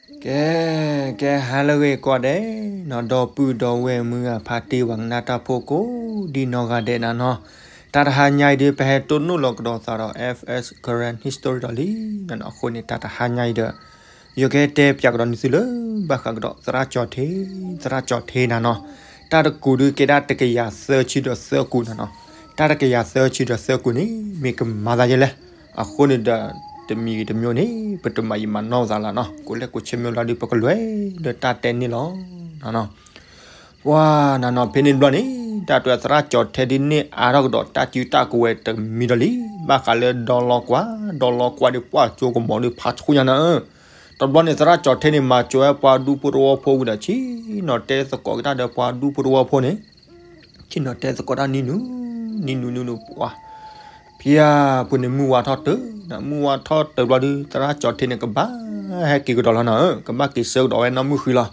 ကဲ ကဲ ဟါလၢအဂ့ၤကိးဂၤဒဲးနီၤ, ဒီပုၢ်ဒီဝဲၢ်မုၢ်ဂၤဖါတံၢ် ပှၤကနၣ်တၢ်ဖိကိးဒံနီၢ်ဂၤဒဲးနၤနီၤ, တၢ်တဟါညါအံၤဒီး ပဟဲတိၢ်နီၣ်လီၤကဒီးသးဒီး F S Karen History ဒီးလံနၤနီၤ, အဃိန့ၣ် တၢ်တဟါညါအံၤဒီး ယကဟဲတဲပၠးကဒီးန့ၢ်သုလၢ ဘၣ်ဃးကဒီးသရၣ်ကၠီၤထ့, သရၣ်ကၠီၤထ့နၤနီၤ, တၢ်တကူာ်ဒုးကဲဒၣ်တကယၤသၢဆံဒီးသၢကူာ်နၤနီၤ, တၢ်တကယၤသၢဆံဒီးသၢကူာ်န့ၣ် မ့ၢ်ကမၤသးယဲလဲၣ်, အဃိန့ၣ်ဒီး တမံၤဂ့ၤတမံၤဂ့ၤန့ၣ် ပတမၤယံာ်မၤနီၢ်ပသးလၢ်နီၤ, ကိးလဲၣ်ကိးဆဲးမ့ၢ်လီၤဒုး ပကလဲၤလၢတၢ်တဲန့ၣ်လီၤနၤနီၤ. ပှၤနၤနီၤ ဖဲန့ၣ်တဘျီန့ၣ် တၢ်တဲသရၣ်ကၠီၤထ့ဒုးန့ၢ်အါထီၣ်ကဒီးတၢ်စုတၢ်ကဝဲၤတမံၤဒီးလံ, ဘၣ်ဃးလၢဒီလီၤကွၢ်, ဒီလီၤကွၢ်ဒီးပှၢ်ကၠိကမီၤဒုးဖးဆူညါနၤဧၢ, တဘျီန့ၣ် သရၣ်ကၠီၤထ့န့ၣ် မၤကၠိဝဲပှၤဒူဖိသဝီဖိဝံၤဒီး ဆ့ၣ်နီၤတဲသကိးက့ၤတၢ်ဒီးပှၤဒူဖိသဝီဖိန့ၣ်, ဆ့ၣ်နီၤတဲသကိးတၢ်နံၤနုၤ, နံၤနုၤနံၤနုၤ ပှၤ ဖဲအပူၤန့ၣ် မုၢ်ဝါထီၣ်တၢၢ်, မုၢ်ဝါထီၣ်တၢၢ်ဘျီဒုး သရၣ်ကၠီၤထ့န့ၣ် ကဘၣ်ဟဲက့ၤကဒီးလီၤနၤဧၢ, ကဘၣ်က့ၤဆၢကဒီးဝဲနီၢ်မုၢ်ဃံလီၤ.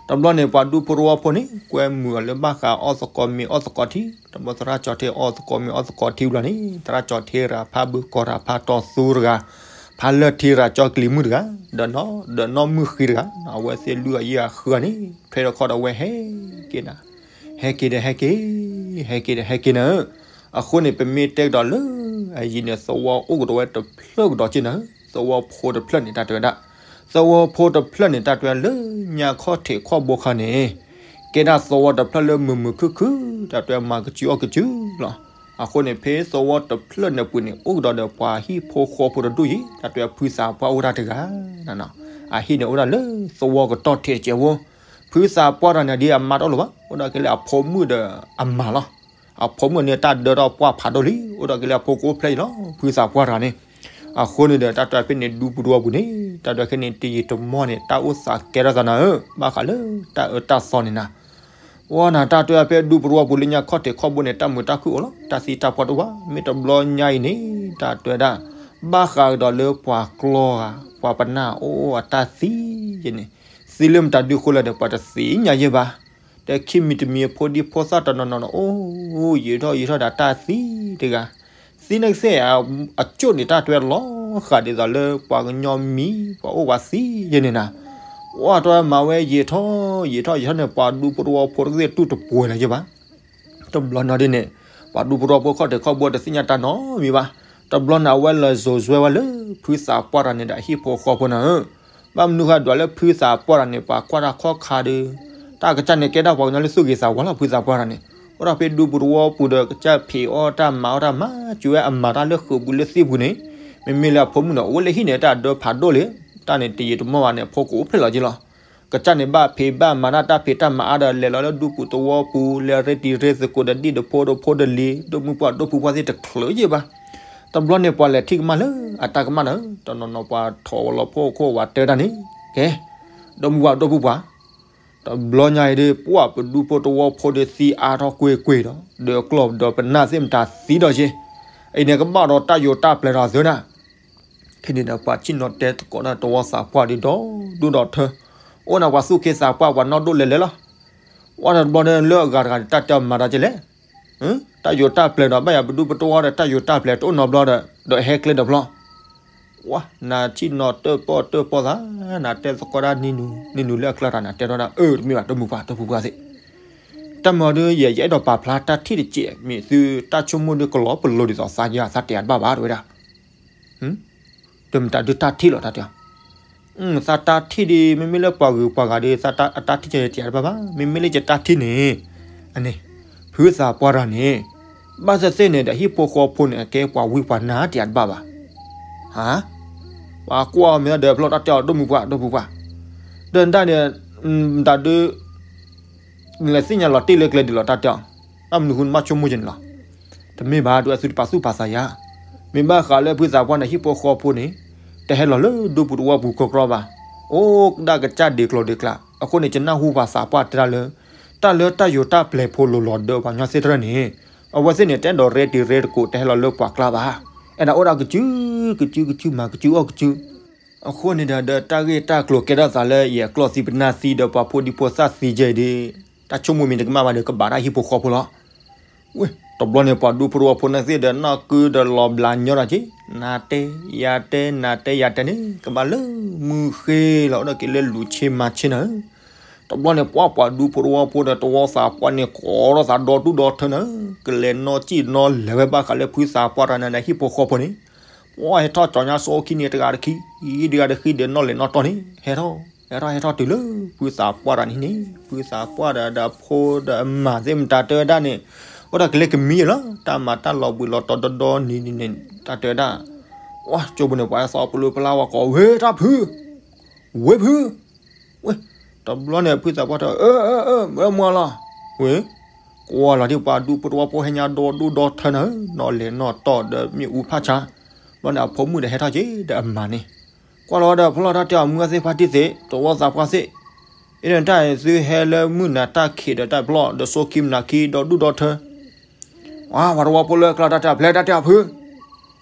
တဘျီန့ၣ် ပှၤဒူဖိသဝီဖိန့ၣ် ကွဲမုာ်အီၤလၢဘၣ်ဃးအီၣ်သကိးမ့ၤအီၣ်သကိးထံ, တဘျီသရၣ်ကၠီၤထ့အီၣ်သကိးမ့ၤအီၣ်သကိးထံဘျီန့ၣ် သရၣ်ကၠီၤထ့ရၤဖးဘုကီၢ်ရၤဖးတီသူတဂၤ, ဖးလၢၢ်ထံရၤကၠီကလံၤမုၣ်တဂၤ, ဒီးနီၢ်မုၢ်ဃံတဂၤ, အဝဲသ့ၣ်လွံၢ်အယံၢ်အဃၢန့ၣ် ထွဲထီၣ်ခီၣ်ဒီးဝဲဟဲက့ၤနၤ ဟဲက့ၤဒီးဟဲက့ၤ, ဟဲက့ၤဒီးဟဲက့ၤနၤဧၢ, အဃိန့ၣ် ပမ့ၢ်တဲကဒီးလၢ အယံာ်န့ၣ် သဝီအိၣ်ကဒီးဝဲတဖျၢၣ်ကဒီးက့နၤဧၢ, သဝီဖိတဖျၢၣ်န့ၣ် တၢ်တဲဝဲဒၣ်, သဝီဖိတဖျၢၣ်န့ၣ် တၢ်တဲဝဲလၢညါခီၣ်ထံးခီၣ်ဘိခါန့ၣ် ကဲဒၣ်သဝီတဖျၢၣ်လၢမုာ်မုာ်ခုၣ်ခုၣ် တၢ်တဲဝဲမၤကစုအီၣ်ကစုလီၤ. အဃိန့ၣ် ဖဲသဝီတဖျၢၣ်န့ၣ်ပူၤန့ၣ် အိၣ်ကဒီးဒီးပှၤဟံၣ်ဖိဃီဖိတဒူၣ်အံၤ တၢ်တဲဝဲဖုသးပှၢ်အိၣ်တၢ်တဂၤ အဟံၣ်န့ၣ်အိၣ်ဒၣ်လၢသဝီကတီၢ်ထံးတစဲးဖိ, ဖုသးပှၢ်တဂၤန့ၣ်ဒ်အမါတအိၣ်လၢၤဘၣ်, အိၣ်ဒီးက့ၤလၢအဖိမုၣ်ဒီးအမါလီၤ. အဖိမုၣ်န့ၣ် တၢ်ဒၢထီၣ်ပှၢ်ဖးဒိၣ်လံ, အိၣ်ဒီးက့ၤလၢအဖိကအိၣ်ဖျဲၣ်အံၤလီၤ, ဖုသးပှၢ်တဂၤန့ၣ်. အဃိန့ၣ်ဒီး တၢ်တဲဖဲန့ၣ် ဒူပူၤတဝီပူၤန့ၣ် တၢ်တဲခဲန့ၣ် တယံာ်တမီၢ်န့ၣ် တၢ်အိၣ်သးကဲထီၣ်သးနၤဧၢ, ဘၣ်ဃးလၢတၢ်အၢတၢ်သီန့ၣ်နၤ ဝဲနၤ တၢ်တဲဖဲဒူပူၤတဝီပူၤလၢညါခီၣ်ထံးခီၣ်ဘိန့ၣ် တၢ်မုာ်တၢ်ခုၣ်အိၣ်လီၤ, တၢ်သံတၢ်ပှၢ်တအိၣ်ဘၣ်. မ့ၢ်တဘျီညါအံၤန့ၣ် တၢ်တဲဝဲဒၣ် ဘၣ်ဃးကဒီးလၢပှၤကျီဂၤ ပှၤပနၢ်အိၣ်အတၢ်သံယဲန့ၣ်, သံလၢမတၤဒုအဃိလဲၣ်ဒီး ပှၤတသ့ၣ်ညါယဲဘၣ်. ဒီးခံမံၤတမံၤအဖိဒံဖိသၣ်တနီၤနီၤဒီး အိၣ်ယံာ်ထီၣ်ယံာ်ထီၣ်ဒီးတၢ်သံတဂၤ, သံန့ၣ်ကသ့ၣ် အကၠိၣ်န့ၣ် တၢ်တဲဝဲလီၤဃာ်ဒ်သိးလၢပှၤကညီမံၤ ပှၤအိၣ်ပှၤသံယဲန့ၣ်နၤ. ဝဲတဲဝဲမၤဝဲယံာ်ထီၣ်ယံာ်ထီၣ်ယံာ်ထီၣ်န့ၣ် ပှၤဒူဖိတဝီဖိတကသ့ၣ်တူၢ်တပှဲၤလၢၤယဲဘၣ်. တဘျီနီၤဒ်န့ၣ် ပှၤဒူဖိတဝီဖိခီၣ်ထံးခီၣ်ဘိတသ့ၣ်ညါတၢ်နီတမံၤဘၣ်. တဘျီန့ၣ် အဝဲလဲၤစိာ်စွဲဝဲလၢ ဖုသးပှၢ်တဂၤန့ၣ်ဒီးအဟံၣ်ဖိဃီဖိနၤဧၢ, ဘၣ်မနုၤဃိဒွးလၢဖုသးပှၢ်တဂၤန့ၣ် ပှၤကွၢ်တၢ်ခီၣ်ခါဒီး တၢ်ကစၢ်န့ၣ်ကဲဒၣ်ပှၤကညီလၢသူၣ်ဂ့ၤသးဝါလီၤ, ဖုသးပှၢ်တဂၤန့ၣ် အိၣ်ဒီးဖဲဒူပူၤတဝီပူၤဒီး ကစၢ်ဖံးအီၣ်တၢ်မၤအီၣ်တၢ်မၤစၢၤဝဲအမၤတၢ်လၢဃုာ်ပူၤလၢသ့ၣ်ပူၤန့ၣ်, မ့မ့ၢ်လၢအဖိမုၣ်န့ၣ် အိၣ်ဝဲလၢဟံၣ်န့ၣ် တၢ်ဒၢဖးဒိၣ်လံ, တၢ်န့ၣ်တယံာ်တမီၢ်ဘၣ်န့ၣ် အဖိကအိၣ်ဖျဲၣ်လီၤက့ၤလီၤ. ကစၢ်န့ၣ်ဘၣ်ဖံးဘၣ်မၤတၢ်တၢ်ဖံးတၢ်မၤအါဒီး လဲၤလီၤလၢဒူပူၤတဝီပူၤ လဲၤရ့တံၤရ့သကိးဒီးဒံၣ်တဖိဒီးဖိတလံၤ ဒိၣ်မုၢ်ပှၢ်ဒိၣ်ပူၤပှၢ်သ့ၣ်တချုးယဲဘၣ်. တဘျီန့ၣ် ပှၤလဲၤထံၣ်ကမၣ်လၢအတၢ်ကမၣ်နၤဧၢ, တနီၤနီၤပှၤထီၣ်ဝဲလီၤဖိအခိၣ်ဝဲတဲတၢ်န့ၣ်, ကဲ ဒိၣ်မုၢ်ပှၢ်ဒိၣ်ပူၤပှၢ် တဘျီညါအံၤဒီး ပှၤပဒူဖိတဝီဖိဒီးသံအါထီၣ်ကွ့ၢ်ကွ့ၢ်ဒီး ဒီးကျီၢ်ဒီးပနၢ်သ့ၣ်မတၤသံဒီးက့, အံၤန့ၣ်ကဘၣ်ဒီးတၢ်ယိာ်တၢ်ပျဲၤဒီးသၢနၤ. ခဲန့ၣ်ဒီး ပှၤဆ့ၣ်နီၤတဲသကိးတၢ်တဝီသးပှၢ်ဒီးဒိၣ်ဒီးထၢ, အိၣ်နၤပှၤသူၣ်က့သးပှၢ်ပှၤနီၢ်ဒိၣ်လဲၤလဲၤလီၤ. ဝဲတဘျီဒီးလၢအဂၤတဂၤန့ၣ် တၢ်တဲအီၤမၤတၢ်ကလဲၣ်, တၢ်ယိာ်တၢ်ပျဲၤဒီး ဘၣ်ယၤပဒူပတဝီဒီး တၢ်ယိာ်တၢ်ပျဲၤတအိၣ်နီတဘျီဒီး ဒီးဟဲကျဲဒီးဖျီ ဝဲ နၤဆ့ၣ်နီၤတၢၣ်ပီၢ်တၢၣ်ပီၢ်သး, နၤတဲသကိးတၢ်နံၤနုၤလၢအကျါတၢ် နၤတဲထီၣ်ဒၣ် အၢ တမ့ၢ်ဘၣ် တမုာ်ပှၤ တပူၤပှၤသ့ၣ်, တၢ်မၤဒီး ယ ယအဲၣ်ဒိးပာ်ဖျါတၢ်ထံၣ်တစဲး မ့ၢ်သုတၢ်ဆိကမိၣ်ဒုးကလီၤပလိာ်ဒ်သိးသးယၤ သးတဲအတဘၣ်ဘၣ် တဲဝဲဒၣ် ဒီးမတၤဒုးတၢ်ထံၣ်လီၤ တၢ်တဲအီၤ, သးတၢ်ထံၣ်ဒီး မ့မ့ၢ်လၢပှၤဂုၤပှၤဂၤဒီး သးအတၢ်ထံၣ်တဲအတဘၣ်ဘၣ်, မ့မ့ၢ်လၢယတၢ်ထံၣ်န့ၣ်, အန့ၣ်, ဖုသးပှၢ်တဂၤန့ၣ်, ဘၣ်သ့ၣ်သ့ၣ်န့ၣ်ဒီး ဟံၣ်ဖိဃီဖိန့ၣ် အကဲပှၤဝံပှၤနါတဲအတဘၣ်ဘၣ်, ဟါ, ပှၤကွၢ်မ့ၢ်ဒီးဖျီတၢ်တဲအီၤ ဒိၣ်မုၢ်ပှၢ် ဒိၣ်မုၢ်ပှၢ်, ဒီးတၢ်န့ၣ်, တၢ်ဒုး နလဲၤသ့ၣ်ညါလီၤတ့ၢ်လၢကျဲဒ်လီၤ တၢ်တဲအီၤ, ဘၣ်မနုၤဃိနဘၣ်ဆိကမိၣ်ကန့ၣ်လီၤ, တမ့ၢ်ဘၣ် ဒုးအသုတပာ်သူၣ်ပာ်သးယၤ, မ့ၢ်ဘၣ်ဃးလၢဖုသးပှၢ်န့ၣ် ဟံၣ်ဖိဃီဖိန့ၣ်, တဟဲလီၤလၢဒူပူၤတဝီပူၤကီကီဘၣ်, အိၣ်ဒၣ်ကစၢ်ဒ်ကျိၤဒ်ကျဲ, အဃိန့ၣ် ယနၢ်ဟူပှၤသးပှၢ်တဲတၢ်လၢ, တၢ်လၢတၢ်ယိာ်တၢ်ပျဲၤဖိလိၤလီၤဒၢပှၤကညီသ့ၣ်တဖၣ်န့ၣ်, အဝဲသ့ၣ်န့ၣ် တအဲၣ်ဒိးရဲတံၤရဲသကိး တဟဲလီၤလၢပှၤကျါဘၣ်, အဲၣ်ဒိးအိၣ်ဒၣ်ကစု, ကစုကစုမၤကစုအီၣ်ကစု အဃိန့ၣ်ဒီး ဒီးတၢ်ဂ့ၢ်တၢ်ကျိၤကဲထီၣ်သးလၢ ယကျီၢ်သံပနၢ်သံဒီးပှၤဖိဒံဖိသၣ်သံကဲအံၤဒီး, တၢ်ဆိကမိၣ်မ့ၢ်တကမၣ်ဘၣ်ဒီး ကဘၣ်တၢ်ဟံၣ်ဖိဃီဖိလီၤ. ဝဲ, တဘျီန့ၣ် ပှၤဒူဖိတဝီဖိန့ၣ်သ့ၣ်ဒီး နီၢ်ကုဒီးလီၤဘျးညီတၢ်က့ၤ, နၤတဲယၤတဲ နၤတဲယၤတဲန့ၣ် ကဘၣ်လၢမုၢ်ဃ့လီၤ အိၣ်ဒီးက့ၤလၢလူၤဆ့မၤဆ့နၤဧၢ. တဘျီန့ၣ် ပှၤပှၤဒူဖိတဝီဖိဒီးတဝီသးပှၢ်န့ၣ် ကိးထီၣ်သးဒီဒူၣ်ဒီထၢနၤဧၢ, ကလဲၤနီၢ်စံၣ်နီၢ်လဲၤဝဲဘၣ်ဃးလၢဖုသးပှၢ်တဂၤန့ၣ်ဒီးဟံၣ်ဖိဃီဖိန့ၣ်, ပှၤဟဲထီၣ်ကၠီညါစိခံန့ၣ် တဂၤတခံ, တဂၤတခံဒီးနီၢ်လဲၤနီၢ်တီၢ်န့ၣ် ဟဲထီၣ် ဟဲထီၣ် ဟဲထီၣ်တုၤလၢ ဖုသးပှၢ်တဂၤန့ၣ်န့ၣ် ဖုသးပှၢ်ဒီး ဒီးအဖိဒီးအမါသ့ၣ်မတၤတဲဝဲဒၣ်န့ၣ်, အိၣ်ဒီးက့ၤလၢကမံယဲလီၤ တၢ်မၤတၢ်လီၤဘှံးလီၤတီၤဒီဒီနံၤန့ၣ် တၢ်တဲဝဲဒၣ်, ဝဲကၠိပူၤန့ၣ် ပှၤဟဲသီပလူပလၢ်ဝဲကိး ဝ့ၢ်တၢ်ဖု ဝ့ၢ်ဖု, ဝ့ၢ်, တဘျီန့ၣ် ဖုသးပှၢ်တဲ အၢ အၢ အၢ မ့ၢ်မုၢ်လီၤ, ဝ့ၢ်, ကွၢ်လီၤဒ်ပှၤဒူဖိတဝီဖိဟဲညါဒီဒူၣ်ဒီထၢနၤဧၢ, နီၢ်လဲၤနီၢ်တီၢ်ဒီးမ့ၣ်အူဖးဆါ, ဘျီန့ၣ် အဖိမုၣ်ဒီးဟဲထီၣ်က့ၤဒီးအမါန့ၣ်, ကွၢ်လီၤဒီး ဖီလီၤတၢ်တဲအီၤ မုၢ်ဂၤသ့ၣ်ဖါတံၢ်သ့ၣ် တဝီသးပှၢ်သ့ၣ်, အ့ၣ်ဒီးတၢ်အံၤသုဟဲလၢမုၢ်နၤတၢ်ခံးဒီးတၢ်ပျီၢ် ဒီးစိခံမနၤခံ ဒီဒူၣ်ဒီထၢ ဝဲပှၤတဝီဖိလၢအကျါတၢ်တဲအီၤ ဖျဲးတၢ်တဲအီၤဖု,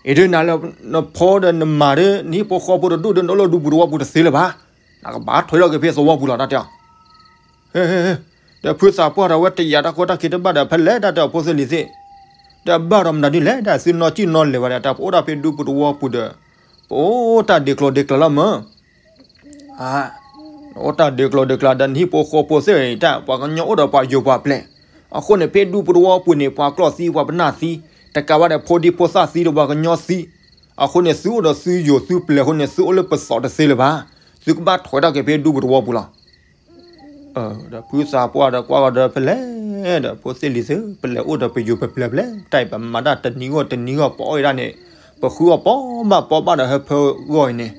အ့ၣ်ဒုးနၤလၢနဖိဒီးနမါဒီး နဟံၣ်ဖိဃီဖိတဒူၣ်ဒီး နအိၣ်လၢဒူပူၤတဝီပူၤတသ့လၢၤဘၣ်, နကဘၣ်ထွဲထီၣ်က့ၤဖဲသဝီပူၤလီၤ တၢ်တဲအီၤ, ဒီးဖုသးပှၢ်ဒီးဝဲတယာ်တၢ်ခိတၢ်ခံတဘၣ်ဒီး ဖဲလဲၣ်တၢ်တဲအီၤဖိသ့ၣ်လံၤသ့ၣ်, ဒီးဘၣ်ဒီးမနုၤဒ်လဲၣ် ဒီးသုနီၢ်စံၣ်နီၢ်လဲၤဝဲဒီး တၢ်ပအိၣ်ဒၣ်ဖဲဒူပူၤတဝီပူၤဒီး ပအိၣ်တၢ်ဒ့ကျိၤဒ့ကျၢၤလီၤမၢ် အိၣ်တၢ်ဒ့ကျိၤဒ့ကျၢၤဒီးနဟံၣ်ဖိဃီဖိသ့ၣ်တၢ် ပှၤကညီအိၣ်ဒီးပှၤယိၤပှၤပျဲၢ်, အဃိန့ၣ် ဖဲဒူပူၤတဝီပူၤန့ၣ် ပှၤကျီၢ်သံ ပှၤပနၢ်သံ, တကးဘၣ်ဒီးဖိဒံဖိသၣ်သံဒီးပှၤကညီသံ, အဃိန့ၣ် သုအိၣ်ဒီးသုယိၤသုပျဲၢ်အဃိန့ၣ် သုအိၣ်လၢပသိးတသ့လၢၤဘၣ်, သုကဘၣ်ထွဲထီၣ်က့ၤဖဲဒူပူၤတဝီပူၤလီၤ. ဒီးဖုသးပှၢ်ဒီးကွၢ်ဂီၤဒီးဖဲလဲၣ်ဒီး ဖိသ့ၣ်လံၤသ့ၣ် ပလဲၤအိၣ်ဒီးပယိၤပပျဲၢ်ဖဲလဲၣ်, တၢ်အံၤပမၤတၢ်တနံၤဂီၢ်တနံၤဂီၢ် ပအီၣ်ဝဲဒၣ်န့ၣ်, ပဃုအီၣ်ပီဘၣ်ပီဘၣ်ဒီးဟၢဖၢဂီၢ်အံၤန့ၣ်,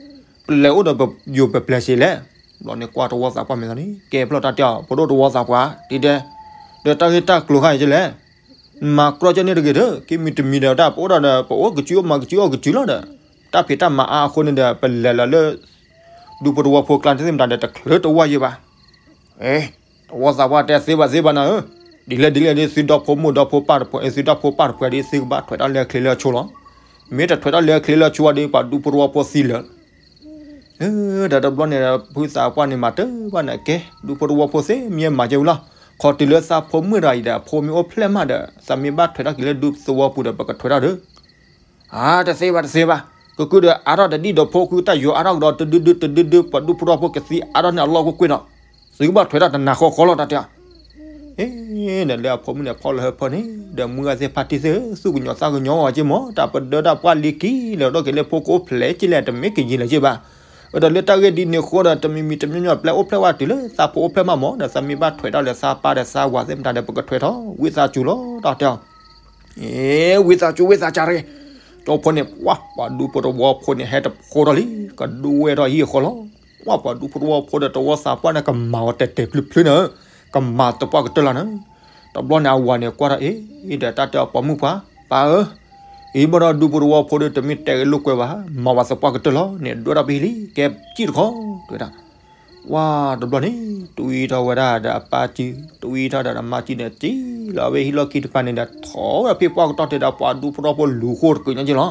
ပလဲၤအိၣ်ဒီးပယိၤပပျဲၢ်စ့လဲၣ်. ဘျီန့ၣ်ကွၢ်တဝီသးပှၢ်မဲာ်သးန့ၣ် ကဲဖျီၣ်တၢ်တဲအီၤ ဖိဒိၣ်တဝီသးပှၢ် ဒ်တဲ, ဒီးတၢ်ဂ့ၢ်တၢ်ကျိၤခါအံၤကလဲၣ် မၤကြီကၠီန့ၣ်တဂ့ၤဒီး ကမံၤတမံၤဒီးတၢ် ပအိၣ်ဒီး ပအိၣ်ကစုအိၣ်မၤကစုအိၣ်ကစုလီၤဒီး တၢ်ဖံးတၢ်မၤအါအဃိန့ၣ်ဒီး ပလဲၤလီၤလၢ ဒူဖိတဝီဖိကျါန့ၣ်သ့ၣ်မတၤဒီး တချုးတဝၢ်ယဲၢ်ဘၣ်. တဝီသးပှၢ်တဲသ့ဘၣ်သ့ဘၣ်နၤဧၢ, ဒ်လဲၣ်ဒ်လဲၣ်ဒ် သုဒီဖိမိၢ်ဒီဖိပၢ်တဖု သုဒီဖိပၢ်တဖုဒီး သုကဘၣ်ထွဲးတၢ်လၢအချ့လၢအဆိလီၤ. မ့ၢ်တထွဲးတၢ်လၢအချ့လၢအဆိဘၣ်ဒီး ပှၤဒူဖိတဝီဖိသံလၢာ် ဒီးတဘျီန့ၣ် ဖုသးပှၢ်န့ၣ်မၤတဘၣ်န့ၣ် ကဲ ဒူဖိတဝီဖိသ့ၣ်မ့ၢ်မၤကဲဝံၤလီၤ. ခီတုၤလၢသးဖိမုၣ်တဂၤအံၤဒီး အဖိမ့ၢ်အိၣ်ဖျဲၣ်မးဒီး သးမ့ၢ်ဘၣ်ထွဲးတၢ်က့ၤလၢဒူသဝီပူၤဒီး ပကထွဲးတၢ်ဒီး အါ တသ့ဘၣ်တသ့ဘၣ်, ကကုဒီးအါထီၣ်တဒံၣ်ဒီးဖိကုတၢ်ယိၤအါထီၣ်ကဒီးတဒုဒုတဒုဒု ပှၤဒူဖိတဝီဖိကသံအါထီၣ်န့ၣ်အလီၢ်ကွ့ၢ်ကွ့ၢ်ဒီး သုကဘၣ်ထွဲးတၢ်တနၤဃီဃီလီၤ တၢ်တဲအီၤ အ့ဒီးလၢအဖိမုၣ်န့ၣ်ဖီၣ်လၢဟၢဖၢန့ၣ် ဒီးမုၢ်ဂၤသ့ၣ်ဖါတံၢ်သ့ၣ်ဧၢ သူၣ်ကညီၤသးကညီၤဝဲက့မး တၢ်ပဒၢတၢ်ပှၢ်လံၤကံလၢာ်ဒီးက့ၤလၢဖိကအိၣ်ဖျဲၣ်က့လဲၣ် တမ့ၢ်ကယံာ်လၢၤက့ဘၣ်. အဒီးလၢတၢ်ဂ့ၢ်ဒ်န့ၣ်အဃိဒီး တမံၤမံၤတမံၤမံၤ ပျဲအိၣ်ဖျဲၣ်ဝဲတုၤလၢသးဖိအိၣ်ဖျဲၣ်မးမး ဒီးသးမ့ၢ်ဘၣ်ထွဲးတၢ်လၢသးပၢ်ဒီးသးဝၤသ့ၣ်မတၤဒီး ပကထွဲးထီၣ် ဝံသးစူၤလီၤ တၢ်တဲအီၤ အ့ ဝံသးစူၤဝံသးစူၤရ့ ဒီးဖိန့ၣ် ပှၤပှၤဒူဖိတဝီဖိန့ၣ် ဟဲတဖိထီၣ်လံ ကဒိဝဲထီၣ်ဟံၣ်အဃီလီၤ. ပှၤပှၤဒူဖိတဝီဖိဒီးတဝီသးပှၢ်န့ၣ် ကမၤအီၤတဲာ်တဲာ်ဖျုးဖျုးန့ၣ် ကမၤသပှၢ်ကတၢၢ်လီၤန့ၣ်. တဘျီန့ၣ် အဝၤန့ၣ်ကွၢ်ထီၣ်အ့ ဒီးတၢ်တဲအီၤပိာ်မုၣ်ပှၢ် ပၢ်ဧၢ အံၤဘၣ်ဒီးဒူဖိတဝီဖိဒီး တမ့ၢ်တဲဂ့ၤလိာ်ကွဲဘၣ် မၤဝဲသပှၢ်ကတၢၢ်လီၤန့ၣ် ဒွဲၣ်ထီၣ်ဖဲလံ ကဲစံၣ်တခီ တဲဝဲဒၣ် ဝါတဘျီန့ၣ် တွံထီၣ်ဝဲဒၣ်ဒီးအပၢ်စု တွံထီၣ်ဒီးအမါစုန့ၣ် စံၣ်လီၤဝဲဟံၣ်လီၢ်ခံတဖၣ်န့ၣ်ဒီး ထီၣ်ဝဲဖဲပှၢ်ကတီၢ်တဲဒီး ပှၤဒူဖိတဝီဖိလူၤဃိတကုာ်ညါက့လီၤ.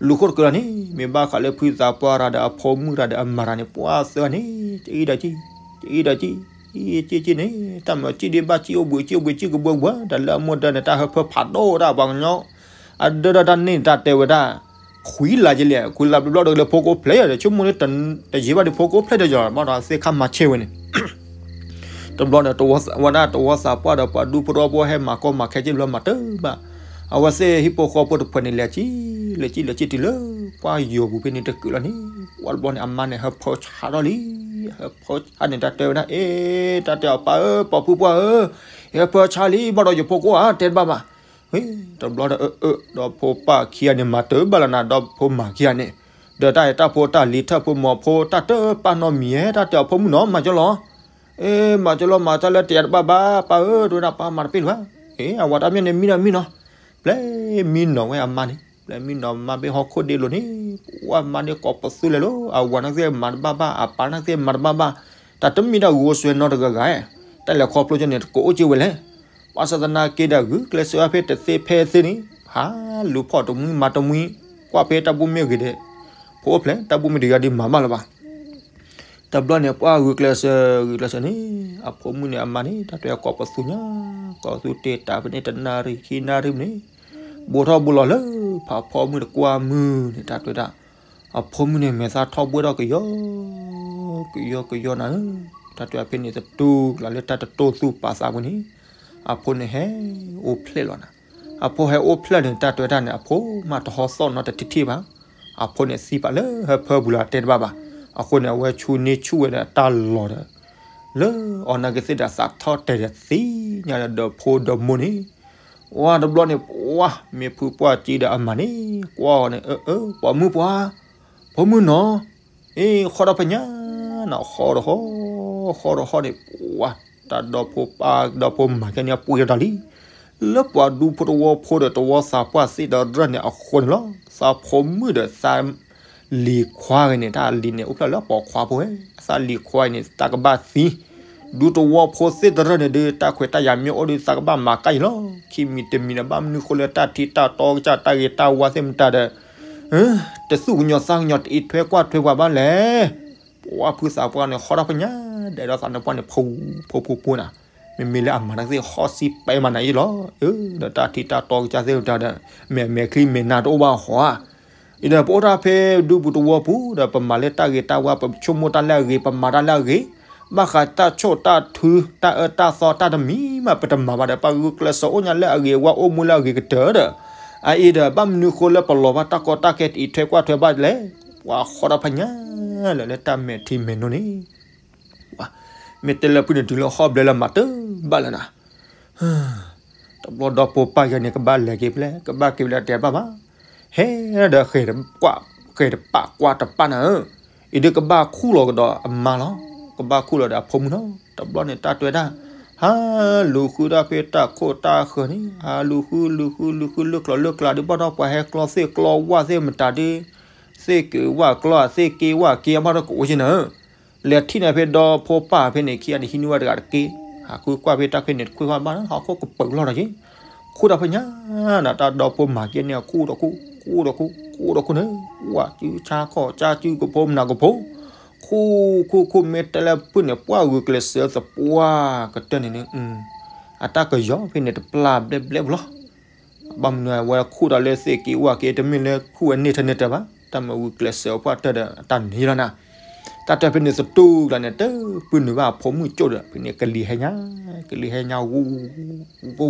လူၤဃိတကုာ်လီၤန့ၣ် မ့ၢ်ဘၣ်ဃးလၢဖုသးပှၢ်ရၤဒီးအဖိမုၣ်ရၤဒီးအမါရၤန့ၣ် ပှၤသၢဂၤန့ၣ် စံၣ်ဒီးစံၣ် စံၣ်ဒီးစံၣ် စံၣ်စံၣ်န့ၣ် တၢ်မၤစံၣ်ဒ့ဘၣ်စံၣ်အိၣ်ဘှံးစံၣ်အိၣ်ဘှံး စံၣ်ကဘှဲကဘှဲ ဒီးလၢအမိၢ်ဒၢန့ၣ် တၢ်ဟၢဖၢဖးဒိၣ်ဝဲဒၣ်ပှၤကညီ အဒၢဒီးတၢ်န့ၣ်တၢ်တဲဝဲဒၣ် ခွံလါကလဲၣ် ခွံလါဘျီဘျီဒီးလၢဖိကအိၣ်ဖျဲၣ်ဒီး ဆိကမိၣ်န့ၣ် တယံာ်ဘၣ်ဒီးဖိကအိၣ်ဖျဲၣ်ဒီးယီၤ ဘၣ်ဒီးသ့ၣ်ခါမၤဆဲးဝဲန့ၣ် တဘျီန့ၣ် ဝဲဒၣ်တဝီသးပှၢ်ဒီးပှၤဒူဖိတဝီဖိဟဲမၤကီမၤခဲက့ဘျီမၤတၢ်ဘၣ်. အဝဲသ့ၣ်ဟံၣ်ဖိဃီဖိတဖုန့ၣ် လဲၤစံၣ် လဲၤစံၣ်လဲၤစံၣ်တုၤလၢ ပှၢ်ယိၤပူၤဖဲန့ၣ်တကုာ်လီၤန့ၣ် ပှၢ်တဘျီန့ၣ် အမါန့ၣ် ဟၢဖၢဆါထီၣ်လံ ဟၢဖၢဆါန့ၣ် တၢ်တဲဝဲဒၣ် အ့ တၢ်တဲအီၤပၢ်ဧၢ ပိာ်ဖုပှၢ်ဧၢ ဟၢဖၢဆါလံ ဘၣ်ဒီးယဖိကအိၣ်ဧါ တဲတဘၣ်ဘၣ် တဘျီဒီး အၢ အၢ ဒီးဖိပၢ်ခံဂၤန့ၣ် မၤတၢ်ဘၣ်လီၤနၤ ဒီးဖိမါခံဂၤန့ၣ် ဒီးတၢ်အဲၣ်တၢ်ဖိတၢ်လံၤထၢၣ်ဖိမီၤဖိ တၢ်တပာ်နီတမံၤဧါ တၢ်တဲအီၤဖိမုၣ်နီၤ မၤကၠီလီၤ အ့ မၤကၠီလီၤ မၤတၢ်လၢတယၤတဘၣ်ဘၣ် ပၢ်ဧၢ တဝဲဒၣ်ပၢ်မၤတပ့ၢ်လၢၤဘၣ် အ့ အဝၤတၢ်မ့ၢ်န့ၣ် မံနီၤ မံနီၤ ပျဲမံနီၤဝဲအမါန့ၣ် ပျဲမံနီၤမါဖဲဟီၣ်ခိၣ်ဒ့လိၤန့ၣ် ပှၢ်မါန့ၣ်ကိးပသူလဲၤလီၤ အဝၤနာ်က့မၤတဘၣ်ဘၣ် အပၢ်နာ်က့မၤတဘၣ်ဘၣ် တၢ်တမ့ၢ်တၢ်ဂိၢ်စွဲနီတဂၤဂၤ တၢ်လဲၤခီဖျိကၠီန့ၣ် တကိးအိၣ်က့ဝဲလဲၣ် ဘၣ်ဆၣ်သနာ်က့ဒီး ဂုာ်ကျဲးစၢးအီၤဖဲတသ့ဖဲသ့န့ၣ် ဟးလူၤဖီၣ်တမှံမၤတမှံ ကွၢ်ဖဲတၢ်ဘူၣ်မ့ၢ်ဂ့ၤဒီး ဖိအိၣ်ဖျဲၣ် တၢ်ဘူၣ်မ့ၢ်တဂ့ၤဒီးမၤဘၣ်လၢၤဘၣ်. တဘျီန့ၣ် ပှၢ်ဂုာ်ကျဲးစၢး ဂုာ်ကျဲးစၢးန့ၣ် အဖိမုၣ်န့ၣ် အမါန့ၣ် တၢ်တဲကိးပသူညါ ကိးပသူတ့ၢ်တၢ်ဖဲန့ၣ် တနၣ်ရံၣ်ခံနၣ်ရံၣ်န့ၣ် ဘိးထီၣ်ဘိးလီၤလၢ ဖးဖီမုၢ်တကွၢ်မုၢ်န့ၣ် တၢ်တဲဝဲဒၣ်, အဖိမုၣ်န့ၣ် မဲာ်သၣ်ထီၣ်ဘှဲၣ်ထီၣ်ကယီ ကယီကယီနၤဧၢ, တၢ်တဲဝဲဖဲန့ၣ် သတူၢ်ကလာ်လၢတၢ်တတိၢ်သူၣ်ပာ်သးပူၤန့ၣ်, အဖိန့ၣ်ဟဲအိၣ်ဖျဲၣ်လီၤနၤ. အဖိဟဲအိၣ်ဖျဲၣ်န့ၣ် တၢ်တဲဝဲဒၣ်န့ၣ် အဖိမးတဟီသီၣ်နီတထံၣ်ထံၣ်ဘၣ်. အဖိန့ၣ်သံပာ်လၢဟၢဖၢပူၤလီၤတဲတဘၣ်ဘၣ်. အဃိန့ၣ် အဝဲဆူန့ၢ်ဆူၣ်ဝဲဒီးတၢ်လီၤဒီး လၢအီၤနာ်က့ၤသ့ၣ်ဒီးသးထီၣ်တဲာ်ဒီးသ့ၣ်ညါဒီးဒီးဖိဒီးမိၢ်န့ၣ်, ဝါတဘျီန့ၣ် ပှၤမ့ၢ်ဖုပှၢ်ကံဒီးအမၤန့ၣ် ကွၢ်အီၤန့ၣ် အၢ အၢ ပိာ်မုၣ်ပှၤ, ဖိမုၣ်နီၤ, အ့ ဃီဒီးဖညါ, နဃီဒီးဃီ, ဃီဒီးဃီန့ၣ် ပှၤ တၢ်ဒီဖိပၢ်ဒီဖိမၤကဲန့ၣ် အပှ့ၤဒီးတၢ်လံ လၢပှၤဒူဖိတဝီဖိဒီးတဝီသးပှၢ်သ့ၣ်ဒီးရၢၢ်န့ၣ်အဃိန့ၣ်လီၤ. သးဖိမုၣ်ဒီးသးလံၤခွါဂ့ၤန့ၣ် တၢ်လံၤန့ၣ် အိၣ်ဖျဲၣ်လၢပိာ်ခွါဖိဝဲ, သးလံၤခွါဂ့ၤန့ၣ် သးကဘၣ်သံ, ဒူတဝီဖိသ့ၣ်တရၢၢ်န့ၣ်ဒီး တၢ်ခွဲးတၢ်ယာ်မ့ၢ်အိၣ်ဒီး သးကဘၣ်မၤကါအံၤလီၤ. ခံမံၤတမံၤဒီး ဘၣ်မနုၤဃိလၢတၢ်ထံတၢ်တီကစၢ်တၢ်ဂ့ၤတၢ်ဝါသ့ၣ်မတၤဒီး တသူၣ်ကညီၤသးကညီၤတအံးထွဲကွၢ်ထွဲပှၤဘၣ်လဲၣ်. ပှၤဖုသးပှၢ်န့ၣ် ဃီထီၣ်ဖညါ ဒဲးဒီးသးန့ၣ်ပှၢ်န့ၣ် ဖိဖိဖိနၤ, မ့မ့ၢ်လၢအမၤတၢ်သ့ၣ် ဟီၣ်စံးပဲမၤနၤအံၤလီၤ. အၢ ဒီးတၢ်ထံတၢ်တီကစၢ်သ့ၣ်မတၤဒီး မဲာ်မဲာ်ချံမဲာ်နါတအိၣ်ဘၣ်ဟီဧါ. အံၤဒီးပအိၣ်တၢ်ဖဲဒူပူၤတဝီပူၤဒီး ပမၤလၢတၢ်ဂ့ၤတၢ်ဝါ ပဆိကမိၣ်တၢ်လၢအဂ့ၤ ပမၤတၢ်လၢအဂ့ၤ, ဘၣ်ဃးတၢ်ဆိၣ်တၢ်ထု တၢ်အၢတၢ်သီတၢ်တမံၤမး ပတမၤဘၣ်ဒီး ပဂုာ်ကျဲးစၢးအိၣ်ညါလၢအဂ့ၤဝဲအိၣ်မူလၢအဂ့ၤကတၢၢ်ဒီး အအံၤဒီး ဘၣ်မနုၤဃိလၢပလီၤဘၣ်တၢ်ကီတၢ်ခဲတအံးထွဲကွၢ်ထွဲဘၣ်လဲၣ်. ပှၤဃီထီၣ်ဖညါလၢာ်လၢတၢ်မဲာ်ထံမဲာ်နိန့ၣ် မ့ၢ်တဲလၢဖုန့ၣ်တုၤလၢဟီၣ်ဘျဲလၢမၤတဘၣ်လၢၤနၤ, တဘျီဒီဖိပၢ်ယဲန့ၣ် ကဘၣ်လဲၤက့ၤဖဲလဲၣ် ကဘၣ်က့ၤဖဲလဲၣ်တဲတဘၣ်ဘၣ်, ဟဲဒီးဃဲၤတပာ်ကွၢ် ဃဲၤတပာ်ကွၢ်တပာ်နၤဧၢ, အံၤဒုးကဘၣ်ခူၣ်လီၤကဒီးအမါလီၤ, ကဘၣ်ခူၣ်လီၤဒီးအဖိမုၣ်လီၤ. တဘျီန့ၣ်တၢ်တဲဝဲဒၣ် ဟးလူၤဃုတၢ်ဖဲတၢ်ခိၣ်တၢ်ဃၢၤန့ၣ် ဟးလူၤဃုလူၤဃုလူၤဃုလၢကျိၤလၢကျါဒီး ဘၣ်ဒီးပှၤဟဲကျီသ့ၣ်ကျီဝၣ်သ့ၣ်မတၤဒီး သ့ၣ်က့ၤဝၣ်ကျီသ့ၣ်က့ၤဝၣ်က့ၤ အဘၣ်ဒီးကအိၣ်က့ၤနၤဧၢ လဲၤထံၣ်န့ၣ်ဖဲဒီဖိပၢ်ဖဲန့ၣ် ခံဂၤန့ၣ်ဟံးန့ၢ်ဝဲတဂၤတက့ၢ်, ဟးဃုကွၢ်ဖဲတၢ်ဖဲန့ၣ် တခွ့ခွါဘၣ်လၢဟီၣ်ခိၣ်ကပၢၤလီၤဒီးက့ၤ, ခူၣ်ဒီးဖညါနၤ တၢ်ဒီဖိမၤကဲန့ၣ် ခူၣ်ဒီးခူၣ် ခူၣ်ဒီးခူၣ် ခူၣ်ဒီးခူၣ်န့ၣ်, ဝၣ်စုဆါခီၣ်ဆါစုကဖိမနၤကဖိ, ခူၣ်ခူၣ်ခူၣ် မ့ၢ်တဲလၢဖုန့ၣ် ပှၢ်ဂုာ်ကျဲးစၢးသပှၢ်ကတၢၢ်န့ၣ်န့ၣ်, အတၢ်ကယီၤဖဲန့ၣ်တပျၢ်ဘျဲၣ်ဘျဲၣ်ပူၤလီၤ. ဘၣ်မနုၤအဝဲခူၣ်ဒီးလၢသ့ၣ်က့ၤဝၣ်က့ၤ တမ့ၢ်လၢခူၣ်ဝဲန့ၢ်ထဲန့ၣ်တၢ်ဘၣ်, တၢ်မၤဂုာ်ကျဲးစၢးအပှၢ်တၢၢ်ဒီး တၢ်န့ၣ်လီၤနၤ. တၢ်တဲဖဲန့ၣ်သတူၢ်ကျါန့ၣ် တပုၢ်နုာ်ဘၣ်အဖိမုၣ်ကၠိၣ်ဒီး ဖဲန့ၣ်ကလံၤဟဲညါ, ကလံၤဟဲညါ ဂူ ဂူ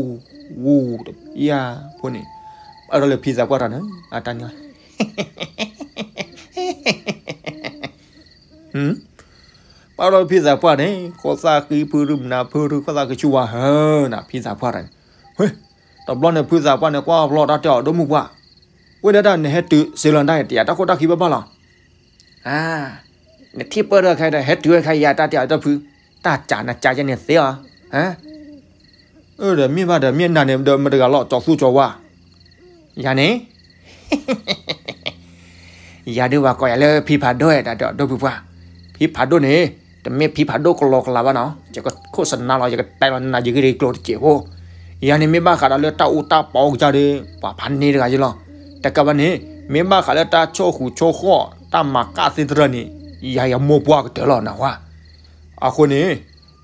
ဂူ တယၢ်ဖိန့ၣ်, အၢၣ်ဒီးလၢဖံသးပှၢ်တၢ်န့ၣ် အတၢ်န့ၣ် ပၢ်ဒီးဖံသးပှၢ်န့ၣ် ခိၣ်သၣ်ဃံဖုရူမနၤဖုရူခိၣ်သၣ်ဃံဆူဝါဟၢနၤ ဖံသးပှၢ်တၢ်န့ၣ်, ဝ့ၢ်, တဘျီန့ၣ်ဖုသးပှၢ်န့ၣ် ကွၢ်ဘျီတၢ်တဲအီၤ ဒိၣ်မုၢ်ပှၢ်, ဝ့ၢ်ဒီးတၢ်နဟဲတုၤစ့လီၤတၢ်တယာ်တၢ်ခိၣ်တၢ်ဃံဘၣ်ဘၣ်လီၤ. နထံၣ်ပၢၢ်ဒီးခဲဒီး ဟဲတုၤဝဲခဲယၤတၢ်တဲအီၤတၢ်ဖု, တၢ်ကးနကးယဲန့ၣ်သ့အီၤ, အၢ ဒီးမ့ၢ်ဘၣ်ဒီးမ့ၢ်နၤန့ၣ်ဒီးမတဂၤလီၤ ကၠီၤသူကၠီၤဝါ, ယၤန့ၣ် ယၤဒုးဝဲကိးယၤလၢဖံဖးဒိၣ်တၢ်တဲအီၤ ဒိၣ်ဖုပှၢ်, ဖံဖးဒိၣ်န့ၣ် တမ့ၢ်ဖံဖးဒိၣ်ကလီကလီဘၣ်နီၤ, ယကခိၣ်စနါလီၤ ယကတဲလီၤနၤယဂ့ၢ်ဒ်ကျိတစဲးဖိ, ယၤန့ၣ်မ့ၢ်ဘၣ်ဃးဒီးလၢတၢ်အူတၢ်ပီကစၢ်ဒီး ပှၤဖးန့ၢ်တဂၤယလီၤ, တကးဘၣ်န့ၣ် မ့ၢ်ဘၣ်ဃးလၢတၢ်ဆိၣ်ဃုာ်ဆိၣ်ဃီၣ် တၢ်မၤကၣ်သ့ၣ်တရၢၢ်န့ၣ် ယၤယမိၢ်ပှၢ်ကတၢၢ်လီၤနၢ်ဟူဧါ. အဃိန့ၣ်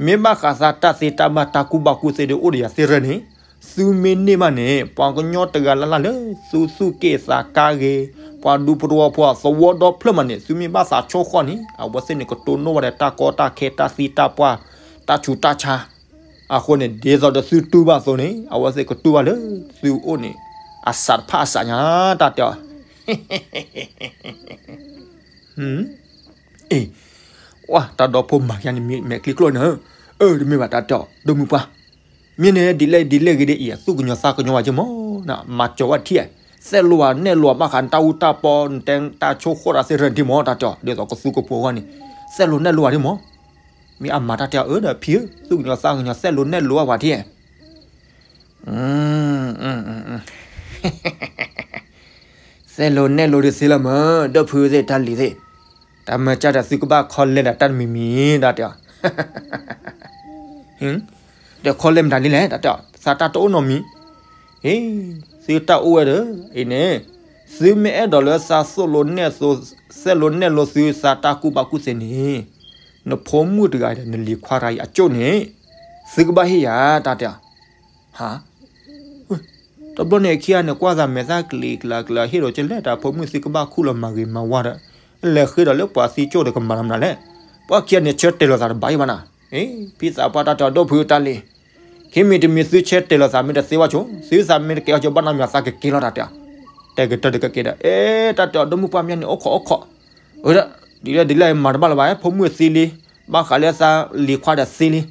မ့ၢ်ဘၣ်ဃးသးတၢ်သ့တၢ်ဘၣ်တၢ်ကူၣ်ဘၣ်ကူၣ်သ့ဒီးအိၣ်ဒီးယၤသ့ၣ်တရၢၢ်န့ၣ်, သုမ့ၢ်န့ၢ်ဘၣ်န့ၣ် ပှၤကညီတဂၤလၢ်လၢ်လၢ သုသူၣ်က့ၣ်သးကါဂ့ၤ, ပှၤဒူဖိတဝီဖိအသဝီဒီဖျၢၣ်မးန့ၣ် သုမ့ၢ်ဘၣ်သးဆိၣ်ဃီၣ်န့ၣ် အဝဲသ့ၣ်န့ၣ်ကတိၢ်နီၣ်ဝဲဒီးတၢ်ကီတၢ်ခဲတၢ်သံတၢ်ပှၢ် တၢ်ဆူးတၢ်ဆါ, အဃိန့ၣ် ဒ်သိးဒီးသုတူၢ်ဘၣ်အသိးန့ၣ် အဝဲသ့ၣ်ကတူၢ်ဘၣ်လၢသုအိၣ်န့ၣ် အစးတဖၣ်အစးညါ တၢ်တဲအီၤ အ့ ဝါ တၢ်ဒီဖိမၤကယၤန့ၣ် မဲာ်ချံကျိၣ်န့ၣ်, အၢ တမ့ၢ်ဘၣ်တၢ်တဲအီၤ ဒိၣ်မုၢ်ပှၢ်, မ့ၢ်န့ၣ်ဒ်လဲၣ်ဒ်လဲၣ်ဂ့ၤဒ်အံၤ သူၣ်ကညီၤသးကညီၤဝဲက့မး, မၤစၢၤဝဲထံၣ်, သဲလိာ်ဝဲနဲၣ်လိာ်ဘၣ်ဃးနတၢ်အူတၢ်ပီ နတဲတၢ်ဆိၣ်ဃီၣ်တၢ်သ့ၣ်တရၢၢ်ထံၣ်မး တၢ်တဲအီၤ ဒ်သိးကသူကဖိအဂီၢ်န့ၣ်, သဲလိာ်နဲၣ်လိာ်ဝဲထံၣ်မး, မ့ၢ်အမၤတၢ်တဲအီၤ အၢ ဒီးဖံဧၢ, သူၣ်ကညီၤသးကညီၤ သဲလိာ်နဲၣ်လိာ်ဝဲပှၤထံၣ် သဲလိာ်နဲၣ်လိာ်ဒ်သ့လၢမၢ်, ဒီးဖုသ့ၣ်တၢ်လံၤသ့ၣ်, တၢ်မၤကၢ်ဒီးသုကဘၣ်ခီလဲဒီးတၢ်တမံၤမံၤ တၢ်တဲအီၤ, ဒီးခီလဲမတၤဒ်လဲၣ် တၢ်တဲအီၤ သးတၢ်တအိၣ်နီတမံၤ, အ့ သုတၢ်အိၣ်ဝဲဒီး အံၤန့ၣ်, သုမ့ၢ်အဲၣ်ဒိးလၢသးသိၣ်လိနဲၣ်သိး သဲလိာ်နဲၣ်လိာ်သုသးတၢ်ကူၣ်ဘၣ်ကူၣ်သ့န့ၣ်, နဖိမုၣ်တဂၤဒီးနလံၤခွါတဂၤအံၤအကၠိၣ်န့ၣ်, သုကဘၣ်ဟ့ၣ်ယၤ တၢ်တဲအီၤ, ဟါ, တဘျီန့ၣ်ခံဂၤန့ၣ် ကွၢ်သးမဲာ်သၣ်ကလံၤကလၤကလၤ ဟ့ၣ်ဒီးကလဲၣ်တၢ် ဖိမုၣ်သံကဘၣ်ခူၣ်လီၤမၤဂ့ၤမၤဝါဒီး လဲၤဃ့ဒီးလၢပှၤသံကၠိၣ်ဒီးကမၤတၢ်မနုၤလဲၣ်. ပှၤခံဂၤန့ၣ်ဆၢတဲာ်လိာ်သးတဘၣ်ယဘၣ်နၤ. ဖံသးပှၢ်တၢ်တဲအီၤ ဒိၣ်ဖုတၢ်လံၤ, ခံမံၤတမံၤသုဆၢတဲာ်လိာ်သးမ့ၢ်တသ့ဘၣ်ဆိ, သုသးမ့ၢ်တကဲအီၤကၠိဘၣ်နီတမံၤသးကက့ၤလီၤတၢ်တဲအီၤ. တဲကတၢၢ်တကက့ၤဒီး အဲ တၢ်တဲအီၤ ဒိၣ်မုၣ်ပှၢ်မၠါန့ၣ် အိၣ်ခိးအိၣ်ခိး, အၢ ဒ်လဲၣ်ဒ်လဲၣ်မၤတဘၣ်လၢၤဘၣ်, ဖိမုၣ်သံလံ, ဘၣ်ဃးလၢသးလံၤခွါဒီးသံလံ,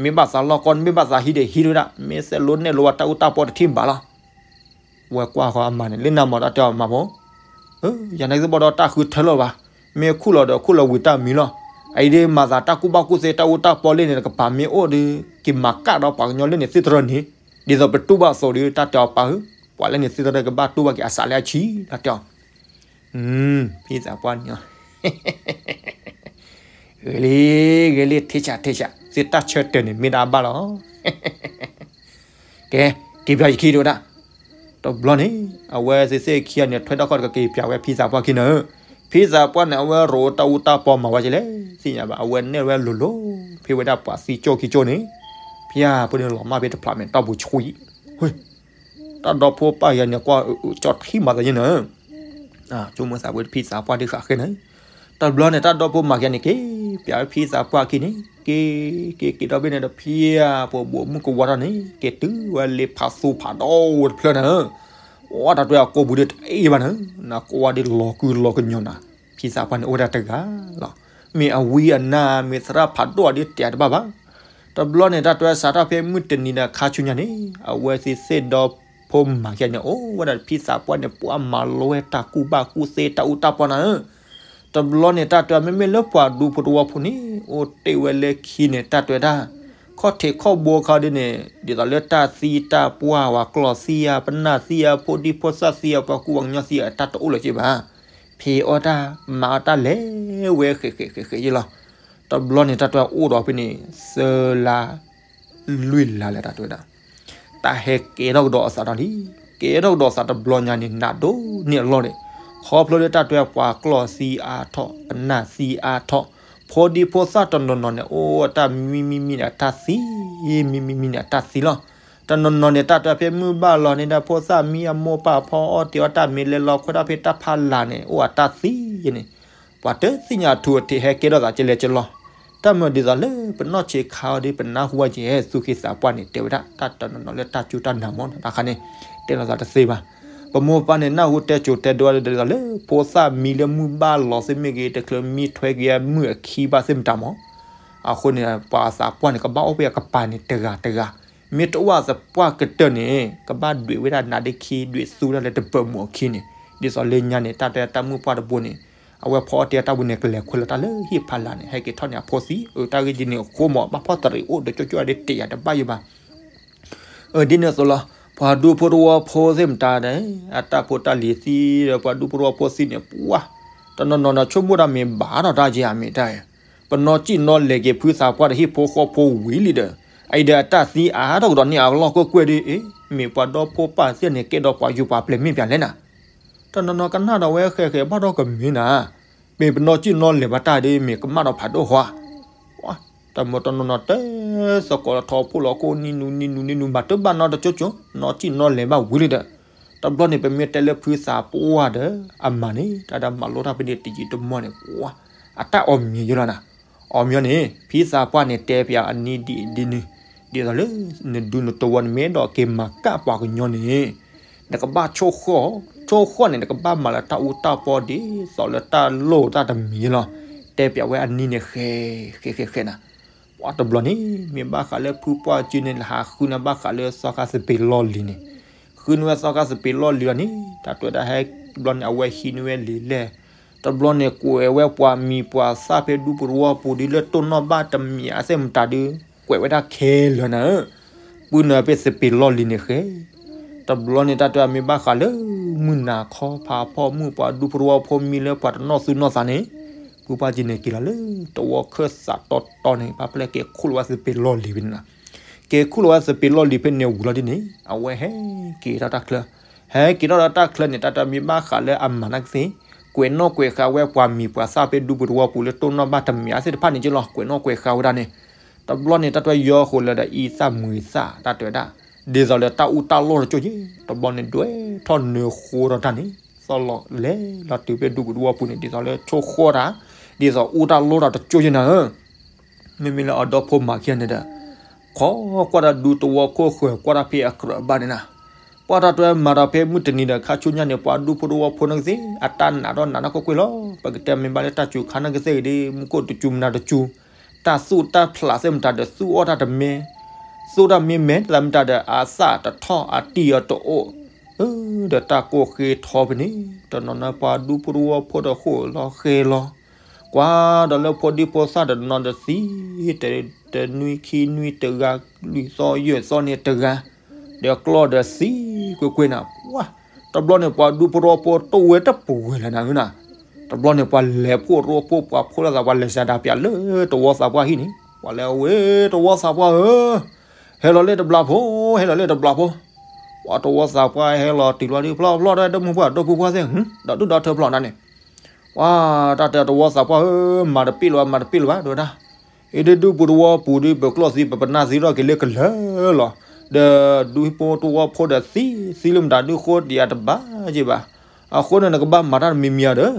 မ့ၢ်ဘၣ်သးလီၢ်ကီၢ် မ့ၢ်ဘၣ်သးဟံးဒီးဟံးဝဲဒၣ်, မ့ၢ်စဲးလိနဲၣ်လိဝဲတၢ်အူတၢ်ပီတထံၣ်ဘၣ်လီၤ. ဝဲကွၢ်ဃီအမါန့ၣ် လၢနၤမၤတၢ်တဲအီၤမၤဖိ, ယၤန့ၣ်သ့ၣ်ဘီဒီးတၢ်ဃုထၢလီၤဘၣ်, မ့ၢ်ခူၣ်လီၤဒီးခူၣ်လီၤဝံၤတၢ်မံၤလီၤ. အအံၤဒ်မၤသးတၢ်ကူၣ်ဘၣ်ကူၣ်သ့ တၢ်အူတၢ်ပီလၢန့ၣ် တကပၤမ့ၢ်အိၣ်ဒီး က့ၤမၤကၣ်ဒီးပှၤကညီလၢန့ၣ်သ့ၣ်တရၢန့ၣ်, ဒ်သိးပတူၢ်ဘၣ်အသိးဒီး တၢ်တဲအီၤပၢ်ဧၢ, ပှၤလၢန့ၣ်သ့ၣ်တရၢကဘၣ်တူၢ်ဘၣ်က့ၤအစးလၢအဆံး တၢ်တဲအီၤ ဖံသးပှၢ်န့ၣ်, ဂ့ၤလံ, ဂ့ၤလံ, ထံဆးထံဆး, သုတၢ်ဆၢတဲာ်န့ၣ် မ့ၢ်ဒၣ်ဘၣ်လီၤ. ကဲ, က့ၤပၠးယခံဒိၣ်ဒၣ်. တဘျီန့ၣ် အဝဲသ့ၣ်သ့ၣ်ခံဂၤန့ၣ် ထွဲထီၣ်ခီၣ်တက့ၤပၠးဝဲဖံသးပှၢ်ခံန့ၣ်, ဖံသးပှၢ်န့ၣ် အဝဲရိးတၢ်အူတၢ်ပီမၤဝဲကလဲၣ်, သ့ၣ်ညါဘၣ်, အဝဲနဲၣ်ဝဲလိၤလိၤ, ဖဲဝဲဒၣ်ပှၤသံကၠိၣ်ခံကၠိၣ်န့ၣ်, ဖံဧၢ ဖိန့ၣ်လီၤမၢ်ဖဲတဖျးမဲာ်တီၢ်ပူၤဆှံ, တၢ်ဒီဖိပၢ်ယၤန့ၣ် ကွၢ်ကၠီထံမၤသးယဲၢ်န့ၣ်, ဆိကမိၣ်သးဝဲဖံသးပှၢ်ဒ်ဃးဃဲန့ၣ်, တဘျီန့ၣ် တၢ်ဒီဖိမၤကဲန့ၣ် က့ၤပၠးဝဲဖံသးပှၢ်အခံန့ၣ်, က့ၤ, က့ၤက့ၤဒီးဖဲန့ၣ်ဒီး ဖံဧၢ ပှၤဘိးမုၢ်ကဝီၤထီၣ်န့ၣ် က့ၤတုၤဝဲလၢဖးသူဖးဒီဝဲတဖျၢၣ်န့ၣ်, အိၣ်တၢ်တွဲအကိာ်ပူၤဒီးတအ့ၣ်ဘၣ်န့ၣ်, နကွၢ်ဒ်လီၤကုလီၤကညီၤနၤ, ဖံသးပှၢ်န့ၣ် အိၣ်ဝဲဒၣ်တဂၤလီၤ. မ့ၢ်အဝံအနါ မ့ၢ်သရၣ်ဖးဒိၣ်အီၤဒ်တဲတဘၣ်ဘၣ်. တဘျီန့ၣ် တၢ်တွဲစးထီၣ်ဖဲမုၢ်တနံၤဒီးခါဆူညါန့ၣ်, အဝဲသ့ၣ်သ့ၣ်ဒီဖိမၤကဲန့ၣ် အိၣ်ဝဲဒၣ်ဖံသးပှၢ်န့ၣ် ပှၤမၤလိဝဲတၢ်ကူၣ်ဘၣ်ကူၣ်သ့တၢ်အူတၢ်ပီနၤဧၢ. တဘျီန့ၣ် တၢ်တွဲမ့မ့ၢ်လၢပှၤဒူဖိတဝီဖိန့ၣ် အိၣ်တ့ၢ်ဝဲလၢခံန့ၣ် တၢ်တွဲဒၣ် ခီၣ်ထံးခီၣ်ဘိအခါဒ်န့ၣ် ဒ်သိးလၢတၢ်သံတၢ်ပှၢ် ပှၤကျီၢ်သံဧါ ပနၢ်သံဧါ ဖိဒံဖိသၣ်သံဧါ ပှၤကူၣ်ပှၤကညီသံဧါ တၢ်တအိၣ်လၢၤက့ဘၣ်. ဖံးအီၣ်တၢ်မၤအီၣ်တၢ်လဲၤဝဲဃဲးဃဲးဃဲးဃဲးယဲၢ်လီၤ. တဘျီန့ၣ် တၢ်တွဲအိၣ်ဒီးဖဲန့ၣ် သၢလါ လွံၢ်လါလဲၣ် တၢ်တွဲဒၣ် တၢ်ဟဲကဲထီၣ်ကဒီးအသးဒီးလံ. ကဲထီၣ်ကဒီးအသးတဘျီညါန့ၣ် နးဒိၣ်န့ၢ်အလီၢ်န့ၣ်, ခီဖျိလၢတၢ်တွဲပှၤကျီၢ်သံအါထီၣ် ပနၢ်သံအါထီၣ်, ဖိဒံဖိသၣ်တနီၤနီၤန့ၣ် အိၣ်တၢ်မံမံမံန့ၣ် အတၢ်သံ, မံမံမံန့ၣ် အတၢ်သံလီၤ. တနီၤနီၤန့ၣ် တၢ်တွဲဖဲမုၢ်ဘၣ်လီၤန့ၣ် တၢ်ဖိသၣ်မံအမိၢ်ပၢ်ဖီအီၣ်တ့ၢ်အီၣ်တၢ်မ့ၤလဲၤလီၤခွဲးတၢ်ဖဲတၢ်ဖးလာ်န့ၣ် အိၣ်အတၢ်သံန့ၣ်, ပှၤတသ့ၣ်ညါထူအထံး ဟဲကဲထီၣ်သးကလဲၤကလီၤ. တၢ်မၤဒ်သိးလၢပနီၢ်ဆံးခါအီၤဒီး ပနၢ်ဟူဝဲကဲ သူၣ်က့သးပှၢ်န့ၣ် တဲဝဲဒၣ် တၢ်တနီၤနီၤလၢတၢ်စူၢ်တၢ်နာ်မ့ၢ်တခါန့ၣ် တဲလိာ်သးတသ့ဘၣ်. ပမိၢ်ပၢ်န့ၣ် နၢ်ဟူတဲစိၤတဲဒိဒ်သိးလၢ ဖိသၣ်မံလၢမုၢ်ဘၣ်လီၤသ့ၣ်မ့ၢ်ဂ့ၤ တချုးမံထွဲက့ၤမုၢ်အခံဘၣ်သ့ၣ်မတၤမ့ၢ်, အဃိန့ၣ် ပှၤသးပှၢ်န့ၣ် ကဘၣ်အိၣ်ဖဲအကပၤန့ၣ် တဂၤတဂၤ, မ့ၢ်တအိၣ်အသးပှၢ်ကတၢၢ်န့ၣ် ကဘၣ်ဒွဲၣ်ဝဲဒၣ်နးဒ့ခံ ဒွဲၣ်သူဝဲဒၣ်လၢတပၢၤမုၢ်အခံန့ၣ်, ဒ်သိးလၢညါန့ၣ် တၢ်တဲတၢ်မုၣ်ပှၢ်တဘိန့ၣ် အဝဲဖီအီၣ်တ့ၢ်အီၣ်တၢ်ဝံၤန့ၣ် ကလဲၤခွဲးလီၤတၢ်လၢဟံၣ်ဖးလာ်န့ၣ် ဟဲက့ၤထီၣ်န့ၣ်အဖိသံ, အတၢ်ဂ့ၢ်ဒ်န့ၣ်အဃိမး ဘၣ်ဖီၣ်တရံးအိၣ်ဒီးကၠိကၠိဒီးတ့ၢ်ယၤတဘၣ်ယဘၣ်. အဒ်န့ၣ်အသိးလီၤ, ပှၤဒူဖိတဝီဖိသ့ၣ်မတၤဒီး အတၢ်ဖိတၢ်လံၤသံဒီး ပှၤဒူဖိတဝီဖိသံန့ၣ် ပှၤ တနီၤနီၤဒီး ဆိကမိၣ်တၢ်မ့ၢ်ဘၣ်ဒီးတၢ်က့ၤအမ့ၢ်တၢ်, ပနီၢ်စံၣ်နီၤလဲၤက့ၤဖုသးပှၢ်ဒီးဟံၣ်ဖိဃီဖိဝံၤလံဒီး အအံၤဒီးအတၢ်သံအါထီၣ်ကဒီးန့ၢ်အလီၢ်ကွ့ၢ်ကွ့ၢ်ဒီး အ့ မ့ၢ်ပှၤဒီဖိပၢ်သ့ၣ်န့ၣ် ကဲဒီးပှၤယူၤပှၤပျဲၤမ့ၢ်ပၠးလဲၣ်နၤ. တနီၤနီၤကနၣ်ဒီးဝဲဃဲးဃဲးဘၣ်ဒီးကမ့ၢ်နၤ, မ့ၢ်ပနီၢ်စံၣ်နီၤလဲၤဘၣ်တၢ်ဒီး မ့ၢ်ကမၣ်ဒီးဖးဒိၣ်ဃီဧါ. တၢ်မ့ၢ်တနီၤနီၤတဲသကိးလီၤ ထီၣ်ဖိလီၤခိၣ် နံၤနူၤနံၤနူၤနံၤနူၤ မၤတဘၣ်နီတကၠိကၠိ နီၢ်စံၣ်နီၤလဲၤဘၣ်ဝံၤလံဒီး, တဘျီန့ၣ် ပမ့ၢ်တဲလၢဖုသးပှၢ်ဒီး အမၤန့ၣ် တၢ်ဒီးမၤလိတၢ်ဖဲန့ၣ်တယံာ်တမီၢ်န့ၣ် ပှၤ အတၢ်အီၣ်မံၤယိလီၤနၤ. အီၣ်မံၤန့ၣ် ဖံသးပှၢ်န့ၣ် တဲပၠးအနံၤဒ်အံၤဒ်နုၤ, ဒ်သိးလၢ နဒူနတဝီန့ၣ် မ့ၢ်အဲၣ်ဒိးက့ၤမၤကၣ်ပှၤကညီန့ၣ် နကဘၣ်ဆိၣ်ဃီၣ်, ဆိၣ်ဃီၣ်န့ၣ် နကဘၣ်မၤလၢတၢ်အူတၢ်ပီဒ်သိးလၢတၢ်လိၣ်တၢ်တမံၤလီၤ. တဲပၠးဝဲအနံၤန့ၣ် ဃဲးဃဲးဃဲးဃဲးနၤ. ပှၤတဘျီန့ၣ် မ့ၢ်ဘၣ်ဃးလၢဖုပှၢ်ကၠုန့ၣ် လၢဟးဃုန့ၢ်ဘၣ်ဃးလၢသီခါသပ့ၤလီၢ်လံၤန့ၣ်, ဃုန့ၢ်ဝဲသီခါသပ့ၤလီၢ်လံၤလီၤန့ၣ် တၢ်တွဲဒၣ်ဟဲတဘျီန့ၣ် အဝဲဟံးန့ၢ်ဝဲလံာ်လဲၢ်, တဘျီန့ၣ် ကွဲးဝဲပှၤမံၤပှၤသၣ်ဖဲဒူပူၤတဝီပူၤဒ်လၢတိၢ်နီၣ်ဘၣ်တမံၤအသ့ၣ်မတၤဒုး ကွဲးဝဲဒၣ်ခဲလၢာ်နၤဧၢ ပုၢ်နၢၤဖဲသပ့ၤလီၢ်လံၤန့ၣ်ဃဲ, တဘျီန့ၣ် တၢ်တဲမ့ၢ်ဘၣ်ဃးလၢ မုၢ်နၤခီဖးဖီမုၢ်ပှၤဒူဖိတဝီဖိမံလၢပှၤတနီၣ်သူနီၣ်သးန့ၣ်, ဖုပှၢ်ကၠုန့ၣ်က့ၤလီၤလၢ တဝီခၢၣ်သးတီတီန့ၣ် ဘၣ်ဖဲလဲၣ်က့ၤခူၣ်လီၤဝဲသပ့ၤလီၢ်လံၤဖဲန့ၣ်လီၤ. က့ၤခူၣ်လီၤဝဲသပ့ၤလီၢ်လံၤဖဲန့ၣ်ဝံၤလီၤဒ်န့ၣ် အဝဲဟဲက့ၤထီၣ်တၢ်ချၢ, ဟဲက့ၤထီၣ်ဒီးတၢ်ချၢန့ၣ် တၢ်တဲမ့ၢ်ဘၣ်ဃးလၢအမၤနာ်ကသ့ၣ်, ကွဲးနီၣ်ကွဲးဃာ်ဝဲပှၤမံၤပှၤသၣ်ဖဲဒူပူၤတဝီပူၤလၢတိၢ်နီၣ်ဘၣ်တမံၤအသ့ၣ်တဖၣ်န့ၣ်က့လီၤ. ကွဲးနီၣ်ကွဲးဃာ်ဝဲဒၣ်န့ၣ်, တဘျီန့ၣ် တၢ်တဲယီဃိးလၢဒီးအံသၣ်မွံသၣ် တၢ်တဲဝဲဒၣ် ဒ်သိးလၢတၢ်အူတၢ်လီၢ်တကၠိၣ်ယဲၢ် တဘျီန့ၣ်ဒွဲၣ်ထီၣ်နၢဃိထီၣ်တၢ်န့ၣ် သီၣ်လီၤလဲၤလီၤတုၤဖဲဒူပူၤသဝီပူၤန့ၣ် ဒ်သိးလၢဆိၣ်ဃီတၢ် ဒ်သိးအူတၢ်လီၢ်တၢ်တကၠိၣ်ယဲၢ်နၤဧၢ မ့မ့ၢ်လၢအဒီဖိမၤခံဂၤန့ၣ်ဒီး ခိးကွၢ်တၢ်ဒူသဝီခိၣ်ဃၢၤကွၢ်တၢ်ဖဲအကြၢးဘၣ်န့ၣ်နၤ, ပှၤတၢ်တွဲမၤတၢ်ဖဲမုၢ်တနံၤဒီး ခါဆူညါန့ၣ် ပှၤဒူဖိသဝီဖိန့ၣ်ကသ့ၣ် အတၢ်နာ်ဒီးနာ်နီၢ်ခိၣ်ကွ့ၢ်လီၤ. ပကတဲမ့ၢ်ဘၣ်လၢတၢ်စူၤခါန့ၣ်ကသ့ၣ်ဂ့ၤဒီး မူခိၣ်တစူၤမနၤတစူၤ, တၢ်သူၣ်တၢ်ဖျးသ့ၣ်မတၤဒီးသူၣ်အီၣ်တၢ်တမဲ, သူၣ်တၢ်မ့ၢ်မဲာ်သးမတၤဒီး အသၣ်တထီၣ်အတံၢ်အတအိၣ် ဒီးတၢ်ကိၢ်ဃ့ထီဖဲန့ၣ် တနီၤနီၤပှၤဒူဖိသဝီဖိဒီးဃိၣ်လီၤဃဲလီၤ, ကွၢ်ဒီးလၢဖိဒံဖိသၣ်တနီၤဒီးသံ, တနွံခံနွံတဂၤ, လွံၢ်သီယဲၢ်သီန့ၣ်တဂၤ, ဒီးကျီၢ်ဒီးသံကွ့ၢ်ကွ့ၢ်နၤ, ပှၤ, တဘျီန့ၣ် ပှၤဒူဖိသဝီဖိတအိၣ်ဝဲတပှဲၤလၢၤနၤဧၢနၤ, တဘျီန့ၣ် ပှၤလဲၤဖှိၣ်ရိဖှိၣ်ပှၤဖှိၣ်လိာ်သး ပှၤလဲၤစၤဒၤပၠးလၢတဝီသးပှၢ်ဟံၣ်န့ၣ် ပှၤလဲၤဝဲတဝီသးပှၢ်ဧၢ ဟဲလီၤလၢတဘျီဖိ, ဟဲလီၤလၢတဘျီဖိ, ပှၤတဝီသးပှၢ်ဟဲလီၤတုၤလီၤဒ်ဖျီၣ်ဖျီၣ်ဒီး ဒီမုၢ်ပှၢ်ဒီပုၢ်ပှၢ်သ့ၣ်, ဒီးဒုၣ်ဒီထၢဖျီၣ်နၤန့ၣ်, ပှၤတၢ်တဲတဝီသးပှၢ်ဧၢ, မၤတပ့ၢ်လၢၤဘၣ် မၤတပ့ၢ်လၢၤဘၣ် တဲဝဲဒၣ်, အံၤဒ်ဒူပူၤတဝီပူၤဒ် ပကျီၢ်သံ ပပနၢ်သံထီၣ်က့ၤလၢကလၢာ်လီၤ, ဒီးဒူဖိတဝီဖိဒီးသံ, သံလၢမတၤဒုးဃိဒံးအတဘၣ်က့ၤဘၣ်, အဃိန့ၣ်နကဘၣ်မၤတၢ်တမံၤမံၤဧါဒီး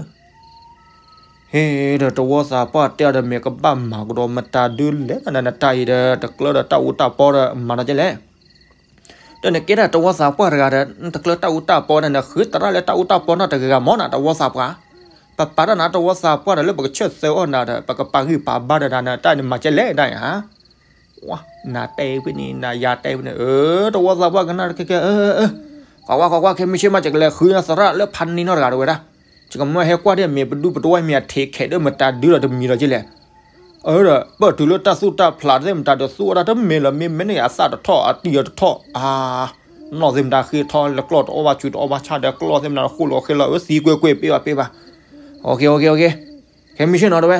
ဟ့ၣ်ဒီးတဝီသးပှၢ်တဲအီၤဒီး မ့ၢ်ကဘၣ်မၤကဒီးမတၤဒုးလဲၣ် နတၢ်အံၤဒီး တကျၢဒီးတၢ်အူတၢ်ပီဒီးမၤဒီးကဲလဲၣ်, ဒီးနကဲဒၣ်တဝီသးပှၢ်တဂၤဒီး တကျၢတၢ်အူတၢ်ပီဒီး နဃုသရၣ်လၢတၢ်အူတၢ်ပီနီတဂၤဂၤမ့ၢ်နၤ တဝီသးပှၢ်, ပပာ်တၢ်နၤတဝီသးပှၢ်ဒီး လၢပကဆၢၣ်သၢအီၣ်နၤဒီး ပကပာ်ဂံၢ်ပာ်ဘါဒီးနၤ တၢ်န့ၣ်မၤကဲလဲၣ်ဒၣ်ဧါ နၤတဲဖဲန့ၣ် နၤယၤတဲဖဲန့ၣ် အၢ တဝီသးပှၢ်ကနၣ်တကဲကဲ အၢ အၢ ကွၢ်ကွၢ်ကွၢ်ကွၢ် ခဲမုၢ်ဆ့ၣ်မး ယကလဲၤဃုသရၣ်လၢဖးန့ၢ်နီတဂၤတဝဲဒၣ်, ယကမၢဟဲကွၢ်ဒ်အမ့ၢ်ပဒူပတဝီမ့ၢ်အထံးခဲးဒီးမတၤဒုးဒီးတမံၤဒီးကလဲၣ်, အၢ ဒီးပၢၢ်တုၤလၢတၢ်သူၣ်တၢ်ဖျးသ့ၣ်မတၤဒီးသူၣ်အီၣ်တၢ်တမ့ၢ်လၢၤ မ့မ့ၢ်န့ၣ် အသၣ်တထီၣ်အတံၢ်အတထီၣ် အါ နီၢ်သ့ၣ်မတၤဃ့ထီၣ်လၢကျီၢ်တအီၣ်ဘၣ်ဆူးတအီၣ်ဘၣ်ဆၣ်ဒီးကျီၢ်သ့ၣ်မတၤဃိၣ်လီၤဃဲလီၤ အၢ သံကွ့ၢ်ကွ့ၢ် ပ့ၢ်ဘၣ်ပ့ၢ်ဘၣ်, ခဲမုၢ်ဆ့ၣ်နီၤတဝဲ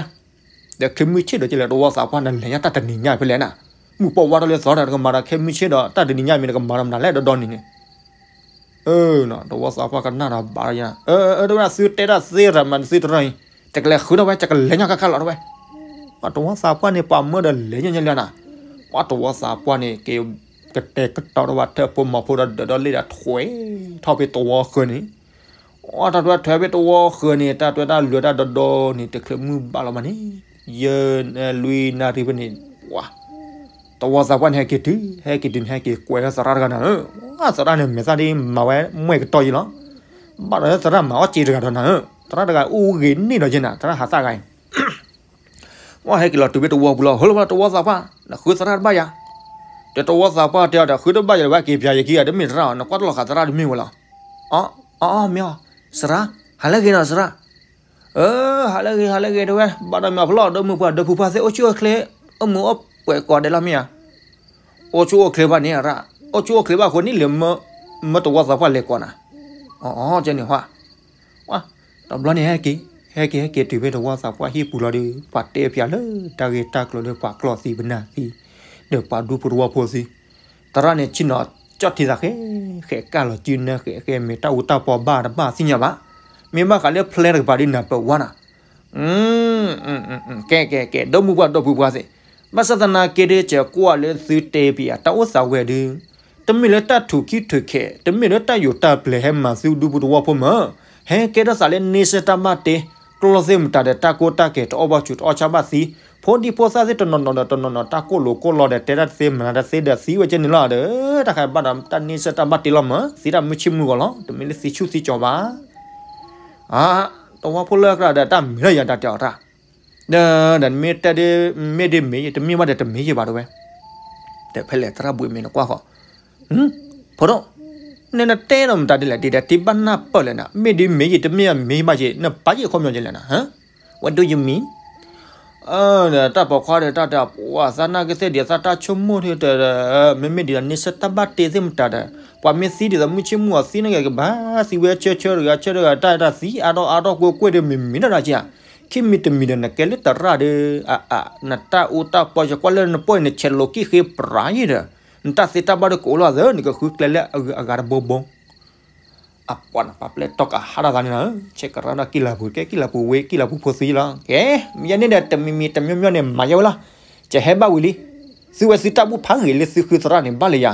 ဒီးခဲမုၢ်ဆ့ၣ်ဒီးကလဲၤ တဝီသးပှၢ်နလဲၤညါတၢ်တနံၤညါဖဲလဲၣ်နၤ, မုၢ်ပှၢ်ဝါထီၣ်လၢသီတဂၤတကမၤဒီး ခဲမုၢ်ဆ့ၣ်ဒီးတၢ်တနံၤညါမ့ၢ်နကမၤဒီးမနုၤလဲၣ်ဒီဒီနံၤန့ၣ်, တဝီသးပှၢ်ကနၣ်ဒီးဘၣ်ယါ, အၢ တဝဲဒၣ်သုတဲတၢ်သ့ရၤမးသုတရၢအံၤ, ယကလဲၤဃုထီၣ်ဝဲ ယကလဲၤညါခါခါလီၤတဝဲ, ပှၤတဝီသးပှၢ်န့ၣ် ပှၤမၢဒီးလဲၤညါညါလၢနၤ, ပှၤတဝီသးပှၢ်န့ၣ် က ကတဲာ်ကတီၤဒီးဝဲထၢၣ်ဖိမီၤဖိဒီးဒၢးဒီးလ့ၣ်ဒီးထွဲထီၣ်ဖဲတဝီဃၢၤန့ၣ် အတၢ်တွဲထွဲဖဲတဝီဃၢၤန့ၣ် တၢ်တွဲတၢ်လၢတၢ်ဒီဒီန့ၣ် တချုးမုၢ်ဘၣ်လီၤမးန့ၣ်, ယဲၢ်နၣ်ရံၣ်ဖဲန့ၣ် ပှၤ တဝီသးပှၢ်န့ၣ် ဟဲက့ၤတုၤ ဟဲက့ၤတုၤန့ၣ် ဟဲက့ၤကွဲးလၢသရၣ်တဂၤနၤဧၢ, သရၣ်န့ၣ် မဲာ်သၣ်ဒ်မၤဝဲမှဲၢ်ကတီၢ်ယံလီၤ, ဘၣ်ဒီးသရၣ်မၤအီၣ်စ့တဂၤဒီးနၤဧၢ, သရၣ်တဂၤအိၣ်ဂ့ၤန့ၢ်ဒီးယဲၢ်နၤ သရၣ်ဟးသၣ်ဂၤအံၤ ပှၤဟဲက့ၤလီၤတုၤဖဲတဝီပူၤလီၤ, ဟဲလီၤဘၣ်တဝီသးပှၢ်, နဃုသရၣ်တဘၣ်ယၤ, ဒီးတဝီသးပှၢ်တဲအီၤဒီး ဃုတဘၣ်ယၤ ဝဲက့ၤပၠးယခံဂၤ တမ့ၢ်သရၣ်အီၤ နကွၢ်တလီၤဃာ်သရၣ်တမ့ၢ်ဝဲလီၤ, အီ အီ မ့ၢ်အီၤ, သရၣ်, ဟးလၢဂ့ၤနီၤသရၣ်, အၢ ဟးလၢဂ့ၤ ဟးလၢဂ့ၤတဝဲ, ဘၣ်ဒီးမ့ၢ်အဖျီၣ် ဒီမုၢ်ပှၢ်ဒီဖိပှၢ်သ့ၣ် အိၣ်ဆူၣ်အိၣ်ချ့, အိၣ်မုာ်အိၣ်ပှဲၤကိးဂၤဒဲးလီၤမ့ၢ်ဧါ, အိၣ်ဆူၣ်အိၣ်ချ့ဘၣ်န့ၣ်ရၣ်, အိၣ်ဆူၣ်အိၣ်ချ့ဘၣ်အဃိန့ၣ် လၢမၢတဝီသးပှၢ်လဲၤကိးနၤ, အီ ကဲန့ၣ်ဟါ တဘျီန့ၣ် ဟဲက့ၤ ဟဲက့ၤ ဟဲက့ၤတုၤဖဲတဝီသးပှၢ်ဟံၣ်ပူၤလီၤဒီး ပှၤတဲပၠးလၢတၢ်ဂ့ၢ်တၢ်ကျိၤလၢပှၤကျီၢ်သံပနၢ်သံ, ဒီးပှၤဒူဖိတဝီဖိသံ, သရၣ်န့ၣ်ဆ့ၣ်နီၤ ကၠီၣ်ထံသးဃဲ ဃဲကၢ်လီၤစုနၢဃဲဃဲ မ့ၢ်တၢ်အူတၢ်ပီဘၣ်တဘၣ်သ့ၣ်ညါဘၣ်, မ့ၢ်ဘၣ်ဃးလၢဖျဲတကပၤဒ်နၢ်ပၢၢ်ဝါနၤ ကဲ ကဲ ကဲ ဒီမုၢ်ပှၢ်ဒီပုၢ်ပှၢ်သ့ၣ်, ဘၣ်ဆၣ်သနာ်က့ဒီး ကကွၢ်လၢသုတဲပယၤတၢ်အိၣ်သးဝဲဒုး, တမ့ၢ်လၢတၢ်ထူးခံထူးခဲး, တမ့ၢ်လၢတၢ်ယိာ်တၢ်ပျဲၤဟဲမၤသုဒူပူၤသဝီဖိမၢ်, ဟဲကဲထီၣ်သးလၢန့ဆၢၣ်တၢ်ဘၣ်တ့, ကျီၢ်သ့ၣ်မတၤဒီးတၢ်ကိၢ်တၢ်ဂီၤတအီၣ်ဘၣ်ဆူးတအီၣ်ဆါဘၣ်သံ, ဖိဒံဖိသၣ်သ့ၣ်တနီၤနီၤဒီးတနီၤနီၤ တၢ်ကိၢ်လိာ်ကိၢ်လီၤဒီးတဲတၢ်တသ့မၤတၢ်တသ့ဒီးသံဝဲကဲန့ၣ်လီၤဒီး, တၢ်ခါဘၣ်ဒီးတၢ်န့ဆၢၣ်တၢ်ဘၣ်တ့လီၤမၢ်, သံတၢ်မုၢ်ဆ့ၣ်မုၢ်ဂီၤလီၤ, တမ့ၢ်လၢသံဆူၣ်သံကၠီၤဘၣ် အါ, တဝီဖိလၢအကြၢးဒီးတၢ်မ့ၢ်လၢယၤတၢ်တဲအီၤတၢ်, ဒီး ဒီးမ့ၢ်တဲဒ် မ့ၢ်ဒ်မ့ၢ်ယံၤ တမ့ၢ်ဘၣ်ဒီးတမ့ၢ်ယံၤဘၣ်တဝဲ, ဒီးဖဲလဲၣ်သရၣ်ဘှံးမ့ၢ်နကွၢ်ဃီ, ဖိဒိၣ်, နနတဲဒီးမတၤဒ်လဲၣ် ဒ်ဒီးတ့ဘၣ်နၢ်ပၢၢ်လဲၣ်နၤ မ့ၢ်ဒ်မ့ၢ်ယံၤ တမ့ၢ်ယံၤ မ့ၢ်ဘၣ်ယံၤ နပာ်ယံၤခီပညီယလဲၣ်နၤ, What do you mean? ဒီးတၢ်ပိာ်ခွါဒီးတၢ်တဲပှၤသးနာ်က့သ့ၣ်ဒ်သးတၢ်ဆိကမိၣ်ဒီး မ့မ့ၢ်ဒ်န့ဆၢၣ်တၢ်ဘၣ်တ့သ့ၣ်မတၤဒီး ပှၤမ့ၢ်သံဒ်သိးမုၢ်ဆ့ၣ်မုၢ်ဂီၤသံန့ၣ်ဂ့ၤကဘၣ်သံဝဲဆၢဆၢတဂၤဆၢတဂၤ တၢ်တၢ်သံအါထီၣ်အါထီၣ်ကွ့ၢ်ကွ့ၢ်ဒီး မ့မ့ၢ်ဒၣ်ဒ်က့ဧါ, ခံမံၤတမံၤဒီး နကဲလၢသရၣ်ဒီး အအ နတၢ်အူတၢ်ပီယကွၢ်လၢနပီၢ်အံၤ နဆဲးလိာ်ကံၣ်ဃ့ပြးယံၤဒီး နတၢ်သ့တၢ်ဘၣ်ဒီးကအိၣ်လီၤသၢ နကဃုကျဲလၢအဂၤတဘိဘိ အပှၤနပာ်ပျဲတီကးဟးထီၣ်သးန့ၣ်လီၤ, ဆဲးကရၣ်ဒီးကံၢ်လၤပူၤ ကဲကံၢ်လၤပူၤဝ့ ကံၢ်လၤပူၤဖိသံလီၤ, ကဲ မ့ၢ်ယဲန့ၣ်ဒီး တမံၤမံၤတမံၤမံၤန့ၣ် မၤယဲဝဲလီၤ, ကဟဲဘၣ်ဝံၤလံ, သုဝဲသုတၢ်ဘူၣ်ဖးဂ့ၤလၢသုဃုသရၣ်န့ၣ် ဘၣ်လၢယၤ,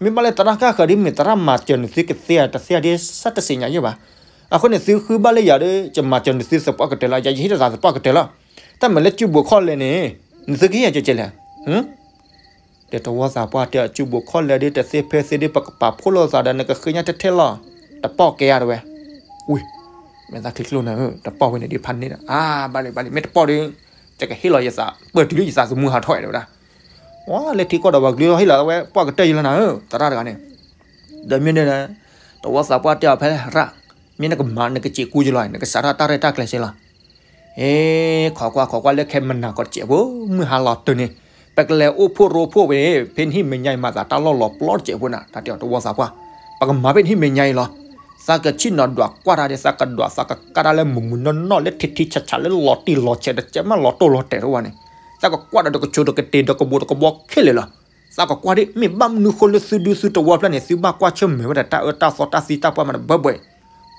မ့ၢ်ဘၣ်လၢသရၣ်ဃၣ်ဃၢၤဒ်မ့ၢ်သရၣ်မၤစၢၤနသုကသ့ဧါတသ့ဧါဒ် စၢ်တသ့ၣ်ညါယဲၢ်ဘၣ်. အဃိန့ၣ် သုဃုဘၣ်လၢယၤဒီး ယမၤစၢၤနသုသပှၢ်ကတၢၢ်လီၤ, ယၤယဟ့ၣ်တၢ်သးသပှၢ်ကတၢၢ်လီၤ. တၢ်မၤလၢကၠူဘိးခီၣ်လဲၣ်န့ၣ် နသုကဟ့ၣ်ယၤကဲကဲလဲၣ်. ဒီးတဝီသးပှၢ်တဲအီၤ ကၠူဘိးခီၣ်လဲၣ်ဒ်တသ့ဖဲသ့ဒ် ပကပာ်ဖှိၣ်လိာ်သးဒီး နကဃ့ညါထဲထဲလီၤ. တပီၢ်ကဲဧါတဲဝဲ. ဝံၤ မဲာ်သၣ်ချံကျိနၤဧၢ, တပီၢ်ဝဲန့ၣ်ဒ်ဖးန့ၣ်ဒီး အါ ဘၣ်လံ ဘၣ်လံ မ့ၢ်တပီၢ်ဒီး ယကဟ့ၣ်လီၤယသး ပၢၢ်တုၤလၢယသးသမူဟးထီၣ်ဝဲတဲဝဲဒၣ်. ဝါ လၢထံကီၢ်ဒီးပှၤကလုာ်ဟ့ၣ်လီၤဝဲ ပှၢ်ကတၢၢ်ယလီၤနၤဧၢ သရၣ်တဂၤန့ၣ်. ဒီးမ့ၢ်န့ၣ် တဝီသးပှၢ်တဲအီၤဖဲရၣ်, မ့ၢ်နကမၤနကစံးကူယလီၤ နကစးထီၣ်တၢ်ရဲၣ်တၢ်ကျဲၤစ့လီၤ. အ့ ခိးကွၢ်ခိးကွၢ်လၢခဲမနၤကီးတစဲးဖိ မုၢ်ဟါလီၤတုၤန့ၣ် ပကလဲၤအိၣ်ဖှိၣ်ရိဖှိၣ်ဝဲ ဖဲနဟံၣ်မဲာ်ညါအံၤမၤသးတၢ်လီၢ်လီၤပျီတစဲးဖိနၤ တၢ်တဲအီၤတဝီသးပှၢ်. ပကမၤဖဲနဟံၣ်မဲာ်ညါအံၤလီၤ. သးကဆ့ၣ်နီၤဒွးကွၢ်တၢ်ဒီး သးကဒွးသးကကၢ်တၢ်လၢမုာ်မုာ်နီၢ်နီၢ်လၢထံထံဆးဆးလၢလီၤတံၢ်လီၤဆဲးတစဲးမးလီၤတိၢ်လီၤတဲာ်တဝီန့ၣ် သးကကွၢ်ဒီးတကဆိးတကတ့ၤဒီးကဘိးတကဘီခဲလၢာ်လီၤ. သးကကွၢ်ဒ်မ့ၢ်ဘၣ်မနုၤဃိလၢသုဒူသုတဝီဖျၢၣ်န့ၣ် သုဘၣ်ကွၢ်ဆၢၣ်မဲာ်ဝဲဒၣ်တၢ်အၢတၢ်သီတၢ်သံတၢ်ပှၢ်မးတဘၢဘှဲၣ်.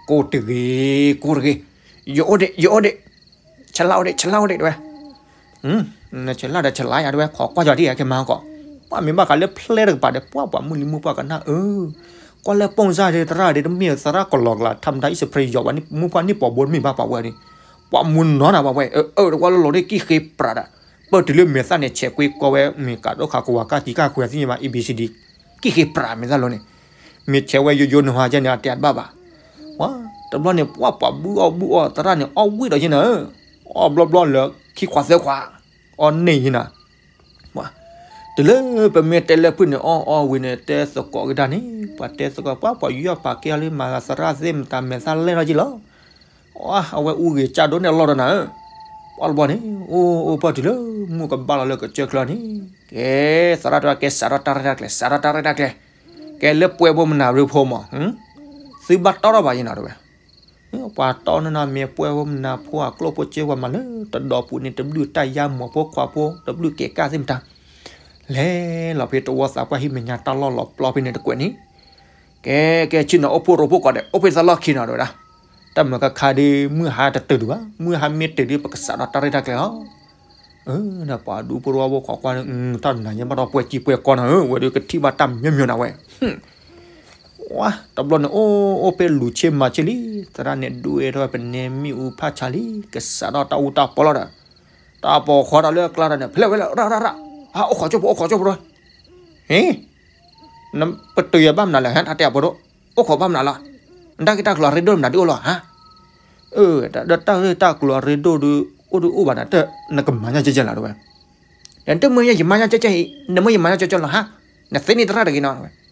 ကိးတဂ့ၤ ကိးတဂ့ၤ, ယအိၣ်ဒံး ယအိၣ်ဒံး, ဆလါအိၣ်ဒံး ဆလါအိၣ်ဒံးတဲဝဲ. နဆလါဒီးဆလါယၤတဲဝဲ ခိးကွၢ်ကီၤဒ်အကဲမၤကီး, ပှၤမ့ၢ်ဘၣ်ဃးလၢဖျဲၣ်တကပၤဒီး ပှၤပှၤမုၢ်လံမုၢ်ပှၢ်ကနၣ်အၢ, ကွၢ်လၢပိၢ်စၢ်ဒ်သရၣ်ဒ်တမ့ၢ်သရၣ်ကလီၤကလး ထါမတၤအံၣ်စဖရံယီၤ ပှၤမုၢ်ပှၢ်န့ၢ်ပှၤဘိတမ့ၢ်ဘၣ်ပှၤဝဲန့ၣ်, ပှၤမူနီၢ်နၤပှၤဝဲ အၢ အၢ တကွၢ်လၢလီၤဒ်ကံၢ်ဃ့ပြးဒီး, ပၢၢ်တုၤလၢမဲာ်သၣ်န့ၣ် ဆဲးကွ့ကီဝဲ မ့ၢ်ကးဒိၣ်ခးကဝၤကၢ်တံၤကၢ်ခွဲးသ့ၣ်ညါဘၣ် A B C D ကံၢ်ဃ့ပြးမဲာ်သၣ်လီၤန့ၣ်, မ့ၢ်ဆဲးဝဲယိယိနဟါကဲန့ၣ် အတဲတဘၣ်ဘၣ်. ဝါ တဘျီန့ၣ် ပှၤပှၤဘုအီၣ်ဘုအီၣ် သရၣ်န့ၣ် အီၣ်ဝံၣ်ဒီးက့နၤ, အီၣ်ဘျီဘျီလၢခံခွးသၢခွး, အီၣ်န့ၢ်ယနၤ. တုၤလၢပမ့ၢ်တဲလၢဖုၣ်န့ၣ် အီၣ်အီၣ်ဝံၤန့ၣ် တဲသကိးကဒါန့ၣ် ပှၤတဲသကိး ပှၤပှၤယူးယီၣ်ပာ်ကဲအီၤလၢမၤသရၣ်သ့ၣ် မတၤမဲာ်သၣ်လဲၢ်ထီၣ်က့လီၤ. အဝဲအူဂ့ၤကၢ်ဒိၣ်န့ၣ်လီၢ်ဒီးနၤဧၢ, ပှၤလၢဘီန့ၣ် အိၣ်အိၣ်ပၢၢ်တုၤလၢ မုၢ်ကဘၣ်လီၤလၢကစၢၢ်ချၢန့ၣ်, ကဲ သရၣ်တဲဝဲ ကဲစးထီၣ်တၢ်ရဲၣ်တၢ်ကျဲၤ စးထီၣ်တၢ်ရဲၣ်တၢ်ကျဲၤ, ကဲလၢပှဲၤဖိမနၤရ့ဖိမး, သုဘၣ်တီထီၣ်ဘၣ်ယနၤတဲဝဲ. ပှၤတီန့ၢ်နၤမ့ၢ်ပှဲၤဖိမနၤဖိအကျိၣ်ဖိစ့ဖိမးလၢ တဒီပူၤန့ၣ်တဘျုးတၢ်ယါမီၤဖိခွါဖိ တဘျုးကဲကၢ်သ့ၣ်မတၤ, လဲၤလီၤဖဲတဝီသးပှၢ်ဟံၣ်မဲာ်ညါတၢ်လီၢ်လီၤပျီဖဲန့ၣ်တကွဲးန့ၣ်, ကဲ ကဲဆ့ၣ်နီၤအိၣ်ဖှိၣ်ရိဖှိၣ်ကီးဒီး အိၣ်ဖဲသးလီၢ်ခံနၤတဲဝဲဒၣ်, တၢ်မၤကခါဒီး မုၢ်ဟါတတုၤဒံးဘၣ် မုၢ်ဟါမ့ၢ်တုၤဒီး ပကစးထီၣ်တၢ်ရဲၣ်တၢ်ကျဲၤလီၤ. အၢ ဒီးပှၤဒူဖိတဝီဖိခွါကွၢ်န့ၣ် တၢ်နၤယဲၢ်ဘၣ်ဒီးပှဲၤကံပှဲၤကီနၤဧၢ ဝဲဒီးကထံၣ်ဘၣ်တၢ်မညီညီနၤဝဲ ဝါ တဘျီန့ၣ် အိၣ်အိၣ်ဖဲလူၤဆ့မၤဆ့လံ, သရၣ်န့ၣ်ဒွဲထီၣ်ပနဲမ့ၣ်အူဖးဆါလံ, ကစးထီၣ်တၢ်အူတၢ်ပီလီၤဒီး, တၢ်ပီၤဃီဒီးလၢအကျါဒီးန့ၣ် ဖဲလဲၣ်ဝဲလဲၣ် ရၣ်ရၣ်ရၣ်, ဟးအိၣ်ခိးကၠိဖိ အိၣ်ခိးကၠိဖိ, ဟ့ၣ်, ပတုာ်ယၤဘၣ်မနုၤလဲၣ် ဟဲတၢ်တဲအဖိဒိၣ်, အိၣ်ခိးဘၣ်မနုၤလီၤ, နတၢ်ဂ့ၢ်တၢ်ကျိၤအရ့ဒိၣ်မနုၤဒ်အိၣ်လီၤဟါ, အၢ ဒီးတၢ်ဂ့ၢ်တၢ်ကျိၤအရ့ဒိၣ်ဒီး အိၣ်ဒုးအိၣ်ဘၣ်နၤတၢ် နကမၤညါကဲကဲလီၤတဲဝဲ ဒီးတမ့ၢ်ယမၤညါကဲကဲအံၤ နမ့ၢ်ယမၤညါကဲကဲလီၤဟါ, နသ့န့ၢ်သရၣ်တဂ့ၤနီၤ,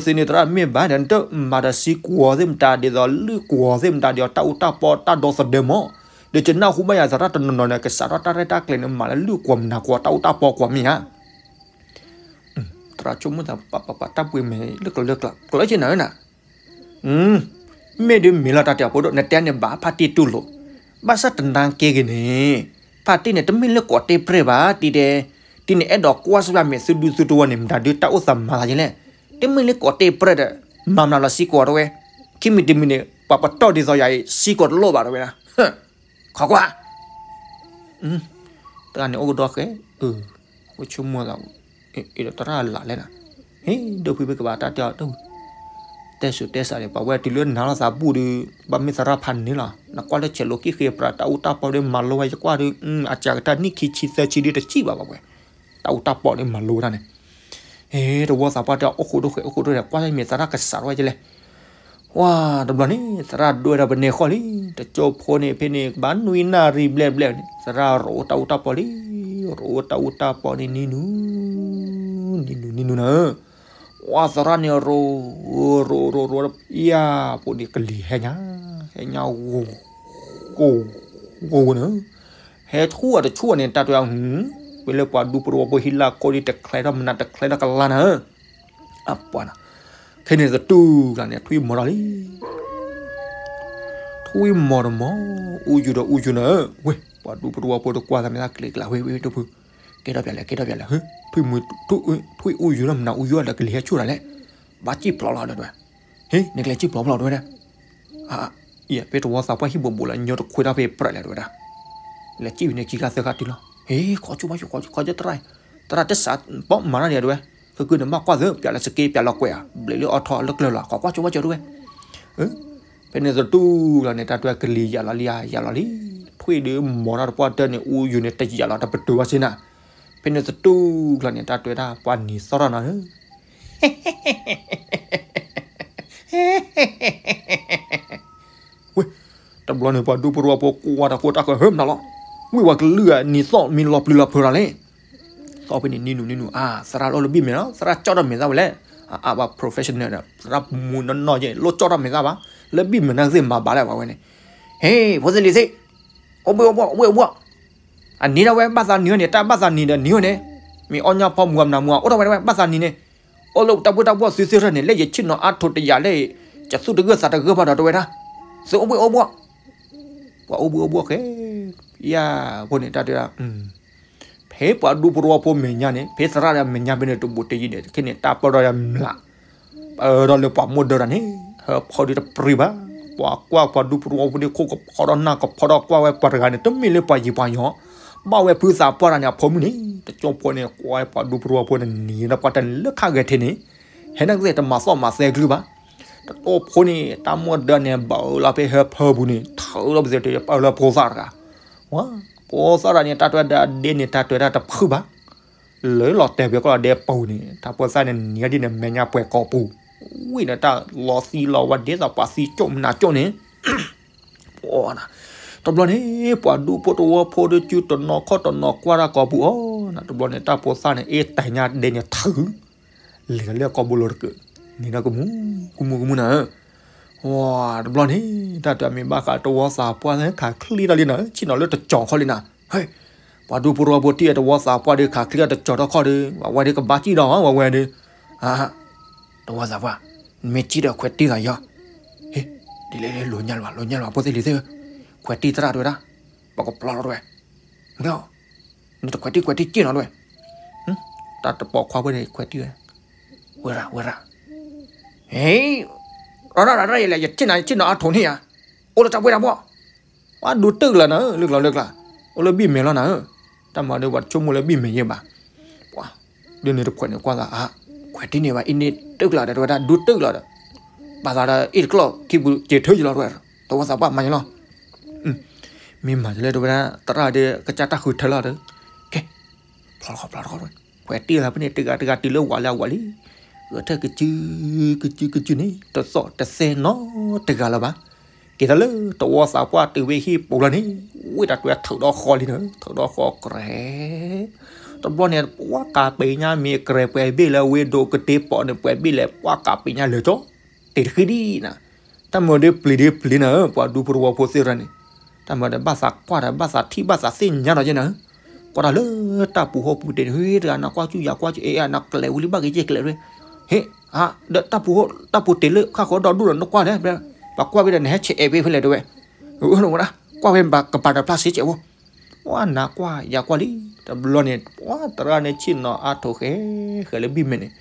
သ့န့ၢ်သရၣ်မ့ၢ်ဘၣ်ဒီး နတမၤဒီးစံကွီၤသ့ၣ်မတၤဒ်သိး လုၢ်ကွီၤသ့ၣ်မတၤဒ်သိး တၢ်အူတၢ်ပီတၢ်ဒီသဒၢမး, ဒီးကနၢ်ဟူဘၣ်ယၤသရၣ်တနီၤနီၤန့ၣ် ကစးထီၣ်တၢ်ရဲၣ်တၢ်ကျဲၤန့ၣ် မၤလၢလုၢ်ကွီၤမနၤကွီၤ တၢ်အူတၢ်ပီကွီၤမ့ၢ်ဧါ သရၣ်ဆိကမိၣ်သးပှၤပှၤပှၤတၢ်ပှ့ၤမဲာ်လၢကျၢၤလၢကျၢၤ ကျၢၤက့နၤဧၢနၤ, မ့ၢ်ဒုးမ့ၢ်လီၤတၢ်တဲအဖိဒိၣ် နတဲန့ၣ်ဘၣ်ဖါတံၢ်တူၢ်လိာ်, ဘၣ်ဆၣ်တနါက့ဂ့ၤန့ၣ်, ဖါတံၢ်န့ၣ် တမ့ၢ်လၢကိးတ့ၢ်ပြဲၢ်ဘၣ် တံၢ်တဲ, တံၢ်န့ၣ်အဲၣ်ဒိးကွၢ်စၢ်ဘၣ်မ့ၢ်သုဒူသုတဝီန့ၣ် မတၤဒုးတၢ်အိၣ်သးမၤသးယလဲၣ်, တမ့ၢ်လၢကိးတ့ၢ်ပြဲၢ်ဒီး, မၤမနုၤလီၤစံကွီၤတဲဝဲ, ခံမံၤတမံၤန့ၣ် ပှၤပတီၢ်ဒ်သိးယၤအံၤ စံကွီၤတလိၣ်ဘၣ်တဲဝဲဒၣ် ခိးကွၢ် တဂၤန့ၣ်အိၣ်ကဒီးဃဲ, အိၣ်ဆိကမိၣ်သး, အံၤဒီးသရၣ်လၢ်လဲၣ်နၤ, ဟ့ၣ် ဒိၣ်ဖုဘၣ်ကဘၣ်တၢ်တဲအီၤတ, တဲစူၤတဲစးဒီး ပှၤဝဲတုၤလၢနၤလီၤသးဘူၣ်ဒီး, ဘၣ်မ့ၢ်သရၣ်ဖးန့ၣ်လီၤ, နကွၢ်လၢဆဲးလိာ်ကံၢ်ဃ့ပြး တၢ်အူတၢ်ပီဒီးမၤလိဝဲ ယကွၢ်ဒီး, အစှၤကတၢၢ်နံၣ်ခံဆံသၢဆံဒီးတစံၣ်ဘၣ်ဘၣ်ဝဲ, တၢ်အူတၢ်ပီန့ၣ်မၤလိဝဲဒၣ်န့ၣ် ဟ့ၣ် တဝီသးပှၢ်တဲအီၤ အိၣ်ဃိဒိၣ်ဃဲ အိၣ်ဃိဒိၣ်ဃဲ ကွၢ်မ့ၢ်သရၣ်ကစးထီၣ်ဝဲကလဲၣ်, ဝါ တဘျီန့ၣ် သရၣ်ဒွဲဒီးပနဲဃီလံ, တကၠိဖိန့ၣ် ဖဲန့ၣ် ကဘၣ်နွံနၣ်ရံၣ်ဘျဲၣ်ဘျဲၣ်န့ၣ် သရၣ်ရိးတၢ်အူတၢ်ပီလံ, ရိးတၢ်အူတၢ်ပီန့ၣ်နံၤနူၤ, နံၤနူၤနံၤနူၤနၤ, ဝါ သရၣ်န့ၣ်ရိး, ရိးရိးရိး, ယၤ ပှၤန့ၣ်ကလံၤဟဲညါ, ဟဲညါ, ဂိၤ, ဂိၤန့ၣ် ဟဲဆူၣ်အတဆူၣ်န့ၣ် တၢ်တဲအီၤ, ဝဲလၢပှၤဒူဖိတဝီဖိဟံးလၢခိၣ်ဒီး တချဲထီၣ်မနၤ တချဲထီၣ်ကလါနၤဧၢ, အပှၤနၤ, ခဲန့ၣ်သတူၢ်ကျါန့ၣ် ထွံၣ်မီၤထီၣ်လံ, ထွံၣ်မီၤတမီၤ, အူယူၤဒီးအူယူၤနၤဧၢ, ဝဲ ပှၤဒူဖိတဝီဖိတကွၢ်သးမဲာ်သၣ်ကျ့ကျါ ဝဲ ဝဲ ဒိၣ်ဖု, ကဲထီၣ်ပၠးလဲၣ် ကဲထီၣ်ပၠးလဲၣ်, ထွံၣ်မီၤ, ထွံၣ်အူယူၤလၢမနၤ အူယူၤဒီးကလံၤဟဲဆူၣ်တၢ်လဲၣ်, ဘၣ်စံၣ်ဖျိးလီၤဒီး ဝဲ ဟ့ၣ် နကလဲၤစံၣ်ဖျိးဖျိးတဲဝဲဒၣ်, အါ, အံၤ ဖဲတဝီသးပှၢ်ဟံၣ်ဘူးဘူးလၢ ညီတခွဲထီၣ်ဖဲပြဲးလဲၣ်တဲဝဲဒၣ်, လဲၤစံၣ်ဝံၤန့ၣ် ခံခါသၢခါတုၤလီၤ, ဟ့ၣ် ခိးကၠိဘၣ်ဆိ ခိးကၠိသရၣ်, သရၣ်တစး ပီၣ်မၤတၢ်န့ၣ်တဲဝဲ, သ အကုၢ်န့ၣ် ဘၣ်ကွၢ်သ့ ပျးလၢစက့ ပျးလီၤကွဲးဧါ, ဘျဲးလၢအီထီၣ်လၢကျၢၢ်လီၤ ကီကွၢ်ကၠိဘၣ်ကၠိတဝဲ. ဖဲန့ၣ်သတူၢ်လီၤန့ၣ် တၢ်တဲကလံၤယၤလီၤလံ ယၤလီၤလံ, ထွံၣ်ဒုးမီၤတၢ်တပှၢ်တၢၢ်န့ၣ် အူယူၤန့ၣ် တယၤလီၤ တပတုာ်ဘၣ်စ့ၢ်နၤ. ဖဲန့ၣ်သတူၢ်လီၤန့ၣ် တၢ်တဲဒၣ် ပှၤနံၤသီၣ်ထီၣ်နၤဧၢ ဝ့ၢ်, တဘျီန့ၣ် ပှၤဒူဖိတဝီဖိကွၢ်တၢ်ကိၢ်တၢ်ဂီၤ ဟၢမနုၤလီၤ. ဝ့ၢ် ပှၤကလုာ်ဧါ နံၤသီၣ်မံလီၤပျံၤလီၤဖုးဒီးလဲၣ်. သီၣ်ဖဲန့ၣ် နံၤနုာ်နံၤနုာ် အါ သရၣ်လၢအိၣ်လၢဘံၣ်မဲာ်လီၤ, သရၣ်ကၠီၣ်ထီၣ်မဲာ်သၣ်ဝဲလဲၣ်. အါအါ ပှၤ professional ဒီး သရၣ်မူနီၢ်နီၢ်က့ လိၣ်ကၠီၣ်ထီၣ်မဲာ်သၣ်ဘၣ်, လၢဘံၣ်မဲာ်နၢ်ကသ့ၣ်မၤဘၣ်လၢပှၤဝဲန့ၣ်. ဟ့ၣ် ဖိသ့ၣ်လံၤသ့ၣ်, အိၣ်ဘှံးအိၣ်ဘှီၣ် အိၣ်ဘှံးအိၣ်ဘှီၣ် အိၣ်ဘှံးအိၣ်ဘှီၣ်. အနံၤဒၣ်ဝဲ ဘၣ်သးနံၤဝဲန့ၣ် တၢ်ဘၣ်သးနံၤဒီးနံၤဝဲန့ၣ်, မ့ၢ်အီၣ်ညၣ်ဖီမုၢ်အမနၤမူအအိၣ်ထီၣ်ဝဲဒၣ်ဝဲ ဘၣ်သးနံၤန့ၣ်, အိၣ်လၢတၢ်ဘှံးတၢ်ဘှီၣ်သုသ့ၣ်ထီၣ်န့ၣ် လၢယဆ့ၣ်နီၤအါထိးတယာ်လၢ ယသူၣ်တဂၢၢ်သးတဂၢၢ်ဘၣ်ဒီးတဝဲဒၣ်, သုအိၣ်ဘှံးအိၣ်ဘှီၣ်. ပှၤအိၣ်ဘှံးအိၣ်ဘှီၣ်ဃဲ, ယၤဖိန့ၣ် တၢ်တဲဒၣ် ဖဲပှၤဒူဖိတဝီဖိမဲာ်ညါန့ၣ် ဖဲသရၣ်ဒီးမဲာ်ညါဖဲန့ၣ် တဘူးတယံၤန့ၣ် ခဲန့ၣ် တၢ်ပၢၢ်ထီၣ်ယၤမျး, ပၢၢ်ထီၣ်လၢပှၤမိၢ်ဒၢတၢ်န့ၣ် ဟၢဖီဒုတပြံဘၣ်. ပှၤကွၢ်ပှၤဒူဖိတဝီဖိဒုး ခိၣ်ကဖီဒီးနၢ်ကဖီဒီးကွၢ်ဝဲပှၤတဂၤန့ၣ် တမ့ၢ်လၢပှၤယံၤပှၤညီ, ဘၣ်ဝဲဖုသးပှၢ်တၢ်န့ၣ် အဖိမုၣ်န့ၣ်, တကၠိဖိန့ၣ် ကွၢ်ပှၤဒူဖိတဝီဖိန့ၣ် နံၤဒီးပှၤတၢ်န့ၣ်လၢခါဂဲၤထံးန့ၣ်, ဟဲနၢ်ကသ့ၣ်တမၤသီၣ်မၤသဲကလုၢ်ဘၣ်. တကၠိဖိန့ၣ် တၢ်မိၢ်ဒၢန့ၣ် ဘၣ်အၢလီၤဖဲဟၢဖၢပူၤန့ၣ် ထုးလီၤပသ့ၣ်တပၢၢ်လၢဖိသၣ်တဂၤ, ဖိသၣ်တဂၤန့ၣ် တၢ်တဲဝဲဒၣ်ဒဲန့ၣ် တၢ်တဲဝဲဒၣ်တဖုဘၣ် လၢလီၤတဲာ်ဘဲကီၢ်လီၤဒဲပူၤန့ၣ် တၢ်ဖိသၣ်န့ၣ် နံၤဒ်န့ၣ် မဲာ်ညါပှဲၤကိာ်ပူၤ, ဝံၤန့ၣ် တၢ်လီၤသံလီၤဝါဒ်သိးပှၤသံကၠိၣ်မနၤကၠိၣ်န့ၣ်, တဘျီန့ၣ် ပှၤဒူဖိတဝီဖိဒုး စုတနီၤခီၣ်တနီၤကွၢ်တၢ်ကိာ်ပူၤအီၤ, တဘျီန့ၣ် တၢ်ဖိသၣ်န့ၣ် အ့ၣ်တဲာ်ညါဒဲန့ၣ်ထုး လဲၤဒီးလၢကိာ်ဘိလိၤတကၢး, နံၤဒီးကမူ ကမူကမူနၤဧၢ, ဝါ တဘျီန့ၣ် တၢ်တဲမ့ၢ်ဘၣ်ဃးတဝီသးပှၢ်လၢခးချံထီၣ်လံနၤဧၢ, ဆ့ၣ်နီၤလၢတကၠီၤခီလံနၤ, ဟဲ, ပှၤဒူဖိတဝီဖိထံၣ်ဝဲတဝီသးပှၢ်ဒီး ခးချံထီၣ်တကၠီၤထီၣ်ခီဒီး ဝဲဒုးကဘၣ်စံၣ်ဒီးဝဲဝဲဒီး, အါ, တဝီသးပှၢ်, နမ့ၢ်စံၣ်ဒီးခွဲးတံၢ်သးယီၤ, ဟ့, ဒ်လဲၣ်လဲၣ် လိၤညါလၢၤဘၣ် လိၤညါလၢၤဘၣ် ဖိသ့ၣ်လံၤသ့ၣ်ဧၢ, ခွဲးတံၢ်သရၣ်တဝဲဒၣ်, ပကပျီလီၤတဝဲ, မ့ၢ်လီၤ နတခွဲးတံၢ်ခွဲးတံၢ်စ့ၢ်နီၤတဝဲ, တၢ်တပိာ်ခွါဖိန့ၣ် ခွဲးတံၢ်ဝဲ, ဝဲရၣ် ဝဲရၣ်, ဟ့, ရၣ်ရၣ်ရၣ်ရၣ် ယလဲၣ် ယဆ့ၣ်နီၤ ယဆ့ၣ်နီၤအါထိးန့ၢ်ယၤ, အိၣ်လၢတၢ်ဘှံးတၢ်ဘှီၣ်, ပှၤဒူတၢၢ်လီၤနၤဧၢ လၢကျီလၢကျါ, အိၣ်လၢဘံၣ်မဲာ်လီၤနၤဧၢ, တၢ်မၤဒီးပှၤတဆိကမိၣ်လၢဘံၣ်မဲာ်ယဲဘၣ်, ပှၤ, ဒ်န့ၣ်တခွဲးန့ၣ်ကွၢ်သးအါ, ခွဲးတံၢ်န့ၢ်ဘၣ် အံၤန့ၣ်တၢၢ်လီၤဒီးတဝဲဒၣ် ဒူတၢၢ်လီၤဒီး, ဘၣ်သးဒီးအ့ၣ်တကျီၢ်ခံပူၤ က့ၤထၢယလီၤတဝဲ, တဝီသးပှၢ်မၤယလီၤ မ့ၢ်မၤတလၢတဝဲဒၣ် သရၣ်ဒီး ကစၢ်တၢ်ဃုထၢလီၤဒီး, ကဲ, ဖျီတခီ ဖျီတခီ, ခွဲးတံၢ်သးဖဲန့ၣ် တဂၤတဂၤတုၤလၢဝးလၢအဝးလံ, ဂဲၤထၢၣ်ကစု, ကစု ကစုန့ၣ် တသီၣ်တသဲနီတဂၤလၢၤဘၣ်, က့ၤသးလၢတဝီသးပှၢ်တုၤဝဲဟံၣ်ပူၤလီၤန့ၣ်, ဝ့ၢ်တၢ်တွဲထုးဒီးဃီလံနၤ, ထုးဒီးဃီကြဲး တဘျီန့ၣ် ပှၤကးပ့ၤညါမ့ၢ်ကြဲးပှဲၤဘ့ၣ်လၢဝ့ၢ်ဒိၣ်ကတ့ပီးန့ၣ် ပှဲၤဘ့ၣ်လဲၣ် ပှၤကးပ့ၤညါလၢာ်ကၠီ, တ့ၢ်တဃံဒံးနၤ, တၢ်မၤဒီးပျံၤဒီးပျံၤနၤဧၢ ပှၤဒူဖိတဝီဖိသ့ၣ်တဖၣ်န့ၣ်, တၢ်မၤဒီးဘၣ်သးကွၢ်ဒီး ဘၣ်သးထံၣ်ဘၣ်သးသ့ၣ်ညါဒီးက့နၤဧၢ, ကွၢ်တၢ်လၢတၢ်ပူၤဟီၣ်ပူၤတ့ၢ်န့ၣ် ဟ့ၣ်တဂၤနကွၢ်ဆူယၤကွၢ်ဆူအ့ၣ် အနကျဲးဝံၤလံဘၣ်က့ၤက့ၤကျဲးရ့, ဟ့ၣ်, ဒီးတၢ်ပူၤဟီၣ် တၢ်ပူၤတ့ၢ်လၢခါဃီဒီဒူၣ်ဒီးနကွၢ်ဒီး, ပှၤကွၢ်ဖဲဒီးနဟဲဆဲးအဲၣ်ဖဲဖဲလဲၣ်တဝဲ, အၢ နဝဲဒၣ် ကွၢ်ဖဲဘၣ်ကပၤဒီးဖျါစ့ၢ်ကီးဖိ ပှၤနကွၢ်ယၤကွၢ်လံ, တဘျီန့ၣ် ပှၤသရၣ်န့ၣ်ဆ့ၣ်နီၤအါထိးဃဲ, ဃဲလၢဘံၣ်မဲာ်န့ၣ်,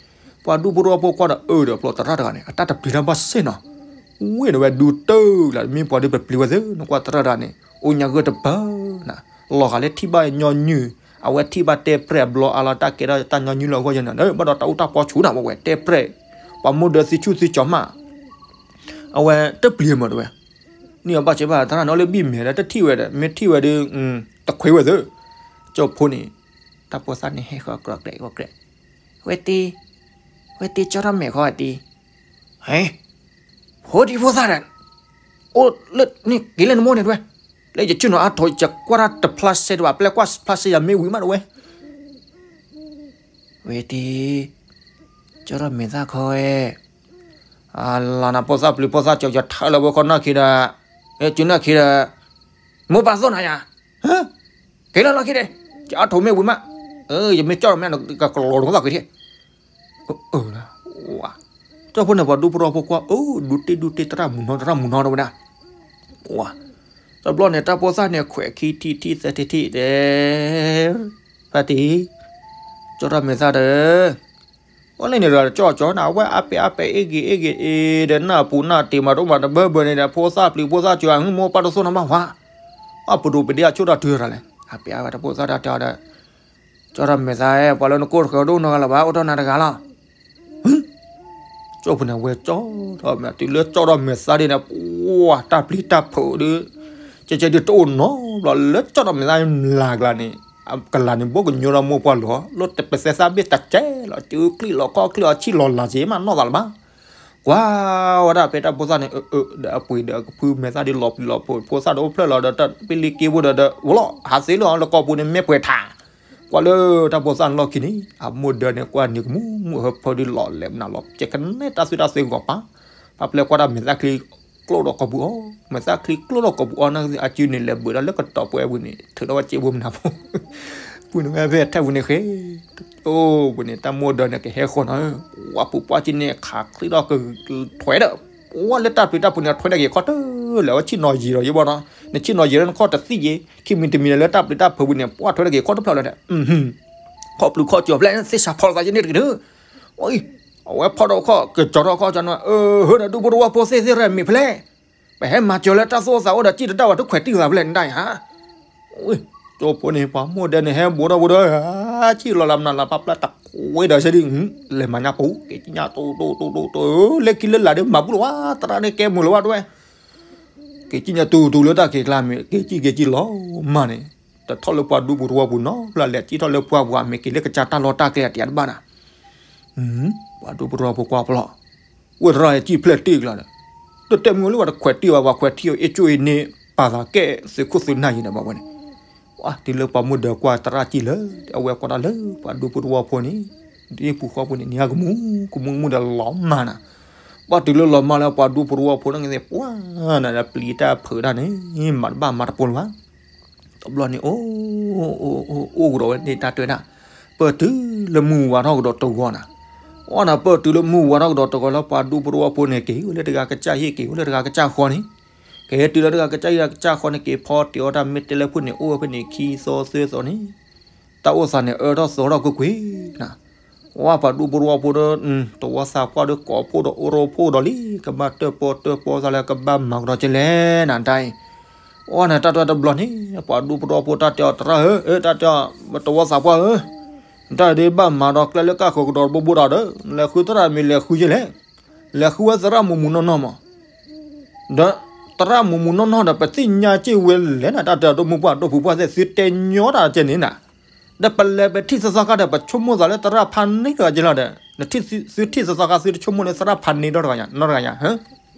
ပှၤဒူဖိတဝီဖိကွၢ်ဒီးအၢဒီးဖျိသရၣ်တဂၤန့ၣ် အတၢ်တပျံၤတၢ်ဘၣ်စ့ၢ်နီၤ, ဝ့ၢ်ဒီးဝဲဒူတၢၢ်လၢ မ့ၢ်ပှၤဒုးပပျံၤဝဲသ့ၣ် နကွၢ်သရၣ်တဂၤန့ၣ် အိၣ်ညါဂၢၢ်တပၢၢ်နၤ, လီၤဂာ်လၢထံၣ်ဘၣ်ညီနုၢ်, အဝဲထံၣ်ဘၣ်တဲပြဲၢ်အဘျီအါလီၤ တၢ်ကဲထီၣ်တၢ်ညီနုၢ်လၢအဂီၢ်ယဲန့ၣ် ဘၣ်ဒီးတၢ်အိၣ်တၢ်ပီဆူၣ်နၤ ဝဲတဲပြဲၢ်, ပှၤမိၢ်ဒၢသံဆူၣ်သံကၠီၤမး အဝဲတပျံၤမးတဝဲ, န့ၣ်အဘၣ်စ့ၢ်ဘၣ် သရၣ်န့ၣ်အိၣ်လၢဘံၣ်မဲာ်ဒီး တထံၣ်ဝဲဒီး မ့ၢ်ထံၣ်ဝဲဒီး တခွ့ဝဲသ့ၣ်, ကၠိဖိန့ၣ်, တၢ်ဖိသၣ်န့ၣ်ဟဲဃီၤကြၢးကြဲးဃီၤကြဲး, ဝဲတ့, ဝဲတ့ကၠီထီၣ်မဲာ်ဃီဝဲတ့, ဟဲ, ဖိဒံဖိသၣ်ဒီး, အိၣ်လၢန့ၣ်က့ၤလၢနမိၢ်န့ၣ်တဝဲ, လၢယဆ့ၣ်နီၤအါထိး ယကွၢ်တၢ်တဖျါစဲတဘၣ် ပျဲကွၢ်ဖျါစဲယၤမ့ၢ်ဝံၤမးတဝဲ ဝဲတ့, ကၠီထီၣ်မဲာ်သၣ်ခီဝဲ, အလီၤနၤ ဖိသၣ်ပျံၤဖိသၣ်ကၠီ ယထၢလီၤဝဲဃီနီၢ်ခံဒီး, ကၠီနီၢ်ခံဒီး, မိၢ်ပၢ်သိၣ်နၤယၤ, က့ၤလၢလီၢ်ခံဒီး, ယအါထိးမ့ၢ်ဝံၤမး, ယမ့ၢ်ကၠီထီၣ်မဲာ်နကကလီၤနသီၣ်က့ၤထံၣ် အၢ, ကၠီဖိန့ၣ် ပှၤဒူဖိတဝီဖိကွၢ် အၢ ဒူတ့ဒူတ့ သရၣ်မုၢ်နီၤ သရၣ်မုၢ်နီၤတဝဲဒၣ်, ဝါ, တဘျီန့ၣ် တၢ်ဖိသၣ်န့ၣ် ခွဲးခံထံၣ်ထံၣ်သၢထံၣ်ထံၣ်တဲ, ဖါတံၢ်, ကၠီထီၣ်မဲာ်သၣ်ဒီး, အိၣ်လၢန့ၣ်ဒီး ကၠီကၠီနၤ အဝဲအါပဲာ်အါပဲာ် အ့ၣ်ဂ့ၤအ့ၣ်ဂ့ၤအ့ၣ်ဒီး နၢ်ပူၤနၢ်တ့ၢ် မၤဒိၣ်မၤတဘၢဘၢန့ၣ်ဒီး ဖိသၣ်ပျံၤဖိသၣ်ကၠီ အမိၢ်ပၢ်တသိၣ်နၤဘၣ်ဝါ, အပဒိၣ်ပဒ့အဆိၣ်တၢ်တုၤရၤလဲၣ် အါပဲာ်အါဝဲတၢ်ဖိသၣ်တၢ်တဲအီၤဒီး ကၠီထီၣ်မဲာ်သၣ်ဧၢ ပှၤလၢနကိးတဃဲၤဒိၣ်နီတဂၤလၢၤဘၣ် အိၣ်ထီၣ်နၤတဂၤလီၤ. ကၠီၣ်ဖိန့ၣ် အဝဲကၠီၣ်ထီၣ်မဲာ် တုၤလၢကၠီၣ်ထီၣ်မဲာ်သၣ်ဒ်န့ၣ် ပှၤတၢ်ပျံၤတၢ်ဖုးဒီး ကဲကဲဒ်တအိၣ်နီတဘျီ လၢကၠီၣ်ထီၣ်မဲာ်သၣ်လၢ်ကျါန့ၣ် ကလၤန့ၣ်ဘိကညိဒီးမိၢ်ပှၢ်လီၤ လၢတပသဲသၣ်ဘ့ၣ်တစဲးလီၤ တုၤချံၣ်လီၤခီၣ်ချံၣ်အီၤဆံၣ်လီၤလၤက့ၤမးနီၢ်သးလၢၤဘၣ် ကွၢ်ဝဲဒၣ်ဖဲတၢ်ဖိသၣ်န့ၣ် အၢ အၢ ဒီးအပှ့ၤဒီးအကဖုမဲာ်သၣ်ဒ် လီၤပျံၤလီၤဖုး ဖိသၣ်ဒီးအိၣ်ဖျဲၣ်လီၤဒီး တၢ်ပ့လံက့ဖိဒီး ဒီးဝဲလီၤ ဟးသ့လၢအီၤလၢကီၢ်ပူၤန့ၣ် မ့ၢ်ပှဲၤထး ကွၢ်လၢတၢ်ဖိသၣ်န့ၣ်လီၢ်ခံန့ၣ် အမိၢ်ဒၢန့ၣ် ကွၢ်နံၤကမူၣ်မူၣ်ဟၢဖၢဒ်လီၤလဲၤမနုၤလီၤ ကဲကနဲတၢ်သွံၣ်တၢ်သွဲဂီၤပၤ ပှၤပျဲၢ်ကွၢ်တၢ်မဲာ်သၣ်ချံကျိၣ်ဒီးကီၢ်ပူၤအီၤ မဲာ်သၣ်ချံကျိၣ်ဒီးကီၢ်ပူၤအီၤ နာ်က့အစုန့ၣ် လဲၤဘုးဒီးလၢကတီၤပှဲၤပူၤန့ၣ် ထုးထီၣ်ဝဲစ့ဖိမနုၤဖိ ပူၤန့ၣ်ဝဲဖဲထဲပူၤန့ၣ်ဃ့ အိၣ်ပူၤန့ၣ် တၢ်မိၢ်ဒၢန့ၣ် ကဟဲဃီနီၤ ပှၤပူၤပှၢ်ကံန့ၣ် ခးချံထီၣ်ကထွဲဒီး ပှၤလၢတၢ်ပျံၤတၢ်ဖုးန့ၣ် ထွဲဒၣ်က့ၤခီတၢၢ်လၢာ် အဝဲဆ့ၣ်နီၤယံာ်ဒီးယဘီနီၤ နဆ့ၣ်နီၤယံာ်လၢနခီၣ်တသံၣ်ယံာ် ခံမံၤတမံၤလၢတၢ်ပျံၤတၢ်ဖုးပူၤန့ၣ် ပှၤထွဲဒၣ်က့ၤခီတဖျၢၣ်လၢာ်န့ၣ် ခီၣ်ပျုၤခီၣ်ကၠီၤဖျဲၣ် သ့ၣ်ဆါဖီၣ်သးယန့ၣ်တက့ၢ်ဒီး အဝဲဖီၣ်ဒီးခီၣ် ကကၠီၤထီၣ်ခီၣ်ကၠီၤနီၤ အၢ ဟၢဒီးဒူဖိတဝီဖိသ့ၣ်သ့ၣ်ရဲၣ်မ့ၢ်ဖဲလဲၣ် ပဟဲမၤစၢၤလၢတၢ်သူၣ်အိၣ်သးအိၣ်ဒီး ကံၣ်တတၢ်ဝဲတခွဲးတံၢ်သးဖဲလဲၣ်နတၢ်အံၤဧါ ကၠီဖိန့ၣ် ပှၤမိၢ်ဒၢန့ၣ်ဟဲဘိးထီၣ်ဘိးဒီး ဆံၣ်လီၤလၢမနုၤလၢ် ပှၤပျဲၢ်တခွဲးဒီးဆဲဒ် လဲၤမၤညါပူၤ က့ၤကံၣ်ညါတူတူတူတူ လၢခံလၢလာ်ဒီးမၤဘူၣ်လီၤဝဲ သရၣ်န့ၣ်ကဲမုာ်လီၤဝဲတဝဲ က့ၤကံၣ်ညါတူတူလၢတၢ်က့ၤကျါမ့ၢ် က့ၤကံၣ်က့ၤကံၣ်လီၤမၢ်န့ၣ် တထီၣ်လၢပှၤဒူဖိတဝီဖိနီတဘျီ လဲၤကံၣ်ထီၣ်လၢပှၤပူၤမ့ၢ်က့ၤလၢကစၢ်တၢ်လီၢ်တၢ်ကျဲအတယၤတဘၣ်နၤ ပှၤဒူဖိတဝီဖိကွၢ်ဖျီၣ် အိၣ်သရၣ်ကံၣ်ဖျဲၣ်တံၢ်ကျါဒီး တတဲမုာ်လၢပှၤတခွဲးတံၢ်ဘၣ် ပှၤခွဲးတံၢ်အီၤ အ့ၣ်ကၠိအ့ၣ်န့ၣ် ပာ်သးကဲသုးခိၣ်သုးနၢ်ယံၤဒီးဘၣ်ဝဲန့ၣ် တုၤလၢပှၤမိၢ်ဒၢကွၢ်သရၣ်ကံၣ်လၢ အဝဲကွၢ်တၢ်လၢ ပှၤဒူဖိတဝီဖိန့ၣ် ဒ်ပူၤဃီဖိန့ၣ် နံၤကမူၣ်ကမူၣ်ကမူၣ်ဒီးလီၤမၢ်နၤ ပှၤတုၤလၢလီၤမၢ်လၢပှၤဒူဖိတဝီဖိန့ၣ်ကသ့ၣ် ပှၤနၤဒီးပျံၤတၢ်ဖုးတၢ်န့ၣ် မၤတဘၣ်မၤတပိၤလၢၤဘၣ် တဘျီန့ၣ် အိၣ် အိၣ် အိၣ်ကဒီးဝဲန့ၣ်တၢ်တဲဝဲဒၣ် ပၢၢ်တုၤလၢမုၢ်ဝါထီၣ်ကဒီးတဂီၤနၤ အီၣ်နၤ ပၢၢ်တုၤလၢမုၢ်ဝါထီၣ်ကဒီးတဂီၤလၢပှၤဒူဖိတဝီဖိန့ၣ် က့ၤအိၣ်လၢတဂၤကစၢ်ဟံၣ် က့ၤအိၣ်လၢတဂၤကစၢ်ဃီန့ၣ် က့ၤတုၤလၢတဂၤကစၢ်ဟံၣ်တဂၤကစၢ်ဃီန့ၣ် က့ၤဖီတ့ၢ်အီၣ်တၢ်မ့ၢ်တဲလၢဖုၣ်န့ၣ် အိၣ်ဝဲဖဲန့ၣ်ခံသီသၢသီန့ၣ် တၢ်အိၣ်သးန့ၣ် အၢထီၣ်သီထီၣ်ကွ့ၢ်ကွ့ၢ်နၤ ဝဲပှၤဒူဖိတဝီဖိဒီး တဝီသးပှၢ်ဒီးကိးဖှိၣ်ဒီးအိၣ်ရိဖှိၣ်ဒီးလံ ကဘၣ်တၢၣ်ပီတၢၣ်ပီသးလၢ ကဘၣ်မၤကဒီးကလဲၣ်နၤတၢ်အံၤ အီၣ်နၤတၢ်တဲတဘျီန့ၣ် ပှၤဒူဖိတဝီဖိတၢ်တဲအီၤ သရၣ်ဧၢ တၢ်တဲအီၤ တဝီသးပှၢ်ဧၢ တၢ်ဒ်ဘၣ်မၤဒီးကျဲလၢကၢ်ဃုာ်ကဒီးတဘိဘိဒီးဒီး လဲၤဃုသရၣ်မ့ၢ်လဲၤဃုက့လဲၣ် လဲၤဃုဝဲသရၣ်မူးမူးနီၢ်နီၢ်မး ဒီး သရၣ်မူးမူးနီၢ်နီၢ်ဒီး ပသ့ၣ်ညါစ့ၢ်ဝဲလဲၣ်နၤ တၢ်တဲအီၤ ဒီးမိၢ်ပှၢ်ဒီးဖုပှၢ်သ့ၣ် သုတဲညီတၢ်ကဲန့ၣ်နၤ ဒီးပလဲၤပထံၣ်သီသီခါဒီး ပဆိကမိၣ်သးလၢသရၣ်ဖးန့ၢ်တဂၤကဲလီၤဒီး သုထံၣ်သီသီခါ သုတဆိကမိၣ်လၢသရၣ်ဖးန့ၢ်ဒီတဂၤညါ နီတဂၤညါ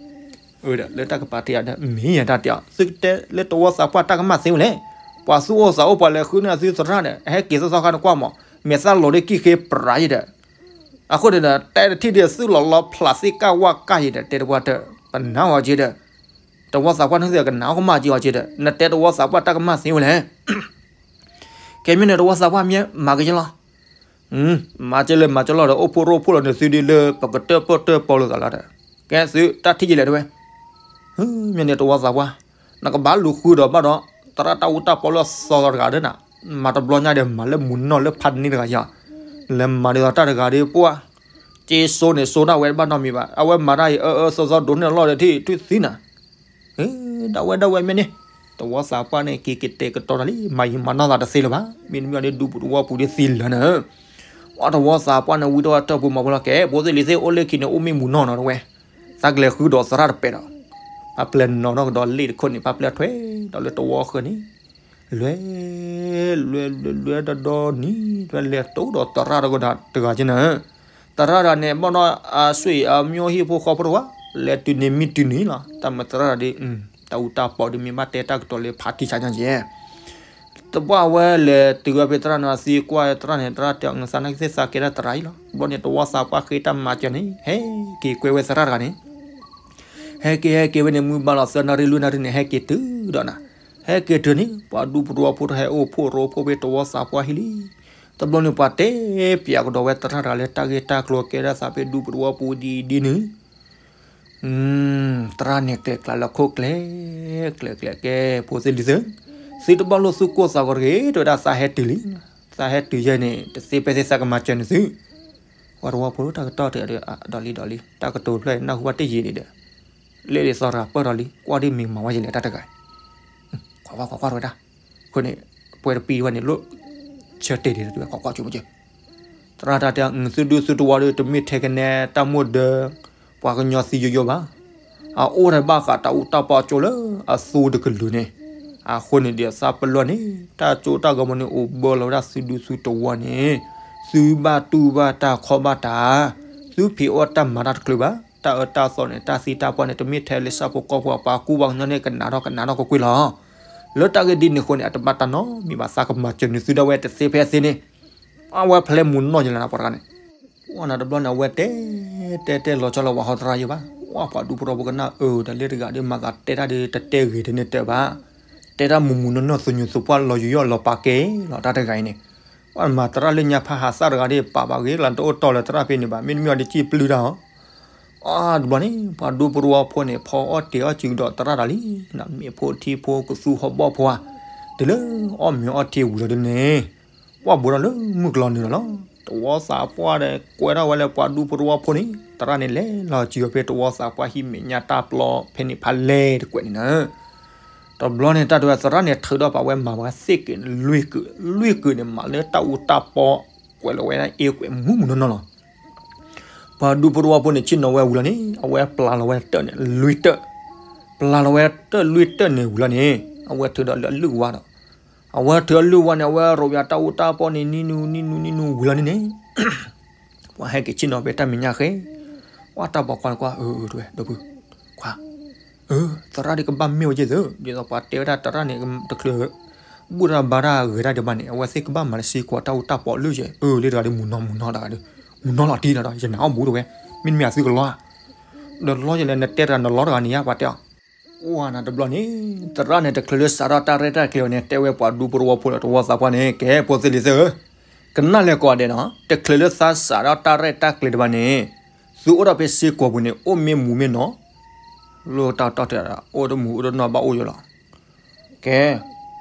ဧၢ ဒီးလၢတၢ်ကပာ်တ့ၢ်ယၤဒီး မ့ၢ်ယတၢ်တဲအီၤ သုကတဲလၢတဝီသးပှၢ်တၢ်ကမၣ်သ့ဝဲလဲၣ် ပှၤသူၣ်အိၣ်သးအိၣ်ပှၤလဲၤဃုန့ၢ်သုသရၣ်ဒီး ဟဲက့ၤသီသီခါန့ၣ်ကွၢ်မး မဲာ်သၣ်လီၤဒီးကံၣ်ဃ့ပြးယံၤဒီး အဃိန့ၣ်ဒီး တဲတထံၣ်ဒ်သုးလီၤလီၤဖျးသ့ၣ်ကၢ်ဝၣ်ကၢ်ယံၤဒီး တဲတပှၢ်တၢၢ် ပနာ်အီၤက့ဒီး တဝီသးပှၢ်န့ၣ်သုကနာ်အီၤကမၣ်က့အီၤက့ဒီး နတဲတဝီသးပှၢ်တၢ်ကမၣ်သ့ဝဲလဲၣ် ကဲမ့ၢ်န့ၣ် တဝီသးပှၢ်မ့ၢ်မၤက့လီၤ မၤက့လၢမၤက့လီၤဒီး အိၣ်ဖှိၣ်ရိဖှိၣ်လီၤန့ၣ် သုဒ်လၢပကတၢၣ်ပီၣ်တၢၣ်ပီလိာ်သးလီၤဒီး ကဲသုတၢ်ထံၣ်က့လဲၣ်တဝဲ မ့ၢ်န့ၣ်တဝီသးပှၢ် နကဘၣ်လူၤဃုဒီးဘၣ်ဒီး သရၣ်တၢ်အူတၢ်ပီလၢသီသီတဂၤဒီးနၤ မၤတဘျီညါဒီး မၤလၢမူးနီၢ်လၢဖးန့ၢ်တဂၤယၤ လဲၤမၤဒ်သိးတၢ်တဂၤဒီးပှၢ် က့စိန့ၣ်စိတၢ်ဝဲဘၣ်နီတမံၤဘၣ် အဝဲမၤတၢ်အံၤ အၢ အၢ သီသီဒိးန့ၢ်အလီၢ်ဒီးထံၣ်ထွံၣ်သံနၤ ဒၣ်ဝဲဒၣ်ဝဲမ့ၢ်န့ၣ် တဝီသးပှၢ်န့ၣ် က့ၤကတဲာ်ကတီၤတၢ်လံ မၤယံၤမၤနီၢ်သးတသ့လၢၤဘၣ် မ့တမ့ၢ်ဒီးဒူပူၤတဝီပူၤဒ်သံလၢာ်နၤ ပှၤတဝီသးပှၢ်န့ၣ် ဝံထီၣ်ဝဲတၢ်ပူၤမၤပူၤလီၤ ကဲ ဖိသ့ၣ်လံၤသ့ၣ်အိၣ်လၢခံန့ၣ် အိၣ်မ့ၢ်မူးနီၢ်နီၤတဝဲ သးကလဲၤဃုဒီးသရၣ်တပဲာ်ဒီး ပှၤပျဲၢ်နီၤထီၣ်ကဒီးလ့ၣ်တခိၣ်န့ၣ် ပှၤပျဲၢ်ထွဲဒီးလၢတဝီဃၢၤန့ၣ် လွဲ လွဲ လွဲ လွဲဒီဒီနံၤ လဲၤတိၢ်ဒီးသရၣ်တဂၤတဂၤက့နၤ သရၣ်တဂၤန့ၣ် ဘၣ်နီၢ်အဆွေအမျိုးဟံၣ်ဖိဃီဖိတဝါ လဲၤတုၤန့ၣ်မံတုၤန့ၣ်လီၤ တၢ်မၤသရၣ်တဂၤဒီး တၢ်အူတၢ်ပီဒီးမ့ၢ်ဘၣ်တဲတၢ်ကတိၤလၢဖးထံဆးညါက့ တဘၣ်ဝဲလဲၤတုၤဝဲဖဲသရၣ်န့ၣ်သံကွၢ်သရၣ်န့ၣ် သရၣ်တဲအီၤ သးနာ်က့သ့ၣ်သးကဲဒၣ်သရၣ်အံၤလီၤ ဘျီန့ၣ် တဝီသးပှၢ်ဃ့တၢ်မၤစၢၤန့ၣ် ဟဲက့ၤကွဲဝဲသရၣ်တဂၤန့ၣ် ဟဲက့ၤဟဲက့ၤဝဲန့ၣ် မုၢ်ဘၣ်လီၤသၢနၣ်ရံၣ်လွံၢ်နၣ်ရံၣ်န့ၣ် ဟဲက့ၤတုၤဒီးနၤ ဟဲက့ၤတုၤန့ၣ် ပှၤဒူပတဝီဖိတဟဲအိၣ်ဖှိၣ်ရိဖှိၣ်ဖဲတဝီသးပှၢ်ဟံၣ်လံ တဘျီန့ၣ် ပှၤတဲပၠးကဒီးဝဲသရၣ်တဂၤလၢတၢ်ဂ့ၢ်တၢ်ကျိၤကဲဒၣ်သးဖဲဒူပတဝီပူၤဒ်ဒ်န့ၣ် သရၣ်န့ၣ်ကျဲၤကျါလၢခိၣ်ကျဲၤ ကျဲၤကျဲၤကဲ ဖိသ့ၣ်လံၤသ့ၣ် သုတဘၣ်လိာ်သူၣ်ကိၢ်သးဂီၤတဂ့ၤ တဲဝဲဒၣ်သးဟဲတုၤလံ သးဟဲတုၤယဲန့ၣ် တသ့ဖဲသ့ၣ်သးကမၤစၢၤန့ၣ်သု ပှၤတဝီဖိတၢ်ကတီၢ်တဂၤဒီး ဒီးလံဒီးလံ တၢ်ကတိၤဖျၢၣ်နၢ်ဟူဘၣ်တယံာ်ဒံးဒီး လ့ၣ်ဒ်သိးတဂၤပၢၢ်ဒီးလံ ကွၢ်ဒ်မ့ၢ်မၤဝဲယလဲၣ်တၢ်တဂၤ ခွါခွါခွါခွါဝဲဒၣ် အဃိန့ၣ် ပှဲၤတပံၤဝဲန့ၣ် လိၣ်ဆၢတဲာ်ဒံးတဝဲ ခွါခွါဆိကမိၣ်က့ သရၣ်တၢ်တဲ သုဒူသုတဝီဒီး တမ့ၢ်ထဲကနဲ တၢ်မိၢ်ဒၢ ပှၤကညီသံယိယိဘၣ်. အအိၣ်ဒီးဘၣ်ဃးတၢ်အူတၢ်ပီအကၠိလၢအသူတကလုာ်န့ၣ်, အဃိန့ၣ်ဒ်အသးပလီၢ်န့ၣ် တၢ်ကၠိတၢ်ဂီၤမူန့ၣ် အိၣ်ဘၢလီၤဝဲဒၣ်သုဒူသုတဝီန့ၣ်, သုဘၣ်တူၢ်ဘၣ်တၢ်ခီၣ်ဘၣ်တၢ်, သုဖံးအီၣ်တၢ်မၤတၢ်တချုးဘၣ်, တၢ်အၢတၢ်သီန့ၣ် တၢ်သံတၢ်ပှၢ်န့ၣ် တမ့ၢ်ထဲလၢဆၣ်ဖိကီၢ်ဖိ ပှၤကူပှၤကညီန့ၣ် ကနးထီၣ်ကနးထီၣ်ကကွ့ၢ်လီၤ. လၢတၢ်ဂ့ၢ်ဒ်န့ၣ်အဃိန့ၣ် အတဘၣ်တၢ်နီတမံၤဘၣ်, သးကမၤစၢၤနုာ်သုဒၣ်ဝဲတသ့ဖဲအသ့န့ၣ်, အဝဲဖျဲမူနီၢ်ယလၢနပှၤတဂၤန့ၣ် ပှၢ်နၤတဘျီန့ၣ် အဝဲတဲ တဲတဲလီၤဆီလၢပှၤဟီသရၣ်ယိဘၣ်, ပှၢ်ပှၤဒူဖိတဝီဖိကနၣ်အၢ တၢ်လၢတဂၤဒီး မၤသးတဲတၢ်ဒီး တတဲဂ့ၤတန့ၢ်တၢ်ဘၣ်, တဲတၢ်မူမူနီၢ်နီၢ် သူညူသူပှၢ်လီၤယူၤယီၣ်လီၤပာ်ကဲလီၤ တၢ်တဂၤအံၤန့ၣ်, ပှၢ်မၤသရၣ်လၢညါဖးဟးသၣ်တဂၤဒီး ပာ်ဘၣ်ဂ့ၤလီၤ တအိၣ်တီၢ်လၢသရၣ်ဖဲန့ၣ်ဘၣ်, မ့တမ့ၢ်အီၤဒီး စံၣ်ပျုၢ်တၢ်အီၤ အတဘျီန့ၣ် ပှၤဒူဖိတဝီဖိန့ၣ် ဖီအီၣ်တ့ၤအီၣ်စုကဒီးသရၣ်တၢ်လံ, မ့ၢ်ဖိထံဖိကသူဟီၣ်ဘီၣ်ဖိဧါ, တုၤလၢအီၣ်မ့ၤအီထံဝံၤလီၤဒ်န့ၣ်, ပှၢ်ဘူးထီၣ်လၢမုၢ်ကျီၤနုာ်လီၤလီၤ. တဝီသးပှၢ်ဒီး ကွဲထီၣ်ဝဲလၢပှၤဒူဖိတဝီဖိန့ၣ် သရၣ်န့ၣ်လဲၤလီၤစုၤအီၤဖဲတဝီသးပှၢ်ဟံၣ်မဲာ်ညါတၢ်ပျီဖဲန့ၣ်ဖးလဲၢ်တကွဲးန့ၣ်နၤ. တဘျီန့ၣ် တၢ်တဲဝဲသရၣ်န့ၣ် ထုးထီၣ်ပာ်ဝဲမၤဝဲသ့ၣ်က့ၤန့ၣ် လွံၢ်ကုာ်, လွံၢ်ကုာ်န့ၣ် မၤလၢတၢ်အူတၢ်ပီ ကွဲးလီၤဝဲဒၣ်အ့ကွဲးမူးမူးနီၢ်နီၢ်လီၤ. ပှၤဒူဖိတဝီဖိန့ၣ် ဆ့ၣ်နီၤဝဲဝံၤလီၤန့ၣ် အဝဲပျၢ်လီၤဝဲတၢၢ်န့ၣ် လွံၢ်တၢၢ်, ပျၢ်လီၤဝဲတၢၢ်လွံၢ်တၢၢ်န့ၣ်ဝံၤလီၤန့ၣ် အဝဲထုးဒီးလၢအလုၢ်ဝါဒီး, အဝဲထုးအလုၢ်ဝါန့ၣ် အဝဲရိးဝဲတၢ်အူတၢ်ပီန့ၣ် နံၤနူနံၤနူနံၤနူဝံၤလီၤန့ၣ်န့ၣ် ပှၤဟဲက့ၤဆ့ၣ်နီၤဖဲတၢ်မဲာ်ညါဃဲ, ပှၢ်တၢ်ပိာ်ခွါန့ၣ်ကွၢ် အၢ တဲဝဲ ဒီပုၢ်ခွါ, အၢ သရၣ်ဒ်ကဘၣ်မ့ၢ်ဝဲက့ၤသၢ, ဒ်သိးပှၤတဲဝဲဒၣ်သရၣ်န့ၣ် တချုးဘူၣ်တၢ်ဘါတၢ်ဂဲၤတၢ်ဒံးဘၣ်န့ၣ် အဝဲသ့ၣ်ကဘၣ်မၤလၢစ့ကွီၤတၢ်အူတၢ်ပီလၢယဲ, အၢ လၢတဂၤဒီး မုၢ်နီၢ်မုၢ်နီၢ်တဂၤဒီး မုၢ်နီၢ်လီၤတံၢ်ဒီး ယနၤအီၣ်ဘူးတဝဲ, မ့တမ့ၢ်အသုကလီဧါ, ဒီးလီယလဲၣ် နတဲတဂၤနလီတဂၤန့ၣ်ဧါ ပှၤတဲအီၤ အိၣ်နၤတဘျီန့ၣ် သရၣ်န့ၣ် တချုးလၢစးထီၣ်တၢ်ရဲၣ်တၢ်ကျဲၤအီၤန့ၣ် တဲဝဲပှၤဒူဖိတဝီဖိဒီးတဝီသးပှၢ်န့ၣ် ကဲဖိသ့ၣ်လံၤသၢဧၢ, ကနၣ်လဲၤကိးဂၤဒဲးနီၤ, တချုးလၢသးစးထီၣ်တၢ်ရဲၣ်တၢ်ကျဲၤဒံးဘၣ်န့ၣ် သုအိၣ်ဒီးဖဲစ့ကွီၤပူၤန့ၣ် အိၣ်မ့ၢ်မူမ့ၢ်နီၢ်, လၢတၢ်တီၢ်တဲ အိၣ်တမူအိၣ်တနီၢ်ဘၣ်အိၣ်ယိာ်လီၤ. ကဲ,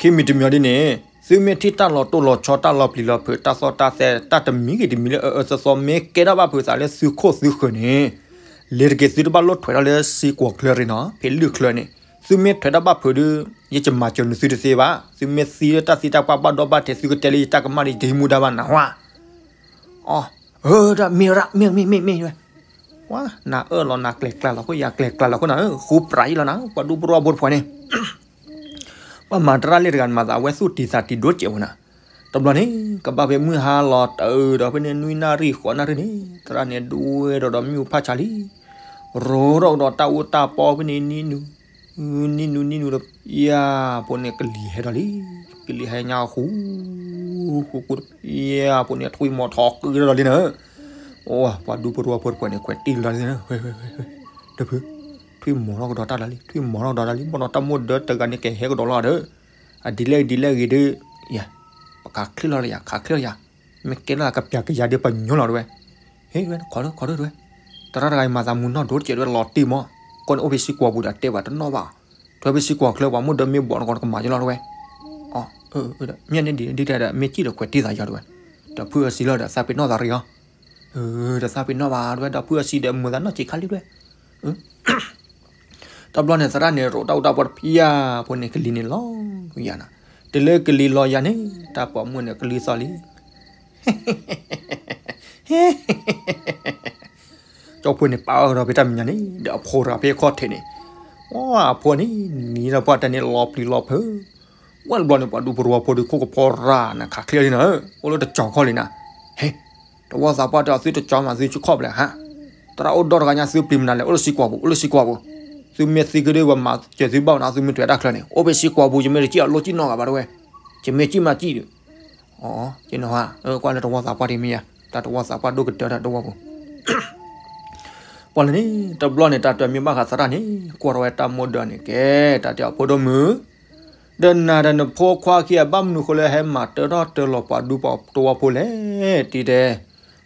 ခံမံၤတမံၤဒ်န့ၣ် သုမ့ၢ်ထံၣ်တၢ်လီၤတိၢ်လီၤဆီ တၢ်လီၤပျံၤလီၤဖုး တၢ်သီၣ်တၢ်သဲ တၢ်တမံၤဂ့ၤတမံၤလၢအအၢအၢသီသီ မ့ၢ်ကဲထီၣ်ဘၣ်ဖုးသးလၢသုခိၣ်သုဃၢၤန့ၣ်, လ့ၤတက့ၤ သုတဘၣ်လိၣ်ထွဲးထီၣ်လၢစ့ကွီၤချၢရ့ၣ်နီၤ, ဖဲလုၢ်ချၢန့ၣ် သုမ့ၢ်ထွဲးထီၣ်ဘၣ်ဖုးဒီး ယကမၤစၢၤနုာ်သုတသ့ဘၣ်. သုမ့ၢ်သံလၢတၢ်သံတၢ်ပှၢ်ဘၣ်ဒီဘၣ်ထံး သုကတဲလၢယတၢ်ကမၣ်ဒီး ယတဟံးမူဒါဘၣ်နၤဝဲ. အီ, အၢ ဒၣ်မ့ၢ်ရၣ် မ့ၢ် မ့ၢ် မ့ၢ် မ့ၢ်ဝဲ, ဝါ, နၤအၢၣ်လီၤနၤကျဲၤကျါလီၤခိၣ် ယၤကျဲၤကျါလီၤခိၣ်နၤဧၢ, ဃူပြးယံလီၤနၤ ပှၤဒူဖိတဝီဖိတဖှီၣ်န့ၣ် ပှၤမၤတရၣ်လ့ၣ်တဂၤန့ၣ် မၤသးအဝဲသူၣ်တံၤသးတံၤဒိၣ်စဲးဝဲနၤ. တဘျီန့ၣ် ကဘၣ်ဖဲမုၢ်ဟါလီၤတၢ်အၢဒီး ဖဲန့ၣ်နွံနၣ်ရံၣ်ဃိးနၣ်ရံၣ်န့ၣ် သရၣ်န့ၣ်ဒွဲၣ်ဒီးဒီးမ့ၣ်အူဖးဆါလံ, ရိးထီၣ်ကဒီးတၢ်အူတၢ်ပီဖဲန့ၣ် နံၤနူ, နံၤနူ နံၤနူဒီး ယၤဖိန့ၣ်ကလံၤဟဲဒီးလံ, ကလံၤဟဲညါဃူ, ဃူဃူ, ယၤဖိန့ၣ်ထွံၣ်မီၤထီၣ်ကုၢ်ဒီးလံနၤ. အိ, ပှၤဒူဖိတဝီဖိတဖှီၣ်န့ၣ် ခွဲးတံၢ်လီၤလံ, ဒီပုၢ်, ထွံၣ်မီၤထီၣ်ကဒီးတၢ်လီၤလံ, ထွံၣ်မီၤထီၣ်ကဒီးတၢ်လံ, ဘၣ်ဒီးတၢ်မိၢ်ဒၢတဂၤန့ၣ် ကဟဲကဒီးလီၤဒီး, အဒ်လဲၣ်ဒ်လဲၣ်ဂ့ၤဒီး, ယၤ, ပကခးချ့လီၤလၢယၤ, ခးချ့လီၤယၤ, မ့ၢ်ကဲလၢကပျးကယၤဒီးပညီလီၤတဝဲ. ဟ့ၣ်ဝဲ ခိးဒၢ ခိးဒၢတဝဲ, သရၣ်တဂၤအံၤမၤသးမူနီၢ်ဒိၣ်တကဲးတဝဲ လီၤတံၢ်မီၢ်, ကီၢ်န့ၣ်အိၣ်ဖဲစ့ကွီၤပူၤဒီးတဲဘၣ်တနီၣ်ဘၣ်, ထွဲဖဲစ့ကွီၤချၢ ပှၤမိၢ်ဒၢမ့ၢ်ဘီၣ်နကီၢ်နကမၤယလီၤတဝဲ. အီ, မ့ၢ်န့ၣ်ဒ်တဲဒီး မ့ၢ်ကံၣ်ဒီးခွဲးတံၢ်သးယီၤတဝဲ, ဒီးဖုအစံလီၤဒီးသးပ့ၤနီၣ်သးရ့အီၤ, ဒီးသးပ့ၤနီၣ်ဘၣ်တဝဲ ဒီးဖုအစံဒီးမုာ်သးနီၢ်ကံၤခါလံတဝဲ. တဘျီန့ၣ် သရၣ်န့ၣ် ရိးတၢ်အူတၢ်ပီတဖျၢၣ်ဖိန့ၣ် ကလံၤန့ၣ်လီၤယၤနၤ, တုၤလၢကလံၤလီၤယၤန့ၣ် တၢ်ပိာ်မုၣ်န့ၣ် ကလံၤသီၣ်လံ. ကၠီဖိန့ၣ် ပာ်အီၤဒီးဖဲတၢ်မဲာ်ညါန့ၣ် ဒီးအဖိတဂၤဖဲအခီၣ်ထံးန့ၣ်, အဖိန့ၣ် နံၤဒီးပှၢ်တၢ်န့ၣ် လီၤပျံၤလီၤဖုး, ဝဲတဘျီန့ၣ် ပှၤဒူဖိတဝီဖိဒီး ခိၣ်ကဖီရၤနၤ ခးချ့လံနၤ, အိၣ်လၢတကၠီၤခီၣ်လံနၤ, ဟ့ၣ် တဝီသးပှၢ်တဲအီၤ သုတကၠီၤမး သုဆူခီၣ်ဖျဲးဟါ, သရၣ်အိၣ်ဒီတဂၤညါ သုပျံၤမနုၤလဲၣ်, အိၣ်လၢစ့ကွီၤပူၤ အိၣ်လၢစ့ကွီၤပူၤ, သုမ့ၢ်သံကဒုး ပမၤစၢၤသုဘၣ်နၤ သုမ့ၢ်ထွဲးတၢ်ချၢန့ၣ် အိၣ်ဖဲစ့ကွီၤပူၤ ယမ့ၢ်တစံၣ်အီၤလိၣ်စံၣ်နီၢ်ဂၤဘၣ်တဝဲ, ယမ့ၢ်စံၣ်မၤစံၣ်ဒီး, အီ, ကနဟါ, ကွၢ်လၢတဝီသးပှၢ်တမ့ၢ်ယၤ, တၢ်တဝီသးပှၢ်ဒိၣ်ကတၢၢ်တၢ်တဝီပူၤ ပှၤလၢန့ၣ် တဘျီန့ၣ် တၢ်တမ့ၢ်ဘၣ်ဃးသရၣ်န့ၣ် ကွၢ်ထီၣ်ဝဲတၢ်မိၢ်ဒၢန့ၣ်ကဲ, တၢ်တဲအီၤဖိဒိၣ်မုၣ်, ဒီးနၤဒီးနဖိခွါခံဂၤ ဘၣ်မနုၤဃိလၢဟဲမၤတၢထီၣ်တၢလီၤပှၤဒူပှၤတဝီဖိလဲၣ် တံၤတဲ,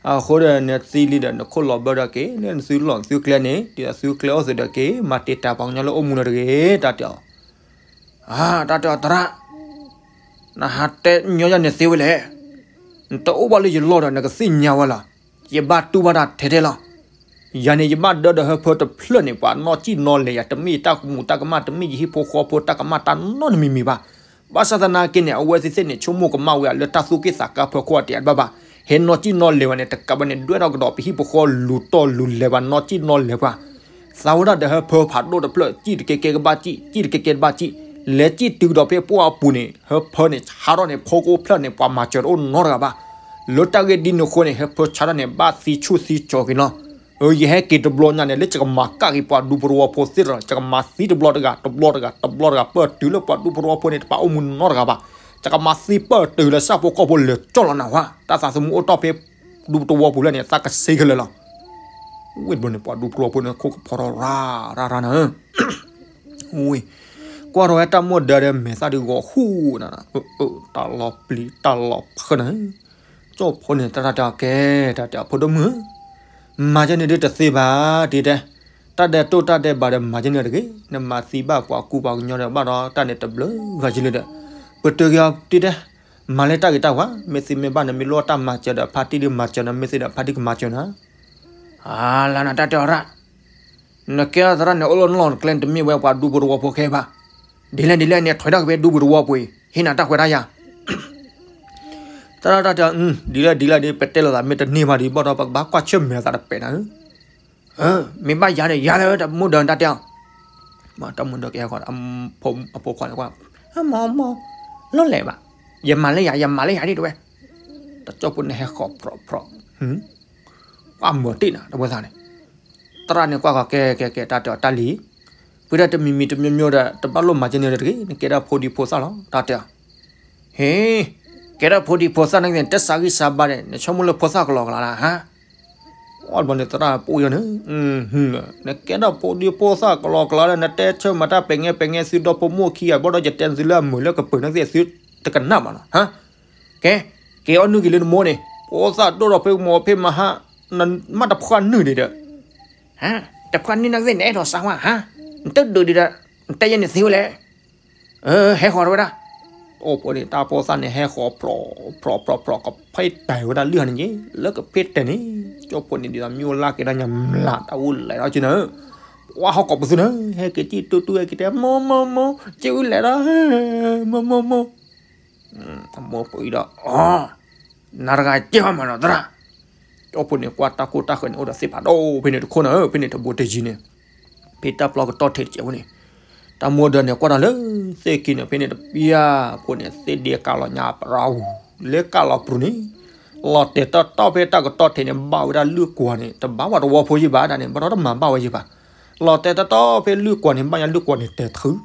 အဃိဒီးနသံလံဒီး နခိၣ်လီၤဘၢဒီးက့ၤ လၢနသုလီၢ်သုကျဲန့ၣ် ဒ်သိးသုကျဲအိၣ်သုဒီးက့ၤ မၤတ့ၢ်တၢ်ပှၤကညီလၢအိၣ်မူလၢတဂ့ၤ တၢ်တဲအီၤ, အါ တၢ်တဲအီၤသရၣ် နဟးတဲညီယၤန့ၣ်သ့ဝဲလဲၣ်, နတအိၣ်ဘၣ်လၢယလီၢ်ဒီး နကသ့ၣ်ညါဝဲလီၤ, ယဘၣ်တူၢ်ဘၣ်တၢ်ထဲထဲလီၤ, ယၤန့ၣ် ယဘၣ်ဒၢဒီးဟၢဖၢတဖျၢၣ်န့ၣ် ပှၤနီၢ်ကံၣ်နီၢ်လဲၤယၤ တမ့ၢ်ယတၢ်ကမူးတၢ်ကမၣ် တမ့ၢ်ယဟံၣ်ဖိဃီဖိတၢ်ကမၣ်တၢ်နီတမံၤမံၤဘၣ်, ဘၣ်ဆၣ်သနာ်က့န့ၣ် အဝဲသ့ၣ်သ့ၣ်န့ၣ် ဆိကမိၣ်ကမၣ်ဝဲဒၣ်လၢတၢ်သူၣ်က့ၣ်သးကါဖၢခိၣ်အတံၤအတဘၣ်ဘၣ်, ဟဲနီၢ်ကံၣ်နီၢ်လဲၤဝဲန့ၣ် တကးဘၣ်န့ၣ် ဒွဲၣ်ထီၣ်ကဒီးပဟံၣ်ပဃီ လူၤတီၢ်လူၤလဲၤဘၣ် နီၢ်ကံၣ်နီၢ်လဲၤပှၤ, သးဝဲဒၣ်ဒီးဟၢဖၢဖးဒိၣ်တဖျၢၣ် ကံၣ်တကဲကဲကဘၣ်ကံၣ် ကံၣ်တကဲကဲတဘၣ်ကံၣ်, လဲၤကံၣ်တုၤကဒီးဖဲပှၢ်အပူၤန့ၣ် ဟၢဖၢန့ၣ် ဆါထီၣ်န့ၣ် ဖိကအိၣ်ဖျၢၣ်န့ၣ် ပှၤမၤစၢၤတအိၣ်နီတဂၤဘၣ်. လၢတၢ်ဂ့ၢ်ဒ်န့ၣ်အဃိန့ၣ် ဟၢဖၢဆါထီၣ်န့ၣ် ဘၣ်သံဆူၣ်သံကၠီၤက့ၤလီၤ. ယဟဲက့ၤတဘျီညါန့ၣ် လၢယကမၤကၣ်က့ၤပှၤဒူဖိတဝီဖိသ့ၣ်တဖၣ် ယကမၤသံတဘျီတဂၤ တဘျီတဂၤ တဘျီတဂၤ ပၢၢ်တုၤလၢပှၤဒူဖိတဝီဖိန့ၣ် တပာ်အိၣ်မူနီတဂၤဘၣ်. ယကမၤသံပၢၢ်တုၤလၢဆၣ်ဖိကီၢ်ဖိလဲၤကၠီၣ်လီၤနၢ်ဟူ တၢ်သးသမူအိၣ်တီၢ်ဖဲ ဒူသဝီပူၤလၢန့ၣ် သးကဆ့ကလၢာ်လီၤ. ဝံၤတဘျီန့ၣ် ပှၤဒူဖိတဝီဖိန့ၣ် ခိၣ်ကဖီထီၣ်ရၣ်ရၣ်ရၣ်နၢ် ဝံၤ ကွၢ်ထီၣ်ဝဲတၢ်မိၢ်ဒၢဒီးမဲာ်သၣ်ဒုးဂီၤဟူးနၢ်, တၢ်လီၤပျံၤတၢ်လီၤဖုးနၢ်, ကၠီၣ်ဖိန့ၣ် တၢ်တၢ်တဲအီၤ ကဲ တၢ်တဲအီၤ ဖိဒိၣ်မုၣ်ဧၢ, မၤကဲန့ၣ်ဒုးတသ့ဘၣ် တံၤတဲ, တၢ်ဒဲးတိၢ်တၢ်ဒဲးဘးဒီးမၤကဲန့ၣ်တဂ့ၤ, နမၤသံဘၣ်ပှၤကူပှၤကညီဒီးဘၣ်ဒီးတၢ်န့ၣ်တဘျုးဂၤကံလၢဒီး, ပတုာ်က့ၤအီၤတံၤတဲ, မၤလၢတၢ်ဂ့ၤတၢ်ဝါ, မ့ၢ်သ့မ့ၢ်ဘၣ်နမ့ၢ်လိၣ်တၢ်မၤစၢၤဒီးဖါတံၢ်ဒုးမၤစၢၤနၤ, မ့ၢ်သ့ဒီးဖါတံၢ်ကမၤစၢၤနၤ အလၢနတၢ်တဲအီၤရၣ်, နကဲထီၣ်သရၣ်န့ၣ် အိၣ်လၢနလီၢ်နကျဲ နတမ့ၢ်ဝဲပှၤဒူဖိတဝီဖိခဲဘၣ်. ဒ်လဲၣ်ဒ်လဲၣ်န့ၣ် ထွဲထီၣ်က့ၤဖဲဒူပူၤတဝီပူၤအံၤ ဟ့ၣ်နၤတၢ်ခွဲးတၢ်ယာ်. သရၣ်တၢ်တဲအီၤ ဒ်လဲၣ်ဒ်လဲၣ်န့ၣ် ပတဲလိာ်သးမ့ၢ်တန့ၢ်ဘၣ်ဒီး ဘၣ်ဒီးပကဘၣ်ကွၢ်ဆၢၣ်မဲာ်သးတပဲာ်နၤဧၢ. မ့ၢ်ဘၣ်ယၤဒီးယၤလၢတၢ်မိၢ်ဒၢတၢ်တဲအီၤ, တၢ်မိၢ်ဒၢကဟဲဃီၤ အဖိခွါန့ၣ်ကွၢ်, မိၢ်မိၢ်, လီၤလဲၤဘၣ်, ယမၤလၢယၤ ယမၤလၢယၤဒ်တဲဝဲ, တၢ်ကၠီၣ်ဖိန့ၣ်ဟဲဃီၤဖြီဖြီ, ကွၢ်မုာ်တ့ၢ်နၤ တဝဲသးန့ၣ်, သရၣ်န့ၣ်ကွၢ်ဃီၤ ကဲကဲကဲ တၢ်တဲအီၤတၢ်လံ, ပှၤဒၣ်တမံၤမံၤတမျိုးမျိုးဒီး တဘၣ်လိၣ်မၤကဲန့ၣ်တဂ့ၤ, နကဲဒၣ်ဖိဒံဖိသၣ်လီၤ တၢ်တဲအီၤ. ဟ့, ကဲဒၣ်ဖိဒံဖိသၣ်န့ၣ် တၢ်ဆါဂံၢ်ဆါဘါဒီး နဆိကမိၣ်လၢဖိသၣ်ကလီကလီလၢဟါ. အီၣ်တဘျီန့ၣ် သရၣ်ပအိၣ်ယီၤန့ၣ်, နကဲဒၣ်ဖိဒံဖိသၣ်ကလီကလီဒီး နတဲဆၢမၤတၢ်ပဲာ်ငဲပဲာ်ငဲ သုဒီဖိမိၢ်ခံဂၤ ဘၣ်ဒီးယတဲသုလၢအမုာ်လၢကပၢၤန့ၣ်သ့ၣ် သုတကနၣ်ဘၣ်နီၤ, ဟါ. ကဲ, က့ၤအီၣ်နုၢ်က့ၤလၢနမိၢ်န့ၣ် ဖိသၣ်ဒိၣ်ထီၣ်ဖဲကမီၤဖဲမဟါ, နမ့ၢ်တဖှၣ်နုၢ်ဒံးဒီး, ဟါ, တဖှၣ်နုၢ်န့ၣ်သ့ၣ် နအဲၣ်ဒိးစါဝါဟါ, နတဒုးဒံးဒီး, နတဲယဲန့ၣ်သ့ဝဲလဲၣ်. ဟဲဃီၤတဝဲဒၣ်, အိၣ်ဖိန့ၣ် တၢ်ဖိသၣ်န့ၣ် ဟဲဃီၤဖြီဖြီဖြီဖြီ ကဖ့ၣ်တဲာ်ဝဲဒၣ်လုၢ်ဟါန့ၣ်က့ၤ လၢကဖ့ၣ်တဲာ်န့ၣ်, ကၠီၣ်ဖိန့ၣ် ဒ်သိးမ့ၢ်အိၣ်လၢက့ၤဒၣ်ညါမျး တၢ်အိၣ်လဲၤဒီးက့ၤနၤ, ပှၤဟီၣ်ကိးပသူန့ၣ် ဟဲက့ၤကံၣ်တူၢ်တူၢ် ဟဲက့ၤတဲ မိၢ်မိၢ်မိၢ် က့ၤဝံၤလဲၤဒီး, မိၢ်မိၢ်မိၢ် အမိၢ်ပှံၤဒီး, နၤတဂၤကဲဟီမးနီၤသရၣ်, ကၠီၣ်ဖိန့ၣ် ကွၢ်တၢ်ကိၢ်တၢ်ဃၢၤန့ၣ် အိၣ်ဒီးသ့ၣ်ဖးဒိၣ် ဖဲန့ၣ်တခိၣ်နၤဧၢ, ဖဲန့ၣ်တဘိတယံၤန့ၣ်, ဖဲတၢ်ပျီကတီၢ်ထဲးတစဲးဖိန့ၣ်, တၢ်မိၢ်ဒၢန့ၣ် ကွၢ်တၢ်လၢသ့ၣ်ခံန့ၣ် ဖဲန့ၣ်တပျၢ်ဖိန့ၣ် သ့ၣ်ဒ့ကးလီၤညါပရၢဝူၤ, လၢကးလီၤပရူၤန့ၣ်, လီၤတဲာ်တီတီဖဲတၢ်ကတီၢ်ထဲးန့ၣ် ဘၣ်ဝဲဒၣ်လုၢ်ကွီၤန့ၣ် တဘၣ်ဝဲတဝီဖိယံၤဘၣ်ဒၣ်န့ၣ် ဘၣ်ဒီးတမၤဘၣ်ဝဲယံၤဘၣ်, လီၤတဲာ်တီတီဖဲလုၢ်ကွီၤန့ၣ် ဘၣ်ညါလုၢ်ကွီၤန့ၣ်တဲာ်ထုး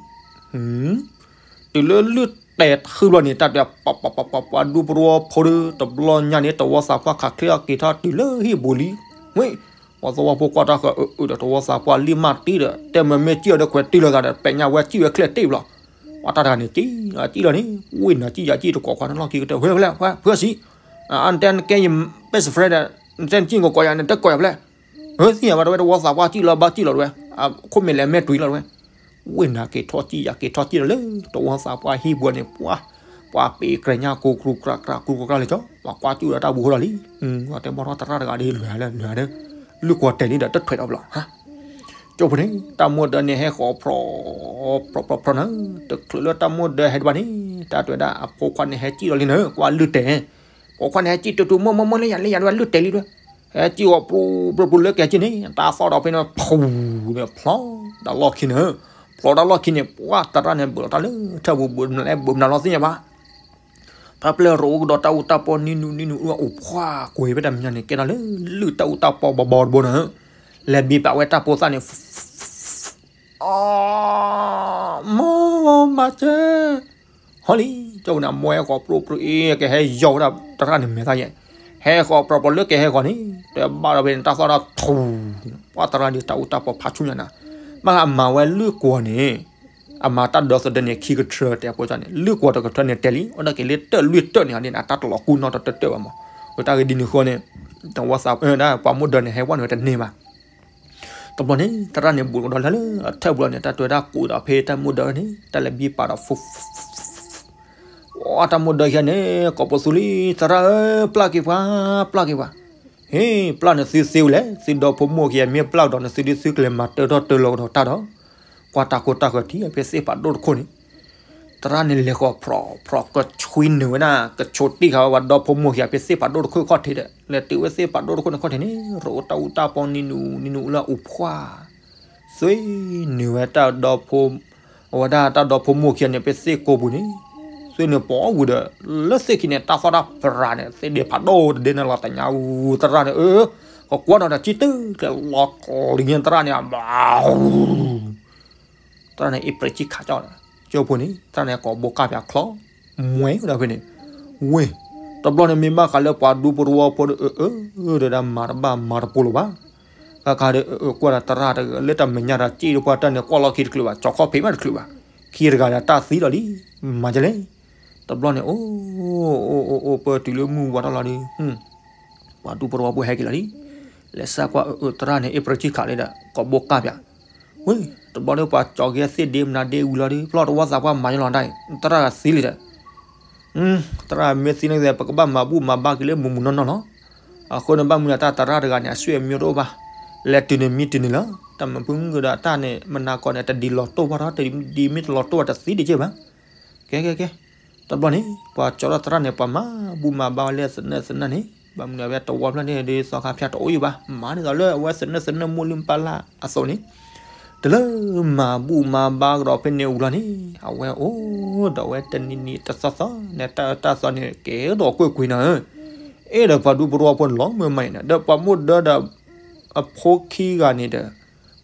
တုၤလၢလုၢ်တဲာ်ထုးဘျီန့ၣ် တၢ်တဲ ပှၤပှၤပှၤပှၤ ဒူဖိတဝီဖိဒီး တဘျီညါန့ၣ် တဝီသးပှၢ်ခးချ့အီၤက့ၤထီၣ်တုၤလၢဟံၣ်ဘူးလံ. ဝံၤ ပှၤသဝီဖိကွၢ်တၢ်ဃၢၤအုးအုးဒီး တဝီသးပှၢ်လံၣ်မၢ်တံၢ်ဒီး တဲမ့မ့ၢ်စံၣ်အီၤဒီးခွဲးတုၤလိာ်သးဒီး ပဲာ်ညါဝဲစံၣ်ဝဲချ့တ့ၢ်ဘျီ. ပှၤတၢ်တဂၤန့ၣ် စံၣ်အီၤစံၣ်လီၤန့ၣ် ဝံၤနၤစံၣ်ယၤစံၣ်တကိးခွါန့ၣ်လီၢ်ခံကတၢၢ် ဖဲဖဲလဲၣ် ဖဲစံၣ် အနတဲနကဲယ best friend ဒီး နတဲနစံၣ်ကကိးယၤ နတကိးယၤဖဲလဲၣ်. သ့ၣ်ညါဘၣ်တဝဲ တဝီသးပှၢ်စံၣ်လီၤဘၣ်စံၣ်လီၤတဝဲ အခိၣ်မဲာ်လဲၤမဲာ်တွံၤလီၤတဝဲ. ဝ့ၢ်နၤက့ၤထီၣ်စံၣ်ယၤက့ၤထီၣ်စံၣ်လီၤလၢ တဝီသးပှၢ်ဟံၣ်ပူၤန့ၣ် ပှၤ ပှၤပ့ၤကြဲညါကိးကြူကြူကြူကြူကြူလၢကၠီ ပှၤကွၢ်စူၣ်ဒီးတၢ်ဘူးဃိလီၤလံ. တဲဘၣ်ထီၣ်သရၣ်တဂၤဒီး လွဲၤလၢလွဲၤဒီး လုၢ်ကွီၤတဲာ်လံဒီးတထွဲးဒီးဘျီ ကၠိဖိန့ၣ် တၢ်မိၢ်ဒၢန့ၣ်ဟဲဃီၤဖြီ ဖြီဖြီဖြီနၤ တချုးလၢတၢ်မိၢ်ဒၢဟဲတဘၣ်န့ၣ် တၢ်တဲဝဲဒၣ်အဖိခွါန့ၣ်ဟဲစံၣ်လီၤလံနၤ ကွၢ်လုၢ်တဲာ် ဖိခွါန့ၣ်ဟဲစံၣ်တူတူ မိၢ်မိၢ်မိၢ်လၢယၤလၢယၤတဝဲလုၢ်တဲာ်လံတဝဲ ဟဲစံၣ်အီၤပျူပျူပျူလၢကဲစံၣ်န့ၣ် တၢ်သီၣ်ဒီးဖဲန့ၣ် ဖူန့ၣ် ဖျီဒီးလီၢ်ခံန့ၣ် ဖျီဒီးလီၢ်ခံန့ၣ် ပှၤသရၣ်န့ၣ် ဘူးလီၤတၢ်လၢထၢၣ်ပူၤ ဘူးမနုၤလဲၣ် ဘူးမနုၤလီၤသ့ၣ်ညါဘၣ် ဖဲပျဲၢ်ရိးအိၣ်ကဒီးတၢ်အူတၢ်ပီနံၤနူနံၤနူ အိၣ်ဖှၣ်ကွံာ်ဖဲတၢ်မဲာ်ညါန့ၣ် ကဲထီၣ်လၢလုၢ်တၢ်အူတၢ်ပီဘီဘီတဘိနၤ လဲၤဘံပာ်ဝဲတၢ်ဖိသၣ်န့ၣ် မိၢ်မၤစၢၤ ဟီလံ ကၠီဖိန့ၣ် အမိၢ်ဟဲဃီၤပြူပြူအ့ ကဟဲယီၤဝဲဒၣ်သရၣ်န့ၣ်မဲာ်သၣ်ယဲ ဟဲဃီၤပြူပြူလၢကဟဲဃီၤန့ၣ် တဲဘၣ်ဒီးဖဲန့ၣ် တၢ်သီၣ်ဒီးထူ ပှၤသရၣ်ဒ်တၢ်အူတၢ်ပီဖးဆူညါနၤ ဘၣ်အမၤဝဲလုၢ်ကွီၤန့ၣ် အမၤတၢ်ဒိးသဒၢန့ၣ် ခံကထၢတဲအဖိန့ၣ် လုၢ်ကွီၤတကထၢန့ၣ်တဲလံ အိၣ်ဒၣ်က့ၤလၢတၢၣ်လွံၢ်တၢၣ်န့ၣ် အတၢ်တလီၤကူၣ်နီတတၢၣ်ဘၣ်မး တၢ်ဂ့ၢ်ဒ်န့ၣ်အဃိန့ၣ် တဝီသးပှၢ်ဒၣ်ပှၤမိၢ်ဒၢန့ၣ် ဟဲဝဲနုာ်ဝဲတန့ၢ်ဘၣ် တဘျီန့ၣ် သရၣ်န့ၣ် ဘူးကဒီးလၢလၢအထၢၣ်ပူၤလီၤန့ၣ် တၢ်တဲဝဲဒၣ်ကူးဒီးဖဲတၢ်မိၢ်ဒၢန့ၣ် တၢ်လဲၤဘံပာ်ဒီး အိၣ်တၢ်မိၢ်ဒၢယဲန့ၣ် ကိးပသူလံ သရၣ်ဧၢ ပျၢ်က့ၤပှၤ ပျၢ်က့ၤပှၤ ဟ့ၣ် ပျၢ်နသုသ့ဝဲလဲၣ် သုဒီဖိမိၢ်ခံဂၤမ့ၢ်ပျၢ်ကဒီးနသုဒီး သုကလဲၤမၤတၢထီၣ်တၢလီၤကဒီးတၢ်ဒီး ကွၢ်တၢ်ကိၢ်တၢ်ဃၢၤထံဖဲသ့ၣ်ဖးဒိၣ်တခိၣ်န့ၣ် သရၣ်န့ၣ်လဲၤဃီၤဖြီဖြီကဆှံနုာ်ဝဲဒၣ် ကဆိးတံၢ်ဃာ်ဝဲပှၤဒီဖိမိၢ်ခံဂၤဖဲသ့ၣ်ဖးဒိၣ်တခိၣ်ခီၣ်ထံးဒီး လဲၤတုၤဝဲသ့ၣ်ဖးဒိၣ်တခိၣ်န့ၣ်ခီၣ်ထံးန့ၣ် ရိးတၢ်အူတၢ်ပီနံၤနူနံၤနူလၢအူဖှၣ် သွ့နုာ်ဝဲတၢ်ဒီဖိ အဝဲဒၣ်တၢ်ဒီဖိမိၢ်ခံဂၤန့ၣ် ဖဲသ့ၣ်ကိးပူၤန့ၣ် သွ့နုာ်ပိာ်ဝံၤဒီး လၢသ့ၣ်ခံန့ၣ် တၢ်သီၣ်တၢ်ပြးန့ၣ် သ့ၣ်ဒ့ဖးဒိၣ်တဒ့န့ၣ်လီၤတညါဝူ သရၣ်န့ၣ် အၢ ကကွၢ်နီၤဒီး ကံတၢ်ကျဲလီၤကျံၤသရၣ်န့ၣ် သရၣ်န့ၣ် အ့ၣ်ပြ့ဆံၣ်ခးကၠီၣ်ဒီး ကၠိဖိန့ၣ် သရၣ်န့ၣ် ကိးဘိကၢ်ပၠးချီ မွဲဒီးဖဲန့ၣ် ဝ့ၢ် တဘျီန့ၣ်မ့ၢ်ဘၣ်ဃးလၢပှၤဒူပရိဝီဖိဒီး အၢ အၢ ဒီးဒၣ်မၤတဘၣ်မၤတပိလိာ်ဘၣ် ဃါခါဒီးအၢကွၢ်ဒီးသရၣ်တဂၤလၢတၢ်မဲာ်ညါဒီးစ့ၣ်တပှၢ်တၢၢ်န့ၣ် ကွၢ်လီၢ်ခံတချုးဘၣ် ကၠီခီၣ်ဖံးမးတချုးဘၣ် ခံတဂၤဒီးတၢ်သံလီၤလံ မၤကလဲၣ် တဘျီန့ၣ် အိၣ် အိၣ် အိၣ် အိၣ် ပၢတုၤလၢမုၢ်ဝါထီၣ်လီၤဒီး ပှၤဒူပရိဝီဖိဟဲက့ၤလီၤလံ လဲၤစၢ်ကွၢ်အၢ အၢ သရၣ်န့ၣ် အ့ၣ်ပြ့ဆံၣ်ခးလံဒီး ကိးဘိကၢ်ပၠး ဝ့ၢ် တဘျီဒီးပှၤကၠီက့ၤသ့ၣ်ဒ့မနုၤဒ့ဝံၤလီၤဒီး ဖျီၣ်တဝီသးပှၢ်မၤညီလီၤဒၣ်အံၤ သရၣ်သံလံဒီး သရၣ်မ့ၢ်သံန့ၣ် ပကဘၣ်မၤဘူၣ်မၤဘါက့ၤလၢမုၢ်မုၢ်နီၢ်နီၢ်လီၤ အဃိန့ၣ်ဘၣ်မနုၤတၢ်သရၣ်တဂၤန့ၣ် အဆွေမျိုးတအိၣ်ဘၣ် လဲၤတုၤန့ၣ်မံတုၤန့ၣ်လီၤ တၢ်မၤဖုမုၢ်ကဒီးတၢ်န့ၣ် မနၤကီးန့ၣ် တဒ်လီၤတိၢ်ဘၣ်ထီၣ် တဒ်မ့ၢ်တလီၤတိၢ်ဘၣ်တသံဒံးက့ၢ်ဘၣ် ကဲ ကဲ ကဲ တဘျီန့ၣ် ပှၤကၠီထီၣ်သရၣ်န့ၣ် ပှၤမၤဘူၣ်မၤဘါဝဲလၢသနၢၣ်သနၢၣ်န့ၣ် ဘၣ်မနုၤအဝဲတဝီဖျၢၣ်န့ၣ်ဒီး သီခါဖၠးတအိၣ်ယံၤဘၣ် မၤန့ၣ်သိးလၢအဝဲသနၢၣ်သနၢၣ်မိၢ်လုၢ်ပၢ်လၢ်အသိးန့ၣ် တလၢမၤဘူၣ်မၤဘါကဒီးဖဲန့ၣ်ဝံၤလီၤန့ၣ် အဝဲအိၣ်ဒီးဝဲတနံၤနံၤတသီသီန့ၣ် တၢ်အၢတၢ်သီန့ၣ် ကဲထီၣ်ကွ့ၢ်ကွ့ၢ်နီၤဧၢ အဲၣ်ဒိးပှၤဒူပရိဝီဖိန့ၣ်လီၤမၢ်မးအံၤန့ၣ် ဒီးပှၤမိၢ်ဒၢဒီး အဖိခံဂၤန့ၣ်ဒီး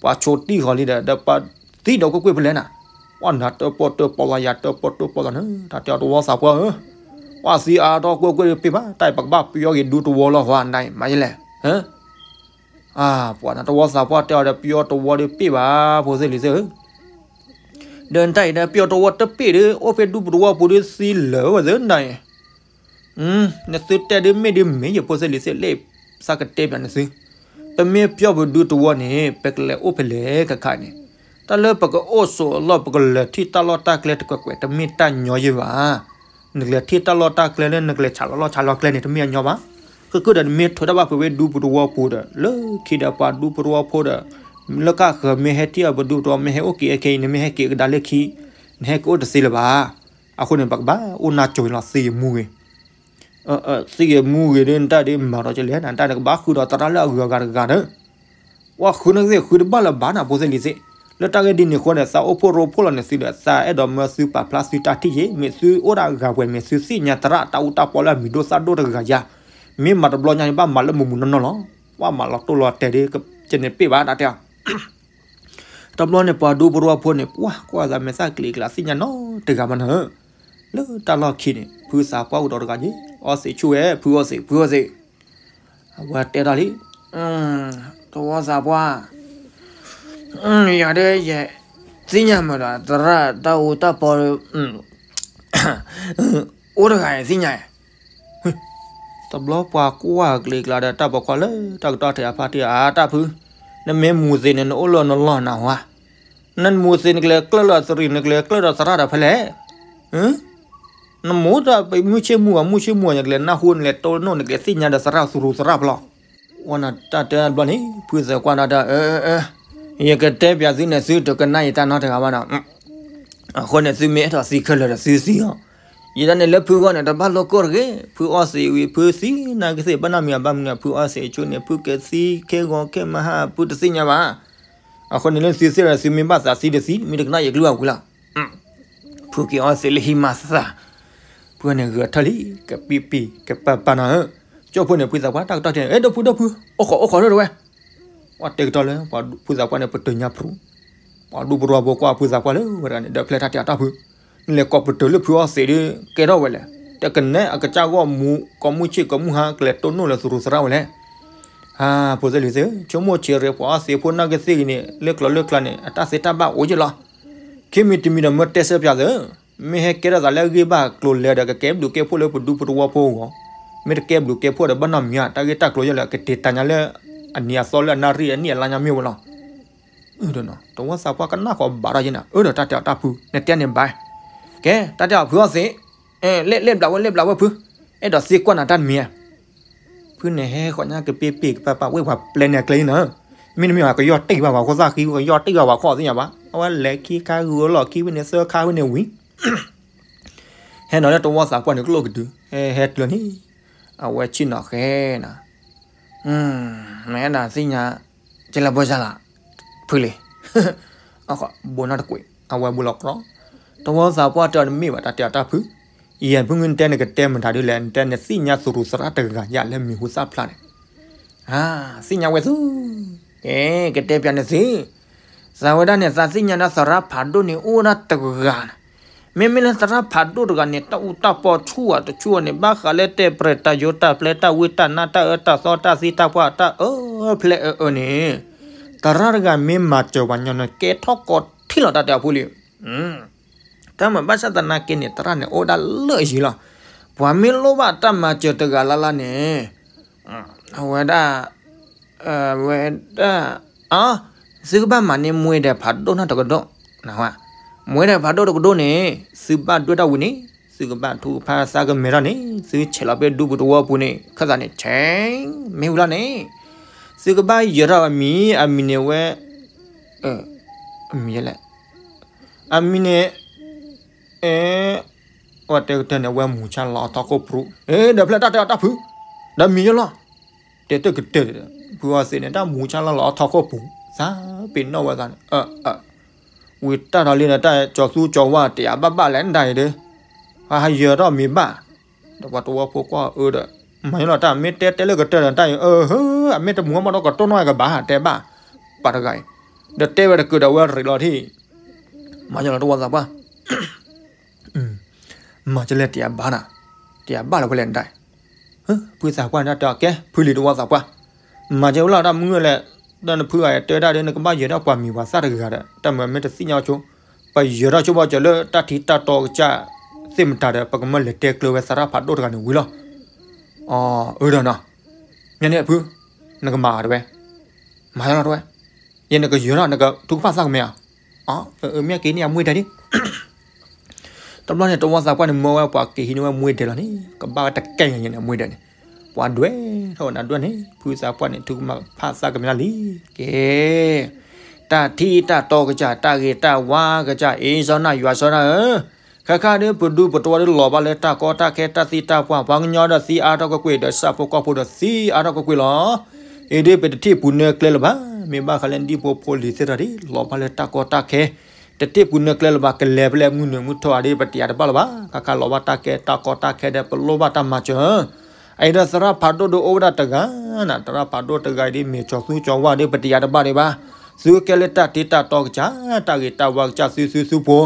ပှၤဆိးတံၢ်ဃီၤလံဒီး ဒီးပှၤသံဒီးကွ့ၢ်ကွ့ၢ်ဖဲလဲၣ်နၤ ပှၤနၤတၢၣ်ပီၣ်တၢၣ်ပီၣ်လီၤယၤတၢၣ်ပီၣ်တၢၣ်ပီၣ်လီၤန့ၣ် တၢ်တဲအီၤတဝီသးပှၢ်ဧၢ ပှၤသံအါထီၣ်ကွ့ၢ်ကွ့ၢ်တပ့ၢ်ဘၣ် တၢ်အံၤပကဘၣ်ပယီၤက့ၤဒူတဝီလီၤဃီအနၤအံၤ မၤယလဲၣ် အၢ ပှၤနၤတဝီသးပှၢ်တဲအီၤဒီးပယီၤတဝီတပ့ၢ်ဘၣ် ဖိသ့ၣ်လံၤသ့ၣ်ဧၢ ဒီးနတၢ်အံၤဒီး ပယီၤတဝီတပ့ၢ်ဒီး အိၣ်ဖဲဒူပတဝီပူၤဒီးသံလၢာ်ဝဲသ့ၣ်နၤအံၤ နသုတဲဒ်မ့ၢ်ဒ်မ့ၢ်ယဖိသ့ၣ်လံၤသ့ၣ်လ့ၣ် သးကတဲပၠးနသု ပမ့ၢ်ပယီၤပဒူတဝီန့ၣ် ပကလဲၤအိၣ်ဖဲလဲၣ်ခါခါန့ၣ် တၢ်လၢပကအိၣ်ဆိးအလီၢ် ပကလဲၤထံၣ်တၢ်လီၢ်တၢ်ကျဲတကွဲးကွဲး တမ့ၢ်တၢ်ညီယဲၢ်ဘၣ်. နကလဲၤထံၣ်တၢ်လီၢ်တၢ်ကျဲလၢ နကလဲၤဆးလီၤလီၢ်ဆးလီၤကျဲန့ၣ် တမ့ၢ်အညီဘၣ်. ဃုာ်ဃုာ်ဒီး နမ့ၢ်ထုးတၢ်ဘၣ်ဖုးဝဲဒူပတဝီပူၤဒီး လၢခံဒီးပှၤဒူပတဝီဖိဒီး လၢကၢ်ဃၢၤမ့ၢ်ဟဲထံၣ်အီၤပဒူပတဝီ မ့ၢ်ဟဲအိၣ်က့ၤအခဲအံၤ နမ့ၢ်ဟဲက့ၤကဒါလၢခံ နဟဲက့ၤအိၣ်တသ့လၢၤဘၣ်. အဃိန့ၣ် ပကဘၣ်အိၣ်နၢ်ကၠိၤလီၤ သံဂ့ၤမူဂ့ၤ သံဂ့ၤမူဂ့ၤဒီး နတၢ်ဒ်မၤဒီးကလဲၣ် နတၢ်န့ၣ်ကဘၣ်ဃုာ်ဒီးသရၣ်လၢအဂုၤအဂၤတဂၤဒီး ပှၤဃုာ်န့ၢ်သ့ၣ်ဃုာ်တဘၣ်လၢၤဘၣ်နၤ ဖိသ့ၣ်လံၤသ့ၣ်. လၢတၢ်ဂ့ၢ်ဒ်န့ၣ်အဃိန့ၣ် သးအိၣ်ဖှိၣ်ရိဖှိၣ်လီၤန့ၣ်သုဒီး သးအဲၣ်ဒိးမၢသုပာ်ဖျါသုတၢ်ထံၣ်ယ့ၣ် မ့ၢ်သုအိၣ်ဒၣ်ဂၤပှဲၤ မ့ၢ်သုသ့ၣ်ညါသရၣ်တၢ်အူတၢ်ပီလၢအမံၤဒိၣ်သၣ်ဒိၣ်တဂၤယါ မ့ၢ်မၤတဘျီညါန့ၣ် ဘၣ်မၤလၢမုၢ်မုၢ်နီၢ်နီၢ်လီၤ. ပှၤမၤလီၤတိၢ်လီၤတဲာ်ဒီး ကန့ၣ်ပ့ၢ်ဘၣ်တၢ်တဲအီၤ တဘျီန့ၣ် ပှၤဒူပရိဝီဖိန့ၣ် ပှၤကွၢ်သးမဲာ်သၣ်ကလံၤကျါသ့ၣ်ညါနီတဂၤမးနီၤဧၢ. လၢတၢ်လီၢ်ခံန့ၣ် ဖုသးပှၢ်အိၣ်ဒီးတဂၤယ့ၣ် အီသံးဆူၣ်ဝဲ ဖုအီသံး ဖုအီသံး အဝဲတဲတၢ်လံ တဝီသးပှၢ် ယၤဒီးယဲ သ့ၣ်ညါမးဒီး သရၣ်တၢ်အူတၢ်ပီ အိၣ်တဂၤယဲၣ်သ့ၣ်ညါ တဘျီပှၤကွၢ်ကလံၤကျါဒီး တၢ်ပိာ်ခွါလၢတၢ်ကတီၢ်ထဲအဖါတံၢ် အါ တၢ်ဖု, နမ့ၢ်မူၤသ့ၣ်န့ၣ် နအိၣ်လၢနလီၢ်နၤဝါ, နမူၤသ့ၣ် နကလဲၤကျၢၢ်လၢသရံၣ် နကလဲၤကျၢၢ်ဒီးသရၣ်ဒီးဖဲလဲၣ်. နမူၤတၢ်ပမုၢ်ဆ့ၣ်မူၤအမုၢ်ဆ့ၣ်မူၤ နကလဲၤနၢ်ဟူ နလဲၤတိၢ်နီၣ် နကလဲၤသ့ၣ်ညါဒီးသရၣ်သူၣ်ရူၤသရၣ်ဖျီ ဝဲနတၢ်တဲဘျီန့ၣ် ဖုသးကွၢ်နၤတၢ် အၢ ယကတဲပၠးသုန့ၣ် သုတကနၣ်ယတၢ်နီတဂၤဘၣ်နီၤ. အဃိန့ၣ် သုမ့ၢ်အဲၣ်ဒိးသံခဲလၢာ်ဒီးသုသံအီၤ. ယတၢ်န့ၣ်လၢဖုဂီၢ်န့ၣ် တဘၣ်လိာ်ကိၢ်တဂ့ၤ. ဖုအီသံးဝံၤ ဖုသံနာ်က့သ့ၣ် ဘၣ်နီတမံၤဘၣ်မနုၤ ဖုအီသံးအဆိန့ၣ် ဖုကသံခဲဂီၤခဲမဟါ ဖုတသ့ၣ်ညါဘၣ်. အဃိန့ၣ်လၢသုသ့ၣ်ဒီးသုမ့ၢ်ဘၣ်သးသံတသံ မ့ၢ်တကနၣ်ယကလုၢ်အဝံၤလီၤ. ဖုက့ၤအီသံးလၢဟံးမၤသး ဖုန့ၣ်ဂဲၤထၢၣ်လံ ကပံၢ်ပံၢ် ကပၤပၤနီၤဧၢ. ကၠိဖိန့ၣ် ဖုသးပှၢ်တၢ်ကတီၢ်ထံးန့ၣ် အဲ ဒီပုၢ်ဒီပုၢ် အိၣ်ခိးအိၣ်ခိးထီၣ်တဝဲ ပှၤတဲကတီၢ်လၢ ဖုသးပှၢ်န့ၣ် ပတုာ်ညါဖျိ ပှၤဒူပရိဝီဖိကွၢ်ဖုသးပှၢ်လၢဝဲတဂၤန့ၣ် ဒီးဖျဲၣ်တၢ်တဲအီၤတၢ်ဖု နလဲၤကိးပတုာ်လၢဖုအီသံးဒီး ကဲထီၣ်ဝဲလဲၣ်. တကနဲအကစၢ်ဂီၢ်မူ ကိးမုၢ်ဆ့ၣ်ကိးမုၢ်ဟါ ကလဲၤတိၢ်နီၣ်လၢသူၣ်ရူၤသရၣ်ဝဲလဲၣ်. ဟါ ဖိသ့ၣ်လံၤသ့ၣ်ဧၢ, ဆိကမိၣ်ဆံးရ့ ပှၤအီသံးဖိနာ်က့သ့ၣ်ဂ့ၤန့ၣ် လၢကျိၤလၢကျါန့ၣ် အတၢ်သ့တၢ်ဘၣ်အိၣ်ယ့ၣ်လီၤ. ခံမံၤတမံၤဒီးမၢတဲဆၢပၠးသ့ၣ်ဧၢ, မ့ၢ်ဟဲကဲထီၣ်သးလၢအဂ့ၢ်ဘၣ်ကျိၤလဲၤဒီး ကကဲဘျုးကဲဖှိၣ်လၢပဒူပရိဝီဖိအဂီၢ်, မ့ၢ်တကဲဘျုးကဲဖှိၣ်ဒီး ဘၣ်နီတမံၤဧါ တၢ်ဂ့ၢ်တၢ်ကျိၤယဲၢ်လၢ ကတ့ၢ်တၢ်ညါလၢ အနံၤအသီလၢအနၣ်ရံၣ်အနံၣ်အလါညါမ့ၢ်ဝဲလီၤ. တဝီသးပှၢ်ကနၣ်ဃီၤဘၣ်ထီၣ်ယဲၢ်နၤ, အၢ ဒီးတၢ်တဲအီၤတၢ်ဖု နတဲန့ၣ်ဘၣ်. ကဲ တၢ်တဲအီၤဖုအီသံး, လဲၣ်ဘျးဝဲ လဲၣ်ဘျးဝဲဖု, အဲၣ်ဒိးသံကွၢ်နၤတၢ်တမံၤဧါ. ဖုန့ၣ်ဟဲဃီၤညါကပ့ၢ်ပ့ၢ်ကပၤပၤဝဲပှၤပျဲန့ၣ်အကျဲအံၤနၤ, မ့တမ့ၢ်ဘၣ် ကယီၢ်တ့ၢ်ဘၣ်ပှၤခိၣ်သၣ်ဃံ ကယီၢ်တ့ၢ်ဘၣ်ပှၤခိၣ်သ့ၣ်ညါဘၣ်, အဝဲလဲၤခံခါဂုၤအလီၢ်ခံဝဲန့ၣ် သၢခါဝဲန့ၣ်ဝံၤ ဟဲနီၤလၢတဝီသးပှၢ်န့ၣ်ကျိၣ်ကတုၤ, ဟဲဟဲကျၢၤန့ၣ်, အဝဲဆ့ၣ်နီၤဃဲနၤ, မ့ၢ်နၤသ့ၣ်ညါ, ကဲလၢပှဲၤစၢ်လၢ, ဖုလံၤ, ဘိနီတကွံာ် အဝဲဘိလီၤကြီ, တဝီသးပှၢ်တဲအီၤတမ့ၢ်ဘၣ် တၢ်တဲအီၤတၢ်ဖု, ယဲၢ်ဖုမုၢ်နတဲနကတဲမတၤဒ်လဲၣ် နတဲနသ့ၣ်ညါသရူးသရၣ်တဂၤယၤလၢမံၤဟူသၣ်ဖျါန့ၣ် သ့ၣ်ညါဝဲသု, ကဲ ကတဲပျးန့ၣ်သု, သးဝဲဒၣ်န့ၣ် သးသ့ၣ်ညါဒၣ်သရၣ်ဖးဒိၣ်န့ၣ်အိၣ်ဒၣ်တဂၤန့ၣ်, မ့မ့ၢ်လၢသရၣ်ဖးဒိၣ်တဂၤန့ၣ် တၢ်အူတၢ်ပီဆူၣ်အတဆူၣ်အီၤန့ၣ် ဘၣ်ဃးလၢတဲာ်ပြဲၤတၢ်ယိတၢ်ပျဲတၢ်ဝံတၢ်နါတၢ်အၢတၢ်သီတၢ်သံတၢ်ပှၢ်တၢ်အၢဖျဲၣ်အၢအၢန့ၣ်, သရၣ်တဂၤမ့ၢ်မၤစၢၤပှၤညီန့ၣ် ကဲထီၣ်ကီးထံလီၤ တၢ်တဲအီၤဖုလံၤ တၢ်မၤဘၣ်ဆၣ်သနာ်က့န့ၣ် သရၣ်န့ၣ်အိၣ်ဒၣ်လၢအယံၤလီၤ. ပှၤမ့ၢ်လိၣ်ဘၣ်တၢ်မၤစၢၤတဂၤလၢ်လၢ်န့ၣ်, အဝဲဒၣ်, ဝဲဒၣ်, အ, သုကဘၣ်မၤန့ၢ်မွဲဒဲးဖးဒိၣ်နီတကဒိၣ်, မွဲဒဲးဖးဒိၣ်တကဒိၣ်န့ၣ် သုဘၣ်ဒွဲၣ်တၢ်ဝံၤန့ၣ် သုကဘၣ်ထုကဖၣ်သးကမဲာ်ထီၣ်န့ၣ် သုဆဲးလီၤဖဲဒူပူၤသဝီပူၤန့ၣ် ခၢၣ်သးန့ၣ် ဆဲး, မ့ၢ်ဝံၤလီၤန့ၣ်, သုကဘၣ်ယၢၤထီၣ်အမံၤ အမံၤန့ၣ်ဝဲ အမံၤလဲၣ်, အမံၤန့ၣ်, အ, အဝဲတဲကတၢၢ်န့ၣ် အဝဲမူၤဆါလီၤအထီခိၣ်ပူၤ, ဒီးဖျဲၣ်တၢ်တဲအီၤတၢ်ဖု, ဒီးမံၤယလီၤ, တဲတၢၢ်ကတၢၢ်, ဖုအီၤသ့ၣ်န့ၣ် တၢ်မူၤဆါလီၤလီၤအထီခိၣ်ပူၤ, သးပ့ၤနီၣ်ဝဲသးန့ၣ်, ဝံၤတၢ်ဒီးလံဒီးတၢ်ကၠီၤသူကၠီၤဝါတယးဘၣ်ဘၣ်လဲၣ်နတၢ်အံၤဒီး, ဟးဟးယၢၤထီၣ်မံၤဘၣ်, ဒီးပှၤသဝီဖိကွၢ်အၢဒီး, မၤယလီၤတၢ်မ့ၢ်တဲတဲလၢကတၢၢ်ဒီးတၢ်အံၤ, အမ့ၢ်တမူၤမီၢ်ဒီးကတိၢ်နီၣ်ကဘၣ်ဟးတဲဘၣ်, ပှၤတဂၤအံၤ, ဒီးတဲဝဲတကုာ်ဒီးဝဲရ့းလီၤထံၣ်, မၤယလီၤတဝီသးပှၢ် မၤကလဲၣ်တယးဘၣ်နၤ, တယးဘၣ်လၢၤဝဲလဲၣ်နတၢ်, ဖုသးပှၢ်န့ၣ်တဲအီၤ ကဲ ဖုလံၤတဝီသးပှၢ်, မၤကဝဲလီၤတၢ်မုၢ်လဲၣ်, ဒီးနဖုဂၤတဲဒၣ်ဒီး နကဘၣ်ယၢၤထီၣ်ပှၤမံၤပှၤသၣ်တဂၤဒီး တၢ်မၤမ့ၢ်တသ့ၣ်ညါဆိ, ပယၢၤထီၣ်ဆိဘၣ်စၢၤလၢတၢ်ထံတၢ်တီကစၢ်သ့ၣ်မတၤဒီး ပကမၢလဲၤတဲကျၢၤဝဲသရၣ်ဖးဒိၣ်တဂၤန့ၣ်ဝံၤလီၤ, အၢဒီးနီၤ, မ့ၢ်န့ၣ်ဖု, နကမၤတဝဲ, မၤယလီၤတဝဲ, ယဲနကယၢၤထီၣ် နကထုကဖၣ်သးကမဲာ်ဧါ, မ့ၢ်က့ၤန့ၢ်အမွဲဒဲးဒ် တဘျီန့ၣ် တဝီသးပှၢ်န့ၣ် မၢဝဲပှၤက့ၤဟံးန့ၢ်ဝဲမွဲဒဲးလီၤန့ၣ် ကဘၣ်ဝဲတကဲညါန့ၣ် အမွဲဒဲးန့ၣ်, ပှၤဒွဲၣ်ထီၣ်ဝဲနၤဒွဲၣ်န့ၣ် ဖုသးပှၢ်န့ၣ် ထုကဖၣ်သးကမဲာ်လံ, ကဲ, တၢ်ထံတၢ်တီကစၢ် တၢ်ဂ့ၤတၢ်ဝါကစၢ် အ့ၣ်စီနၢ်ယွၤစီနၢ်ဧၢ, ခဲခါဒ်ပဒူပတဝီဒ်လီၤဘၣ်လၢတၢ်ကီတၢ်ခဲတၢ်သံတၢ်ပှၢ် ပှၤကညီဒီးသံအါထီၣ်ကွ့ၢ်ကွ့ၢ် ဒီးဆၣ်ဖိကီၢ်ဖိဒီးသံအါထီၣ်ကွ့ၢ်ကွ့ၢ်လီၤ. အံၤဒ်ပတထံၣ်ပူၤနၢကျဲလၢၤဘၣ်, မ့ၢ်ဘၣ်ဃးလၢဒံဖိဖိလံၤသ့ၣ်တဖၣ်ဒ် လီၤဘၣ်လၢတၢ်ကီတၢ်ခဲ, တထံၣ်ပူၤနၢကျဲလၢၤဘၣ် ကလဲၤဖဲလဲၣ်မုၢ်နုာ်မုၢ်ထီၣ်ဧါဒ် ပတယၤတဘၣ်လၢၤဘၣ်, ခါခါလီၤဘၣ်တၢ်ကဲတၢ်ကီတၢ်ခဲဒီး ပလိၣ်ဘၣ်တၢ်မၤစၢၤ အံၤဒီးသရၣ်ဖးဒိၣ်ဒီးအိၣ်ဝဲဒၣ်တဂၤ, သရၣ်ဖးဒိၣ်တဂၤအံၤဒ်မ့ၢ်ကၠီၤသူကၠီၤဝါဒီး ပတယၤတဘၣ်ဒံးဘၣ်, သုကဲလၢတၢ်တ့တၢ်တီကစၢ်, တၢ်ဂ့ၤတၢ်ဝါကစၢ်သုသုသုဖိ,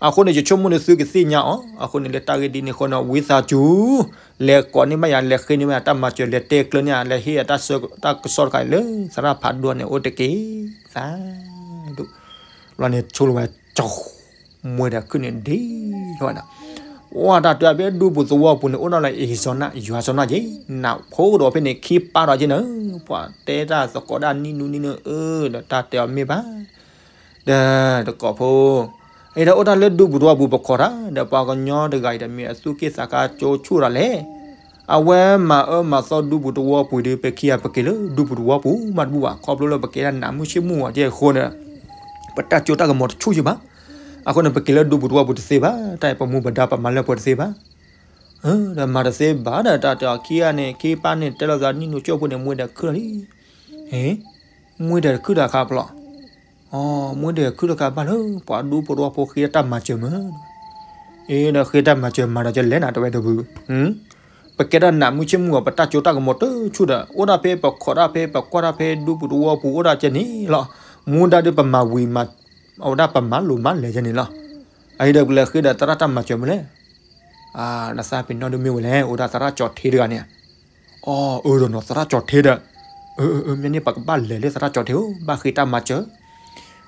အဃိန့ၣ် ယဆိကမိၣ်န့ၣ်သုကသ့ၣ်ညါအီၤ, အဃိန့ၣ်လၢတၢ်ဂ့ၢ်ဒ်န့ၣ်အဃိန့ၣ် ဝံသးစူၤ လဲၤကိးန့ၢ်ဘၣ်ယၤ လဲၤဃ့န့ၢ်ဘၣ်ယၤတၢ်မၤစၢၤ လဲၤတဲကျၢၤန့ၢ်ယၤ လဲၤဟ့ၣ်ယၤတၢ်ကစီၣ်တခါအံၤလၢ သရၣ်ဖးဒိၣ်န့ၣ်အိၣ်တက့ၢ်, သးဒူၣ်, လီၤန့ၣ်ဆိလၢဝဲကၠီၤ မွဲဒီးခုၣ်န့ၣ်ဒ်ထီၣ်ဝဲဒၣ်, ဝဲတၢ်တဲဖဲဒူပူၤသဝီပူၤန့ၣ် အိၣ်ဒၣ်လၢအ့ၣ်စီနၢ်ယွၤစီနၢ်က့ၤ, နးဖိဒီးဖဲန့ၣ် ခံပၢ်ဒီးက့ၤန့ၣ်, ပှၤတဲတၢ်သကိးဒၣ်နံၣ်နူနံၣ်နူအၢ ဒီးတၢ်တဲအီၤမ့ၢ်ဘၣ်, ဒီးတကိးဖိ, အံၤဒီးအိၣ်တၢ်လၢဒူပူၤသဝီပူၤ ပခိးတၢ် ဒီးပှၤကညီတဂၤအံၤဒီးမ့ၢ်အသူၣ်က့ၣ်သးကါကၠိဆူၣ်တၢ်လဲၣ် အဝဲမၤအၢမၤသီဒူပူၤသဝီပူၤဒီး ပခံဂၤပက့ၤလၢဒူပူၤသဝီပူၤမးတဘူၣ်ဘၣ်, ခီဖျိလၢပကဲဒၣ်နးမုၢ်ဆ့ၣ်မုၢ်ဂီၤကဲအဃိန့ၣ်, ပတၢ်ကၠိတၢ်ကမီၤတဆူၣ်ယဘၣ်, အဃိန့ၣ် ပက့ၤလၢဒူပူၤသဝီပူၤတသ့ဘၣ်, တၢ်အံၤပမူပဒါပမၤလၢပှဲၤတသ့ဘၣ်, ဒီးမၤတသ့ဘၣ်ဒီး တၢ်တဲအီၤခံဂၤန့ၣ် ခံပၢ်န့ၣ် တဲလိာ်သးနံၣ်နူကၠိၣ်ဖိန့ၣ် မွဲဒီးခုၣ်လီၤလံ, မွဲဒီးခုၣ်တခါဖျီ အမွဲဒီးခုၣ်တခါဘၣ်လၢ ပှၤဒူဖိသဝီဖိဃ့တၢ်မၤစၢၤမး, အံၤဒီးဃ့တၢ်မၤစၢၤမၤဒီးကလဲၤနၤတဝဲတဘု, ပကဲဒၣ်နးမုၢ်ဆ့ၣ်မုၢ်ဂီၤ ပတၢ်ကၠိတၢ်ကမီၤတဆူၣ်ဒီး အိၣ်ဒၣ်ဖဲပခိးဒၣ်ဖဲပကွၢ်ဒၣ်ဖဲဒူပူၤသဝီပူၤအိၣ်ဒၣ်ကဲန့ၣ်လီၤ, မူဒါဒီးပမၤဝံၤမး, အဝဲဒၣ်ပမၤလိာ်မးလဲၤကဲန့ၣ်လီၤ, အံၤဒီးပလဲၤဃ့ဒီးသရၣ်တၢ်မၤစၢၤမးလဲၣ်, နသးပ့ၤနီၣ်ဒ်မ့ၢ်ဝဲလဲၣ် အိၣ်ဒၣ်သရၣ်ကၠီၤထ့တဂၤန့ၣ် အၢ ဒီးနီၤ သရၣ်ကၠီၤထ့ဒီး, မ့ၢ်န့ၣ် ပကဘၣ်လဲၤလၢသရၣ်ကၠီၤထ့ဧၢ ဘၣ်ဃ့တၢ်မၤစၢၤ,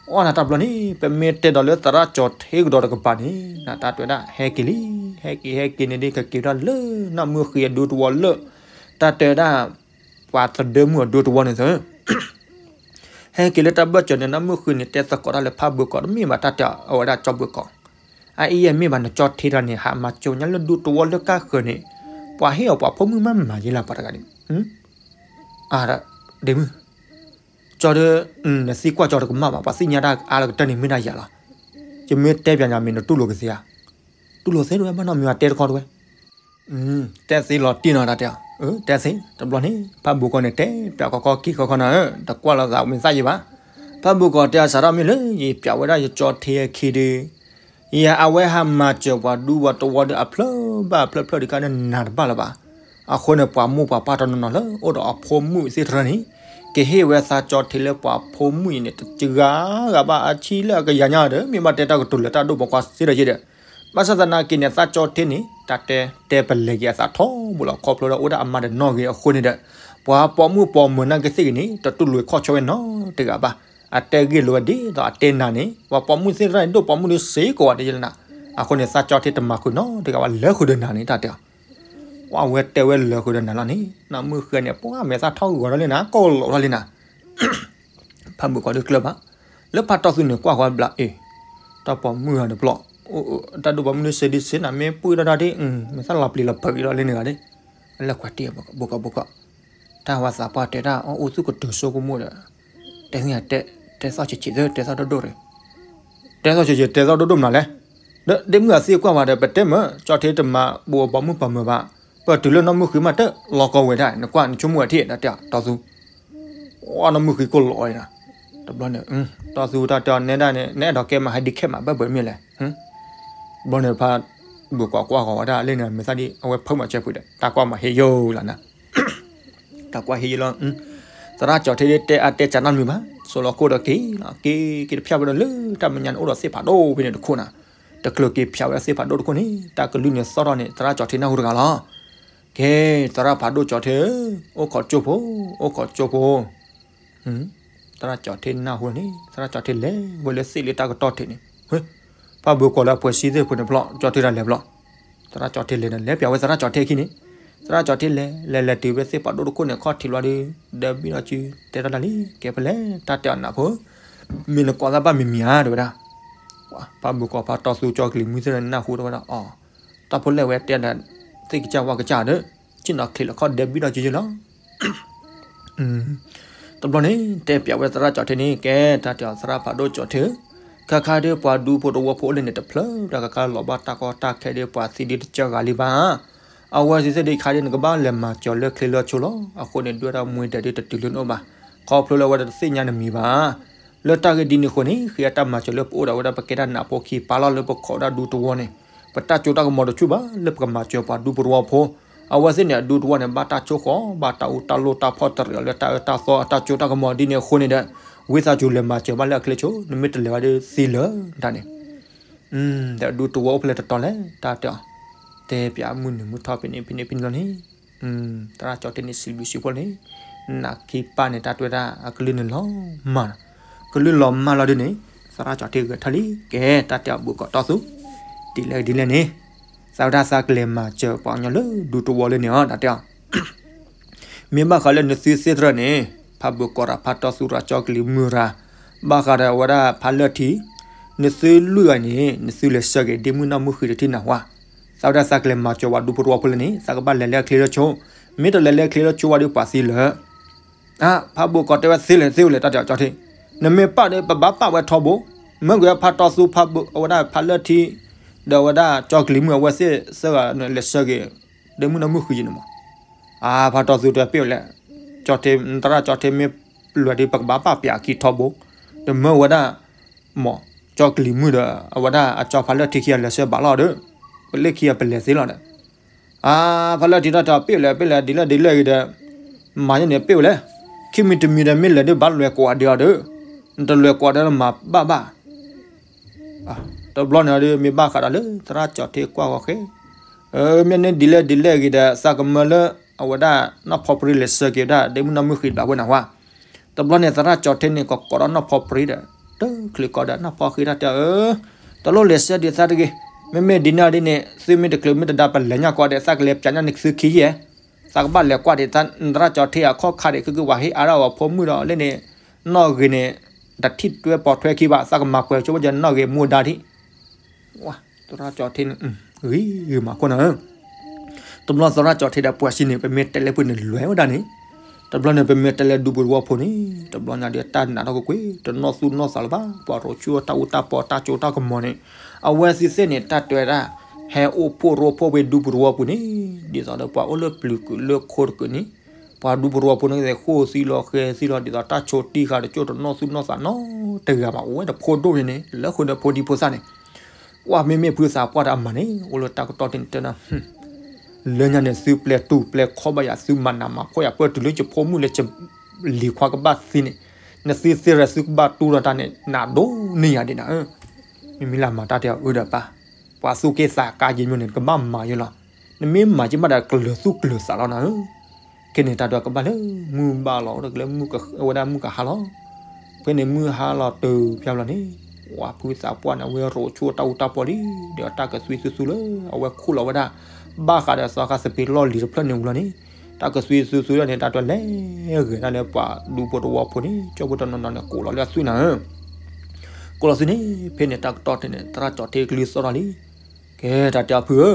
အီၣ်နၤတဘျီန့ၣ် ပမ့ၢ်တဲဒီးလၢသရၣ်ကၠီၤထ့ကဒီးတကပၤန့ၣ် နတၢ်တဲဝဲဒၣ် ဟဲက့ၤလံ, ဟဲက့ၤ ဟဲက့ၤန့ၣ်ဒ် ကက့ၤဝဲဒၣ်လၢ နီၢ်မုၢ်ဃ့အဒူသဝီလၢ တၢ်တဲဝဲဒၣ် ပှၤသဒၢမုၣ်အဒူသဝီန့ၣ်သၢ ဟဲက့ၤလၢတၢ်ဘၢၣ်စၢၤန့ၣ် နီၢ်မုၢ်ဃ့န့ၣ် တဲသကိးတၢ်လၢဖးဘၢၣ်ကီး တမ့ၢ်ဘၣ်တၢ်တဲအဝဲဒၣ်ကၠီဘၢၣ်ကီး, အအံၤမ့ၢ်ဘၣ်နကၠီၤထ့တဂၤန့ၣ် ဟးမၤစၢၤညါလၢဒူသဝီလၢကါဃၢၤန့ၣ်, ပှၤဟ့ၣ်အီၤပှၤဖိမုၣ်မးမၤယ့လၢပှၤတဂၤန့ၣ်, အဒ့မုၣ်, ကၠီဒီး, နသံကွၢ်ကၠီတကမၣ်ဘၣ် ပှၤသ့ၣ်ညါတၢ်အါလၢကတၢၢ်န့ၣ်မ့ၢ်ဒၣ်ယၤလီၤ, ယမ့ၢ်တဲပျးညါမ့ၢ်နတူၢ်လိာ်ကသ့ဧါ, တူၢ်လိာ်သ့တဝဲဘၣ်နီတမံၤဘၣ် တဲတခီတဝဲ တဲသ့လီၤတံၢ်နီၤတၢ်တဲအီၤ, တဲသ့ တဘျီန့ၣ် ဖးဘိၣ်ကီၢ်န့ၣ်တဲပၠးကီကီက့ၤခီခီနီၤ, တကွၢ်လီၤသးမ့ၢ်သၣ်ယံာ်ဘၣ်. ဖးဘိၣ်ကီၢ်တဲအီၤ စးထီၣ်မ့ၢ်လၢယပၠးဝဲဒၣ်ယကၠီထ့အခံဒီး ယအဝဲဟးမၤစၢၤပှၤဒူပှၤတဝီဒီးအဖျၢၣ်ဘၣ်အဖျၢၣ်ဖျၢၣ်ဒံးခါန့ၣ်နးတဘၣ်လၢၤဘၣ်. အဃိန့ၣ် ပှၤမိၢ်ပှၤပၢ်တနီၤနီၤလၢအိၣ်ဒီးအဖိမုၣ်သ့ၣ်တဖၣ်န့ၣ် ကဟ့ၣ်ဝဲသးကၠီထ့လၢပှၤဖိမုၣ်အံၤန့ၣ် တဂၤဂၤဘၣ်အဆံလၢအကယၤညါဒီး မ့ၢ်ဘၣ်တဲတၢ်ကတိၤလၢတၢ်ဒိၣ်ပှၤကွၢ်စ့ဒီးယဲဒီး ဘၣ်ဆၣ်သနာ်က့န့ၣ် သးကၠီထ့န့ၣ် တၢ်တဲတဲပလဲၤက့ၤအသးထီဘိလီၤ ခီဖျိလၢအိၣ်ဒၣ်အမါတနီၤဂ့ၤအဃိန့ၣ်ဒီး ပှၤပိာ်မုၣ်ပိာ်မၢၤနာ်က့သ့ၣ်ဂ့ၤန့ၣ် တတူၢ်လိာ်ခီၣ်ဆၢဝဲနီတဂၤဘၣ်. အတဲဂ့ၢ်လိာ်ဝဲဒ်သိးအတဲနၤန့ၣ် ပှၤပိာ်မုၣ်သ့ၣ်တဖၣ်န့ၣ် ဒိၣ်ပိာ်မုၣ်ဒုးစ့ကိးဂၤဒဲးလၢနၤ. အဃိန့ၣ် သးကၠီထ့တမၤဃုာ်နီတဂၤဘၣ် လဲၤဃုာ်ဒီးနၤန့ၣ်တၢ်တဲအီၤ အဝဲတဲဝဲလဲၤဃုာ်ဒီးနၤလီၤန့ၣ် နီၢ်မုၣ်ဃ့န့ၣ် ပှၤမဲာ်သၣ်ထီၣ်ဂီၤထီၣ်လံနၤ ကိးလီၤထီၣ်လံနၤ ဖးဘိၣ်ကီၢ်ဒုးကျၢၢ်ဘၣ် လၢဖးတီၢ်သူန့ၣ်ကွၢ်ဃီဘျးအ့ၣ် တၢ်ပိာ်မုၣ်တဘျီ တၢ်ဒိၣ်ပိာ်မုၣ်ဒုးစ့ဒုးစ့နၤ မ့ၢ်ပှံၢ်ထီၣ်တၢ်ဒ် မဲာ်သၣ်လီၤပျံၤလီၤဖုးလီၤလံနဂၤဒ် လၢကွၢ်တံၢ်ဘိၣ်ကီၢ်ဘိၣ်ကီၢ် တၢ်ဝဲသးပှၢ်တဲတၢ်အီၣ်အိၣ်သူၣ်ကတိၤဆိကမိၣ်ဒီး တဲသ့ၣ်ညါတဲ တဲသီၣ်ဆံးဆံးသၢ တဲသီၣ်ဒိၣ်ဒိၣ်ရ့ၣ် တဲသီၣ်ဆံးဆံး တဲသီၣ်ဒိၣ်ဒိၣ်မနုၤလဲၣ်. ဒီးဒ့မုၣ်အသံကွၢ်ဝဲဒီး ပတဲမၢ ကၠီထ့တမၤပိာ်ပိာ်မုၣ်ပိာ်မၢၤဘၣ်. ပတုၤလၢနီၢ်မုၣ်ဃ့မးတၢ် လီၤကီဝဲဒၣ် နကွၢ်နဆိကမိၣ်ဝဲထံၣ် တၢ်တဲအီၤ တီၢ်သူ အနီၢ်မုၣ်ဃ့ကိးလီၤအီၤနၤ တဘျီန့ၣ် တီၢ်သူတၢ်တဲအီၤနဲဒၣ်န့ၣ် နအဲၣ်ဒိးကဲမး handicap မး ဘၣ်ဘၣ်မ့ၢ်လဲၣ် ဘျီန့ၣ်ဖး ဘုၣ်ကွၢ်ကွၢ်ဃီၤဝဲဒၣ်လၢန့ၣ် မဲာ်သၣ်ဒ်အဝဲဖုးမၤစၢၤဖုးဒီး တၢ်ကွၢ်မၤဟ့ယိလီၤနၤ တၢ်ကွၢ်ဟ့ယိလီၤ သရၣ်ကၠီထ့ဒ်တဲအါတဲစးနီတမံၤဘၣ် စိးလီၤခိၣ်ဒီးက့ၤလီၤ က့ၤက့ၤတဖျၢၣ်ဝဲဒီးလၢတၢ်မဲာ်ညါန့ၣ် အိၣ်ဒီးသ့ၣ်ဖးဒိၣ်ဖဲန့ၣ်တခိၣ်နၤ တချုးက့ၤဖျါဝဲသ့ၣ်ဖးဒိၣ်တခိၣ်န့ၣ် တၢ်ကလုၢ်န့ၣ်သီၣ်ထီၣ်န့ၣ် သရၣ်ကၠီထ့နၢ်ဟူတဂၤလီၤ ကဲ သရၣ်ဖးဒိၣ်ကၠီထ့ဧၢ, အိၣ်ခိးကၠိဖိ, အိၣ်ခိးကၠိဖိ, သရၣ်ကၠီထ့နၢ်ဟူန့ၣ် သရၣ်ကၠီထ့လဲၤဝဲလၢသ့ၣ်လၢတၢ်ကတီၢ်ထံးန့ၣ်, ဖးဘိၣ်ကီၢ်လၢအပှဲၤစံသ့ၣ်ဖိန့ၣ်ဖျီၣ် ကၠီထ့တၢ်လဲၤဖျီၣ်, သရၣ်ကၠီထ့လဲၤန့ၣ် လဲၤပျးဝဲသရၣ်ကၠီထ့အခံန့ၣ်, သရၣ်ကၠီထ့လဲၤ လဲၤလဲၤတုၤဝဲသ့ၣ်ဖးဒိၣ်တခိၣ်န့ၣ် ခီၣ်ထံးလီၤဒီး ဒၢဘံၣ်ဒီးစု တဲတၢ်လၢလံ ကဲဖဲလဲၣ် တၢ်တဲအီၤနၢ်ဖိ မ့ၢ်နကိးသးဘၣ်မံၤမံၤဧါ တဲဝဲဒၣ် ဖးဘိၣ်ကီၢ်ဖးတီသူကၠီကလံၤမုၢ်သ့ၣ်နၢ်ဟူတဝဲဒၣ်အီၤ, တၢ်ဖိလဲၣ်ဝဲတဲဒီး သ့ၣ်ကစၢ်ဝါကစၢ်ဒီး ဆ့ၣ်နီၤချံးလီၤခီၣ်ဒဲဘံၣ်ဒီးကယဲလီၤ. တဘျီန့ၣ် တဲပျးဝဲသရၣ်ကၠီထ့န့ၣ် ကဲတၢ်တဲအီၤသရၣ်ဖးဒိၣ်ကၠီထ့ဧၢ, ခါခါဒီးပှၤဒူဖိတဝီဖိအိၣ်လၢန့ၣ်တဖျၢၣ် တၢ်ကကါလီၤဘၣ်တၢ်ကီတၢ်ခဲဒီးပှၤသံဒုတကၢၢ်ဂၤလံဘၣ် အဝဲသ့ၣ်သ့ၣ်ဒုးခါဒုး နကဘၣ်လဲၤမၤစၢၤလၢချ့လၢဆိလီၤ. အဃိန့ၣ် ဒွဲၣ်တၢ်မှံဒဲးဒုးတတုၤလၢနအိၣ်ဘၣ်. ခီဖျိလၢအဝဲတသ့ၣ်ညါနမံၤဘၣ်. လၢတၢ်ဂ့ၢ်ဒ်န့ၣ်အဃိန့ၣ် ဃ့အတၢ်မၤစၢၤလၢပအိၣ်ဒီးဝဲဒၣ်ပကဲတၢ်နးဖိခံပာ်လီၤလၢပခိးဒၣ်ဒူသဝီန့ၣ် ပတၢ်ကၠိတၢ်ကမီၤတဆူၣ်ဘၣ် လၢပကမၤစၢၤပှၤဒူဖိတဝီဖိ. အဝဲသ့ၣ်န့ၣ် အဒူသဝီန့ၣ် ဘၣ်တၢ်ဆိၣ်ဃီၤ ဘၣ်တၢ်အူတၢ်လိၣ်တၢ်ဖီၣ်တရံးအီၤလၢတၢ်အၢတၢ်သီအတၢ်ကၠိတၢ်ကမီၤဒ်န့ၣ်အဃိန့ၣ်ဒီး ဝံသးစူၤလဲၤမၤစၢၤဘၣ်လၢအချ့ဆိ နမ့ၢ်တလဲၤဘၣ်ဒီးသံလၢာ်တၢ်န့ၣ် ဒီးဒူသဝီအိၣ်ဖဲလဲၣ်တတီၤလဲၣ် တၢ်တဲအီၤ, တဲပျးမုၢ်နုာ်မုၢ်ထီၣ်ဖဲန့ၣ်ဖဲန့ၣ်ဖဲန့ၣ်လီၤန့ၣ်, သရၣ်ကၠီထ့န့ၣ်စံးဘျုးစံးဖှိၣ်န့ၣ်, နခံပၢ်န့ၣ်တၢ်တဲဝဲဒၣ် အကလုၢ်န့ၣ်လီၤမၢ်, ကလုၢ်လီၤမၢ်လီၤဒုးန့ၣ်, သရၣ်ကၠီထ့ဂဲၤထၢၣ်လံ ကဲတၢ်တဲအီၤဘိၣ်ကီၢ်တီသူ, ဒ်လဲၣ်ဒ်လဲၣ်န့ၣ်, သးဝဲဒၣ်သးကလဲၤမၤစၢၤပှၤကညီလၢဒူသဝီလၢန့ၣ်အီၤ တၢ်တဲအီၤ မ့ၢ်ဘၣ်ဃးလၢနသုသ့ၣ်တဖၣ်န့ၣ်, ဖးဘိၣ်ကီၢ်ရၤဖးတီသူရၤကၠီကလံၤမုၢ်ရၤ, ဘၣ်ဃးဒီးအဝဲဒၣ်ဖးလၢၢ်ထံ, နသုလွံၢ်ဂၤန့ၣ် နသုလဲၤဆှၢက့ၤဒ့မုၣ်နီၢ်မုၣ်ဃံးတထံၣ်နၢ်ဟူဧါ, သးဝဲဒၣ်သးကလဲၤမၤစၢၤပှၤဒူဖိတဝီဖိလၢန့ၣ် သးကဘၣ်လဲၤလၢအချ့လၢဆိ, မ့ၢ်တလဲၤလၢအချ့လၢဆိဝံၤဒီးပှၤသံလၢာ် အါ, ဖးဘိၣ်ကီၢ်တဲဝဲသ့လဲၣ်သ့ဝဲလဲၣ် တၢ်တဲအီၤကၠီထ့, နမ့ၢ်ပာ်ဒီးပဘၣ်ပာ်ဝဲထီဘိ, မ့ၢ်ကွံာ်ဖးတီသူဖးဘိၣ် အဝဲဒၣ်ဖးလၢၢ်ထံ, ဒီးအဝဲဒၣ်ကၠီကလံၤမုၢ်အဝဲသ့ၣ်သၢဂၤန့ၣ် လဲၤဆှၢက့ၤ ဒ့မုၣ်နီၢ်မုၣ်ဃံးယံၤန့ၣ်မး, အါ, ဖးတီသူတဲပ့ၢ်ဝဲလဲၣ်, ကၠီထ့ သရၣ်ကၠီထ့မ့ၢ်လွဲၤဒီး ပကဘၣ်ပာ်ပျးအခံထီဘိ, ဒီးမၢဝဲဒၣ် မ့ၢ်ကၠီကလံၤမုၢ်ဒီး အဝဲဒၣ်အကၠီဖးလၢၢ်ထံခံဂၤလဲၤဆှၢဘၣ်လီၤဒီး, ပလ့ၢ်ခံဂၤပလဲၤသ့လီၤဒီး အါ, ဖးလၢၢ်ထံတၢ်တဲအီၤပ့ၢ်လဲၣ်ပ့ၢ်လဲၣ် ဒ်လဲၣ်ဒ်လဲၣ်ဂ့ၤဒီး, မၤယဲန့ၣ်ပ့ၢ်ဝဲလဲၣ်, ခံမံၤတမံၤဒီးမ့ၢ်လဲၤဒုးဘၣ်လွဲၤကွၢ်ဒံးအီၤဒီး, နတလွဲၤကွၢ်ဒီးနမၤဘၣ်ဘၣ် တဘျီန့ၣ်ဒီး မ့ၢ်ဘၣ်ဃးဒီးလၢသရၣ်ကၠီထ့ကွၢ်ဂီၤဃဲ, မ့ၢ်န့ၣ်ဒ်လဲၣ်ဒ်လဲၣ်ဂ့ၤဒီး သးကမၢလၢ အဝဲဒၣ်နီၢ်ဖီပြံလဲၤဆှၢက့ၤဝဲဒၣ် ဒ့မုၣ်နီၢ်မုၣ်ဃံးတဘျီဖိနၢ်ဟူဧါ. တဘျီန့ၣ် သရၣ်ကၠီထ့န့ၣ် ကကိးဒီးနီၢ်ဖီပြံဒီး တချုးကီးဒီးနီၢ်ဖီဃံးတၢ်တဲအီၤ, တလိၣ်လဲၤဆှၢဒံးသးတဂ့ၤ, မ့မ့ၢ်ဒ်န့ၣ်ဒ်န့ၣ် သုမ့ၢ်တချုးမ့ၢ်တဒါပလဲၤညါကီးဒီး သးကလဲၤပျးညါန့ၣ်သုခံယဲၢ်, သးကဘၣ်လဲၤကွၢ်ဒံးသး သရၣ်ကၠီထ့အခိၣ်ခါဒံး ခုကဝၤဟ့ၣ်အါထီၣ်အဖိမုၣ်ဒီးလၢန့ၣ်, နီၢ်ဂ့ၤန့ၣ်, တထံၣ်တွဲပိာ်ထွဲခံဘၣ် သးကမၤပှဲၤဆိဝဲယနီၢ်ဂ့ၤမူဒါဒံး သရၣ်ကၠီထ့န့ၣ်, ဂ့ၤဂ့ၤမးခိၣ်နၢ်ဧၢ, တဘျီသရၣ်ကၠီထ့ဒီးပှၤစံးန့ၣ် ပမ့ၢ်တဲလၢပှၤန့ၣ်လွဲၤဝဲဒၣ်န့ၣ်, တဘျီန့ၣ် ပမ့ၢ်တဲလၢဒူပူၤတဝီဖိန့ၣ် တဘျီညါဒီးတၢ်နာ်ထီၣ်ကကွ့ၢ် တနီၣ်သူၣ်နီၣ်သးလၢၤဘၣ် ပှၤရိၤဆူၣ်တၢ်အူတၢ်ပီတၢ်ကၠိတၢ်ကမီၤန့ၣ်, အဝဲသ့ၣ်သ့ၣ်န့ၣ် တၢ်တဲဝဲဒၣ်, ဟဲအိၣ်ဖှိၣ်ရိဖှိၣ်ဝဲဒူပူၤသဝီပူၤန့ၣ်, ဒ်သိးဒီးပှၤအိၣ်လၢပျုၤကုာ်လၢခိတကုာ်န့ၣ်, ပှၤဒူပူၤသဝီပူၤန့ၣ်ကသ့ၣ်ဃိသံလီၤဃဲသံလီၤ ဒ်သိးတၢ်ဆိးတံၢ်ဃာ်ဒီး ကၠိတနီၣ်သူၣ်နီၣ်သးနီတဂၤဘၣ်, အိၣ်ဝဲဒီးဖိဒိၣ်န့ၣ် လၢဃုာ်ဒီးဖိဒံဖိသၣ်န့ၣ်, ပှၤမ့မ့ၢ်ဖုသးပှၢ်ဒီးအမၤန့ၣ် အိၣ်လၢတၢ်ကတီၢ်တ့ၢ်န့ၣ်တဲဒၣ် လၢညါန့ၣ် သုပျဲတူၢ်ပျဲခီဘၣ်ယၤ သုမၤနးမၤဖှီၣ်ယၤ ပၢၢ်တုၤလၢယဖိမုၣ်လၢယလံၤခွါကဘၣ်သံန့ၣ်, နသုသ့ၣ်ရၢသုကဘၣ်တူၢ်ဒီးတၢ်န့ၣ် နးဒိၣ်န့ၢ်ယၤဒ်နၤဧၢ, မ့မ့ၢ်လၢမၤတၢ်တဲအီၤအၢဒီးပၢ်, ပှၤသူၣ်က့သးကါယံၤမ့ၢ်န့ၣ် နကဘၣ်မၤယိလီၤ, နမ့ၢ်မၤယံၤမးဒီးကလၢၤသူၣ်ကလၢၤသးလီၤနၤဧၢ ခဲန့ၣ်တၢ်ဒီးကဘၣ်လၢမုၢ်ဘၣ်လီၤ အိၣ်ဒီးကလၢမုၢ်ကဝဲဒၣ်မုၢ်ကဟါလီၤ, ဖဲန့ၣ်မုၢ်ဟါလီၤတုၤဖျါလီၤန့ၣ်, ပှၤဖုသးပှၢ်န့ၣ် အဝဲရိးဆူတၢ်အူတၢ်ပီလံ, ဒီးတၢ်ကသွံသူသူလၢ အဝဲခိၣ်လီၤဝဲဒၣ်, ဘၣ်ဃးဒီးသီခါသပ့ၤလီၢ်လံၤတဖျၢၣ်န့ၣ်ဝံၤလီၤန့ၣ်, တၢ်ကသွံသူသူလၢန့ၣ် တၢ်ဒီးလဲၤဂဲၤဒၣ်လၢပှၤဒူဖိသဝီဖိန့ၣ် ကၠိဖိတနီၤနီၤန့ၣ် ကိးလီၤလၢအသွံၣ်နၤဧၢ ကိးလီၤသွံၣ်န့ၣ် ဖဲန့ၣ်တၢ်ကတီၢ်ထဲန့ၣ် သရၣ်ကၠီၣ်ထ့ကလုၢ်သီၣ်ထီၣ်လံ, ကဲတၢ်တဲအီၤဖုဧၢ,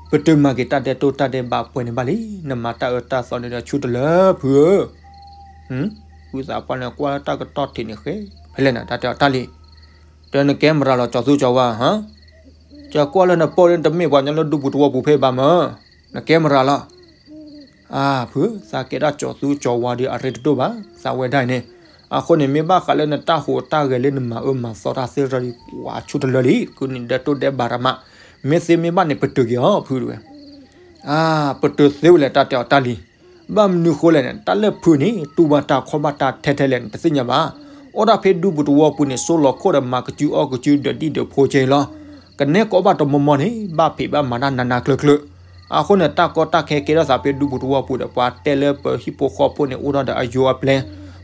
ပတုာ်မၤက့ၤတၢ်ဒဲးတိၢ်တၢ်ဒဲးဘးပှဲၤန့ၣ်ဘၣ်လံ, နမၤတၢ်အၢတၢ်သီန့ၣ်ဒီးဆူတလၢဖုဧၢ, ဖုသးပှၢ်န့ၣ်ကွၢ်လၢတၢ်ကတီၢ်ထဲန့ၣ်ဃဲ, ဖဲလဲၣ်နတၢ်တဲအီၤတၢ်လံ, တဲနကဲမရၤလီၤကၠီၤသူကၠီၤဝါဟါ, ကကွၢ်လၢနပိာ်လၢနတမ့ၢ်ပှၤကညီလၢဒူပူၤသဝီပူၤဖဲဘၣ်မၢ်, နကဲမရၤလီၤ အါ ဖု, သးကဲဒၣ်ကၠီၤသူကၠီၤဝါဒီးအရ့တဒိၣ်ဘၣ်, သးဝဲဒၣ်အံၤန့ၣ်, အဃိန့ၣ် မ့ၢ်ဘၣ်ဃးလၢနတၢ်ဟူးတၢ်ဂဲၤလၢနမၤအၢမၤသီတၢ်သ့ၣ်တဖၣ်ဒီး ပှၤဆူတလၢလံ, ဃုနံၤဒဲးတိၢ်ဒဲးဘးရမး, မ့ၢ်သ့မ့ၢ်ဘၣ်န့ၣ် ပတုာ်က့ၤအီၤ ဖုတဝဲ, အါ ပတုာ်သ့ဝဲလဲၣ် တၢ်တဲအီၤတၢ်လံ, ဘၣ်မနုၤဃိလဲၣ်န့ၣ် တၢ်လၢဖုန့ၣ် တူၢ်ဘၣ်တၢ်ခီၣ်ဘၣ်တၢ်ထဲထဲလဲၣ်န့ၣ် တသ့ၣ်ညါဘၣ်, အိၣ်ဒၣ်ဖဲဒူပူၤသဝီပူၤန့ၣ် စိလီၤခိၣ်ဒီးမၤကစုအီၣ်ကစုဒီးဒံၣ်ဒီးဖိကဲလီၤ, ကနဲကိးဘၣ်တမီၤမီၤန့ၣ် ဘၣ်ဖံးဘၣ်မၤတၢ်နးနးကျၢၤကျၢၤ, အဃိန့ၣ် တၢ်ကီတၢ်ခဲကဲထီၣ်သးဖဲဒူပူၤသဝီပူၤဒီး ပှၤတဲလၢပဟံၣ်ဖိဃီဖိန့ၣ် အိၣ်ထီၣ်ဒီးအယိအပျဲၢ်,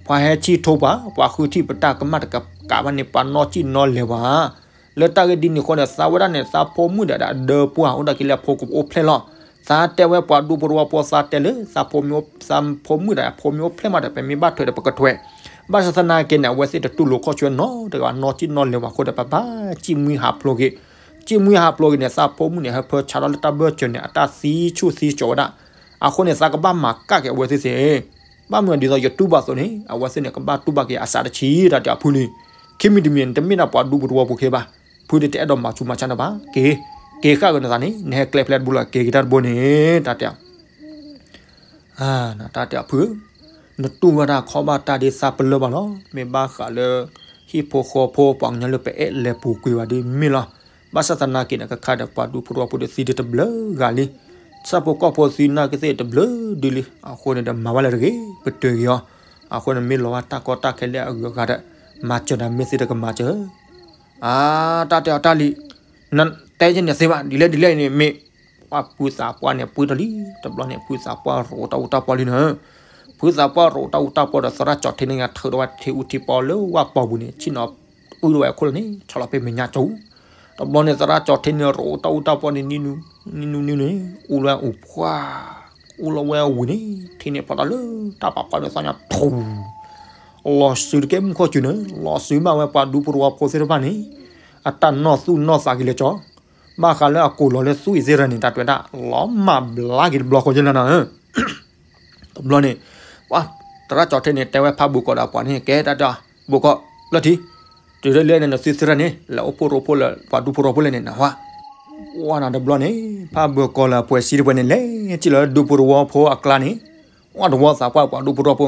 ပှၤဟဲထံၣ်ထိပှၤ, ပှၤဃုထံၣ်ပတၢ်ကမၣ်တကးဘၣ်န့ၣ် ပှၤနီၢ်ကံၣ်နီၢ်လဲၤဝဲ, လၢတၢ်ဂ့ၢ်ဒ်န့ၣ်အဃိန့ၣ် သးဝဲဒၣ်န့ၣ် သးဖိမုၣ်ဒီးဒၢပှၢ် အိၣ်ဒၣ်က့ၤလၢအဖိကအိၣ်ဖျဲၣ်လီၤ, သးတဲဝဲပှၤဒူဖိသဝီဖိ သးတဲလၢ သးဖိမုၣ်ဒီးအဖိမုၣ်အိၣ်ဖျဲၣ်မးဒီး ပမ့ၢ်ဘၣ်ထွဲဒီးပကထွဲ, ဘၣ်ဆၣ်သနာ်က့န့ၣ် အဝဲသ့ၣ်တတူၢ်လိာ်ခီၣ်ဆၢနီတဂၤ နီၢ်ကံၣ်နီၢ်လဲၤဝဲအဃိဒီး ပဘၣ်ကံၣ်မှံဟးဖျိးက့ၤ, ကံၣ်မှံဟးဖျိးက့ၤန့ၣ် သးဖိမုၣ်န့ၣ် ဟဲဖၢဆါထီၣ်လၢတၢ်ဘၢၣ်စၢၤန့ၣ် အတၢ်သံဆူၣ်သံကၠီၤဝဲဒၣ်, အဃိန့ၣ် သးကဘၣ်မၤကၣ်က့ၤအဝဲသ့ၣ်သ့ၣ် ဘၣ်မနုၤဒ်သိးယတူၢ်ဘၣ်အသိးန့ၣ် အဝဲသ့ၣ်န့ၣ် ကဘၣ်တူၢ်ဘၣ်က့ၤအစးတဆံး တၢ်တဲအီၤဖုလံ, ခံမံၤတမံၤန့ၣ် တမ့ၢ်ဒၣ်ပှၤဒူပူၤသဝီပူၤခဲဘၣ်, ဖုဒၣ်တအဲၣ်ဒိးမၤဆူးမၤဆါန့ၣ်ဘၣ်, က့ၤ, က့ၤဃာ်က့ၤနသးန့ၣ် နဟဲကျဲဖဲလဲၣ်တဘိလီၤ က့ၤက့ၤတၢ်တဘိန့ၣ် တၢ်တဲအီၤ တၢ်တဲအီၤဖု, နတူၢ်ဘၣ်တၢ်ခီၣ်ဘၣ်တၢ်ဒ်သးပလၢၢ်ဘၣ်လီၤ, မ့ၢ်ဘၣ်ဃးလၢ ဟံၣ်ဖိဃီဖိပှၤကညီလၢပအဲၣ်လဲၤပူၤကွံာ်ဘၣ်ဒ်မ့ၢ်လီၤ, ဘၣ်ဆၣ်သနာ်က့န့ၣ် ခဲခါဒီးပှၤဒူဖိသဝီဖိဒီးသံဒ်တဘျုးဂၤလံ, ဆၣ်ဖိကီၢ်ဖိသံနာ်က့သ့ၣ်တဘျုးဒ်လံ, အဃိန့ၣ်ဒီးမၤဘၣ်လဲၣ်တဂ့ၤ ပတုာ်က့ၤအီၤ, အဃိန့ၣ်မ့ၢ်လီၤဘၣ်တၢ်ကီတၢ်ခဲလၢအဂုၤအဂၤဒီး မၤစၢၤဒီးမ့ၢ်သ့ဒီးကမၤစၢၤ အါ တၢ်တဲအီၤတၢ်လံ, နတဲယဲန့ၣ်သ့ဘၣ် ဒ်လဲၣ်ဒ်လဲၣ်န့ၣ်မ့ၢ်, ပှၤဖုသးပှၢ်န့ၣ်ပှံၢ်ထီၣ်လံ, တဘျီန့ၣ် ဖုသးပှၢ်ရိးတၢ်အူတၢ်ပီလံန့ၣ်, ဖုသးပှၢ်ရိးတၢ်အူတၢ်ပီဒီးသရၣ်ကၠီၣ်ထ့န့ၣ် ထုးထီၣ်ဝဲထံအူထံပီလၢဝၣ်ပီပူၤန့ၣ် ဆ့ၣ်နီၤအုၣ်ထီၣ်ဝဲအခိၣ်လီၤန့ၣ် ဆီၣ်လီၤဖဲမဲာ်ညါကၠိ, တဘျီန့ၣ် သရၣ်ကၠီၣ်ထ့န့ၣ်ရိးတၢ်အူတၢ်ပီန့ၣ် နံၤနံၤနံၤန့ၣ် အူလၢအူပှၢ်, အူလီၤဝဲအဝံၤန့ၣ် ထံန့ၣ်ဖျီတၢ်လၢတၢ်ပာ်ဖျါန့ၣ်သီညါထူ, လီၤစုတကဲမုၢ်ခီၣ်စူၤန့ၣ် လီၤစုဘၣ်ဝဲပှၤဒူဖိသဝီဖိသ့ၣ်တဖၣ်န့ၣ်, အတၢ်နီၢ်သူၣ်နီၢ်သးက့ၤလၢကၠီ, ဘၣ်ဃးလၢအကိာ်လီၤလၢသူၣ်အံၤသ့ၣ်တဖၣ်န့ၣ် တၢ်တွဲဒၣ် လီၤမၢ်ဘျါက့ၤတဘျီဃီယဲလၢနၤဧၢ တဘျီန့ၣ်, ပှၤသရၣ်ကၠီၣ်ထ့န့ၣ် တဲဝဲဖးဘိၣ်ကီးဒီးပှၤန့ၣ် ကဲတၢ်တၢ်, ဘိၣ်ကီး, လၢထံ, တုၤလၢလဲၣ်န့ၣ် နသုသရၣ်န့ၣ် လဲၤအိၣ်ဖှိၣ်ရိဖှိၣ်လၢ ပှၤဒူဖိသဝီဖိလဲၣ်န့ၣ် နဟါ, ဝဲနၤတဘျီန့ၣ် ဖးဘိၣ်ကီးလၢအပှဲၤစံတပှဲၤန့ၣ် လဲၤစံၣ်လီၤလၢဒူဖိသဝီဖိအကျါန့ၣ်, ဝဲတဝီသးပှၢ်ပှၤဒူဖိသဝီဖိ,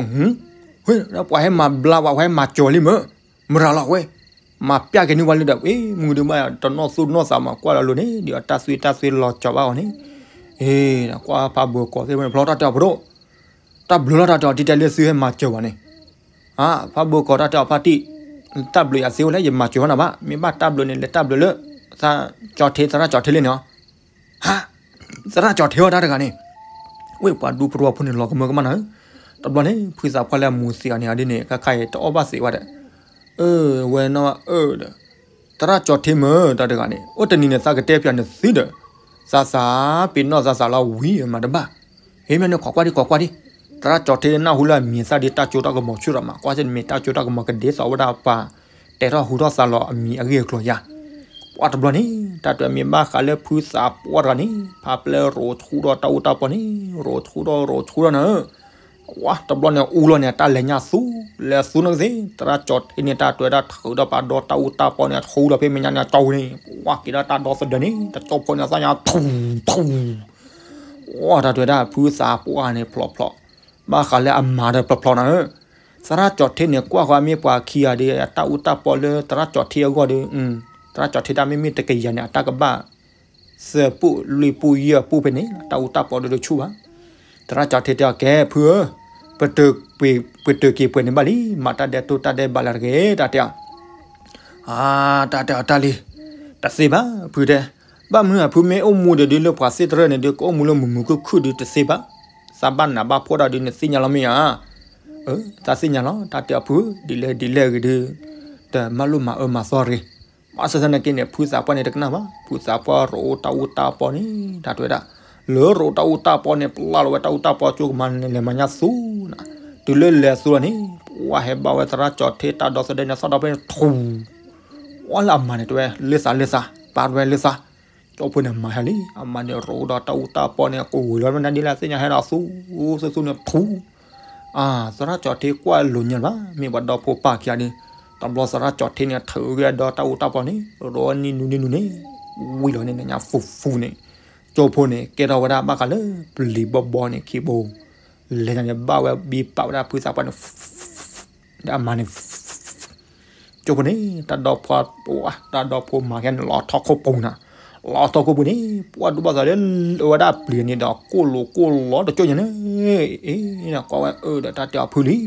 ဝဲ, ပှၤဟဲမၤဘျါဝဲ ပှၤဟဲမၤစၢၤလံမၢ်, မရၤလီၤဝဲ မၤပျၢ်က့ၤန့ၢ်ဝဲလၢဒီး အ့ မုၢ်ဒုးဘၣ်တနီၢ်သူၣ်နီၢ်သးမၤကွၢ်လီၤလိၤန့ၣ် ဒ်အတၢ်သွံၣ်တၢ်သွံၣ်လီၤကၠီၤဘၣ်အီၤန့ၣ်, အ့ ကွၢ်ဖးဘိၣ်ကီးသ့ၣ်တဖၣ်န့ၣ် ဖျီတၢ်တဲအီၤပဒိၣ်, တၢ်ဘျုးလီၤတၢ်တဲအီၤ ဒ်တဲလၢသုဟဲမၤစၢၤဘၣ်န့ၣ်, ဖးဘိၣ်ကီးတၢ်တဲအီၤဖးတံၢ်, တၢ်ဘျုးယၤသ့ဝဲလၢယမၤစၢၤဘၣ်နၤဘၣ် မ့ၢ်ဘၣ်တၢ်ဘျုးန့ၣ် လဲၤတၢ်ဘျုးလၢ သရၣ်ကၠီၣ်ထ့ သရၣ်ကၠီၣ်ထ့လံန့ၣ်လီၤ ဟါ, သရၣ်ကၠီၣ်ထ့ဝဲတၢ်တဂၤန့ၣ်, ဝဲပှၤဒူဖိသဝီဖိန့ၣ် လီၤကမၢကမၣ်နၤဧၢ, တဘျီန့ၣ် ဖုသးပှၢ်လၢအမူသံးအီၤန့ၣ် အဒ်န့ၣ် ခါခါအံၤ တအီၣ်ဘၣ်သံးဝဲဒီး, အၢ ဝဲနီၣ်အၢဒီး, သရၣ်ကၠီၣ်ထ့မၢ် တၢ်တဂၤန့ၣ် အိၣ်တနံၤန့ၣ် သးကတဲပၠးနသုဒီး, သးသးပ့ၤနီၣ်သးသးလီၤဝံၤမးတဘၣ်, ဟ့ၣ်မ့ၢ်န့ၣ် ခိးကွၢ်ဒံး ခိးကွၢ်ဒံး, သရၣ်ကၠီၣ်ထ့နၢ်ဟူလၢအမံၤသၣ်ဒ်တၢ်ကၠိတၢ်ကမီၤဆူၣ်ဒီးမး ကွၢ်စ့ၢ်နမ့ၢ်တၢ်ကၠိတၢ်ကမီၤကဒ့သိးဝဲဒၣ်ပှၤ တဲထီၣ်ဟူထီၣ်သးလီၤအမံၤအဂ့ၢ်အကျိၤယၤ, ပှၤတဘျီန့ၣ် တၢ်တမ့ၢ်ဘၣ်ဃးလၢဖုသးပှၢ်တဂၤန့ၣ် ဖးပျဲရိးဆူၣ်ဒီးတၢ်အူတၢ်ပီန့ၣ် ရိးဆူၣ်ဒီးရိးဆူၣ်ဒီးနၤဧၢ, ဝါ တဘျီန့ၣ်အူလီၤန့ၣ် အတၢ်လဲၤညါသူ, လဲၤသူနီၢ်ကသ့ၣ် သရၣ်ကၠီၤထ့န့ၣ် တၢ်တွဲဒၣ်ထုးဒီးပဒီတၢ်အူတၢ်ပီန့ၣ် အထူဒီးဖဲမဲာ်ညါန့ၣ် အကၠီဝံၤန့ၣ် ဝါ က့ၤဒၣ်တၢ်ဒီသဒၢန့ၣ် တကၠီဖိန့ၣ် အသၣ်ညါထူထူ, ဝါ တၢ်တွဲဒၣ်ဖုသးပှၢ်န့ၣ်ဖျိးဖျိး, ဘၣ်ဃးလၢအမၤဒီးဖျိးဖျိးနၤဧၢ, သရၣ်ကၠီၤထ့န့ၣ် ကွၢ်ဃီအမ့ၢ်ပှၤခံဂၤဒီး အတၢ်အူတၢ်ပီလၢသရၣ်ကၠီၤထ့အဂီၢ်ဒီး, သရၣ်ကၠီၤထ့တၢ်မ့မ့ၢ်တကယၤန့ၣ် အတၢ်ကဘၣ် သၢပူၣ်လွံၢ်ပူၣ်ယဲၢ်ပူၣ်ဖဲန့ၣ် တၢ်အူတၢ်ပီဒီးတဆူၣ်ဘၣ်. သရၣ်ကၠီၤထ့တဲအီၤ ကဲ ဖုဧၢ, ပတၢၢ်က့ၤပှဲၤန့ၣ်ဘၣ်လံ, မၤတၢ်ဒဲးတိၢ်တၢ်ဒဲးဘးလၢတဂ့ၤ တၢ်တဲအီၤ. အါ တၢ်တဲအီၤတၢ်လံ, တသ့ဘၣ် ဖုတဲ, ဘၣ်မနုၤအဖုမ့ၢ်အိၣ်မူဒီးဒုးလၢပှၤသ့ၣ်တရၢၣ်န့ၣ်ဒုး ကအိၣ်မူလၢမုာ်မုာ်ခုၣ်ခုၣ်ဒုးတသ့ဘၣ်, သးဘၣ်နးဘၣ်ဖှီၣ်ဒၣ်ဒုးနသ့ၣ်ညါလီၤမ့ၢ်ဧါ. အၢ သးသ့ၣ်ညါလီၤ တၢ်တဲအီၤဖုဧၢ, ဒ်လဲၣ်ဒ်လဲၣ်ဂ့ၤဒုး တမၤလိမၤအၢမၤသီတဂ့ၤ. ဘၣ်ဆၣ်သနာ်က့န့ၣ် ဖုသးပှၢ်န့ၣ်တကနၣ်ဘၣ်, ဖုသးပှၢ်ရိအိၣ်တၢ်အူတၢ်ပီန့ၣ် တၢ်တဲဝဲဒၣ်, လၢရိအိၣ်တၢ်အူတၢ်ပီန့ၣ် ပျၢ်လီၤဝဲတၢ်အူတၢ်ပီကၠိကမၤန့ၣ် လဲၤမၤညါသူနၤ, တုၤလၢလဲၤသူလီၤန့ၣ် ပှၤဟဲဘၣ်ဝဲသရၣ်ကၠီၤထ့တၢ်ဒီသဒၢန့ၣ် သီၣ်ဒီဖဲန့ၣ်ထူ ဝါလၢအမၤန့ၣ်တဲဝဲ လၢသးလၢသး ပာ်ဝဲလၢသး, ကၠီဖိန့ၣ်မၤဟဲလံ, အမၤန့ၣ်ရိဒီးတၢ်အူတၢ်ပီန့ၣ် ကဝံၤလီၤမ့ၢ်နၤဒ်လဲၣ်သ့ၣ်ညါဟဲဒီးသူ သူသူန့ၣ်ထူ အါ သရၣ်ကၠီၤထ့ကွၢ်လိာ်ညါလၢၤဘၣ်, မ့ၢ်ပှၤဒီဖိပၢ်ခံဂၤဒီး, တဘျီသရၣ်ကၠီၤထ့န့ၣ် ထုးက့ၤဒီးတၢ်အူတၢ်ပီန့ၣ် ရိနံၤနူနံၤနူန့ၣ်, ဝံၤလီၤန့ၣ် နညါဖူဖူန့ၣ်, ကၠိဖိန့ၣ် ကဲထီၣ်ဝဲဒၣ်ဘၣ်ဃးလၢပျံၤဘီဘီန့ၣ်ခံဘိ, လဲၤညါန့ၣ် ဘၣ်ဝဲဘံပာ်ဝဲဒၣ်ဖုသးပှၢ်န့ၣ် ဒီးအမၤန့ၣ် ကၠိဖိန့ၣ် တၢ်ဒီဖိ, တၢ်ဒီဖိမၤကဲန့ၣ် လီၤထီၣ်ခိၣ်ပူၤနၤ, လီၤထီၣ်ခိၣ်ပူၤန့ၣ် ပှၤဒူဘၣ်သးလၢ အဝဲဒၣ်ပျံၤန့ၣ်ဒီး ကိၢ်လိာ်ကိၢ်လီၤတကၠိညါန့ၣ်, အ့ ကွၢ်ဝဲအၢဒီးတၢ်တဲအီၤဖုလံ,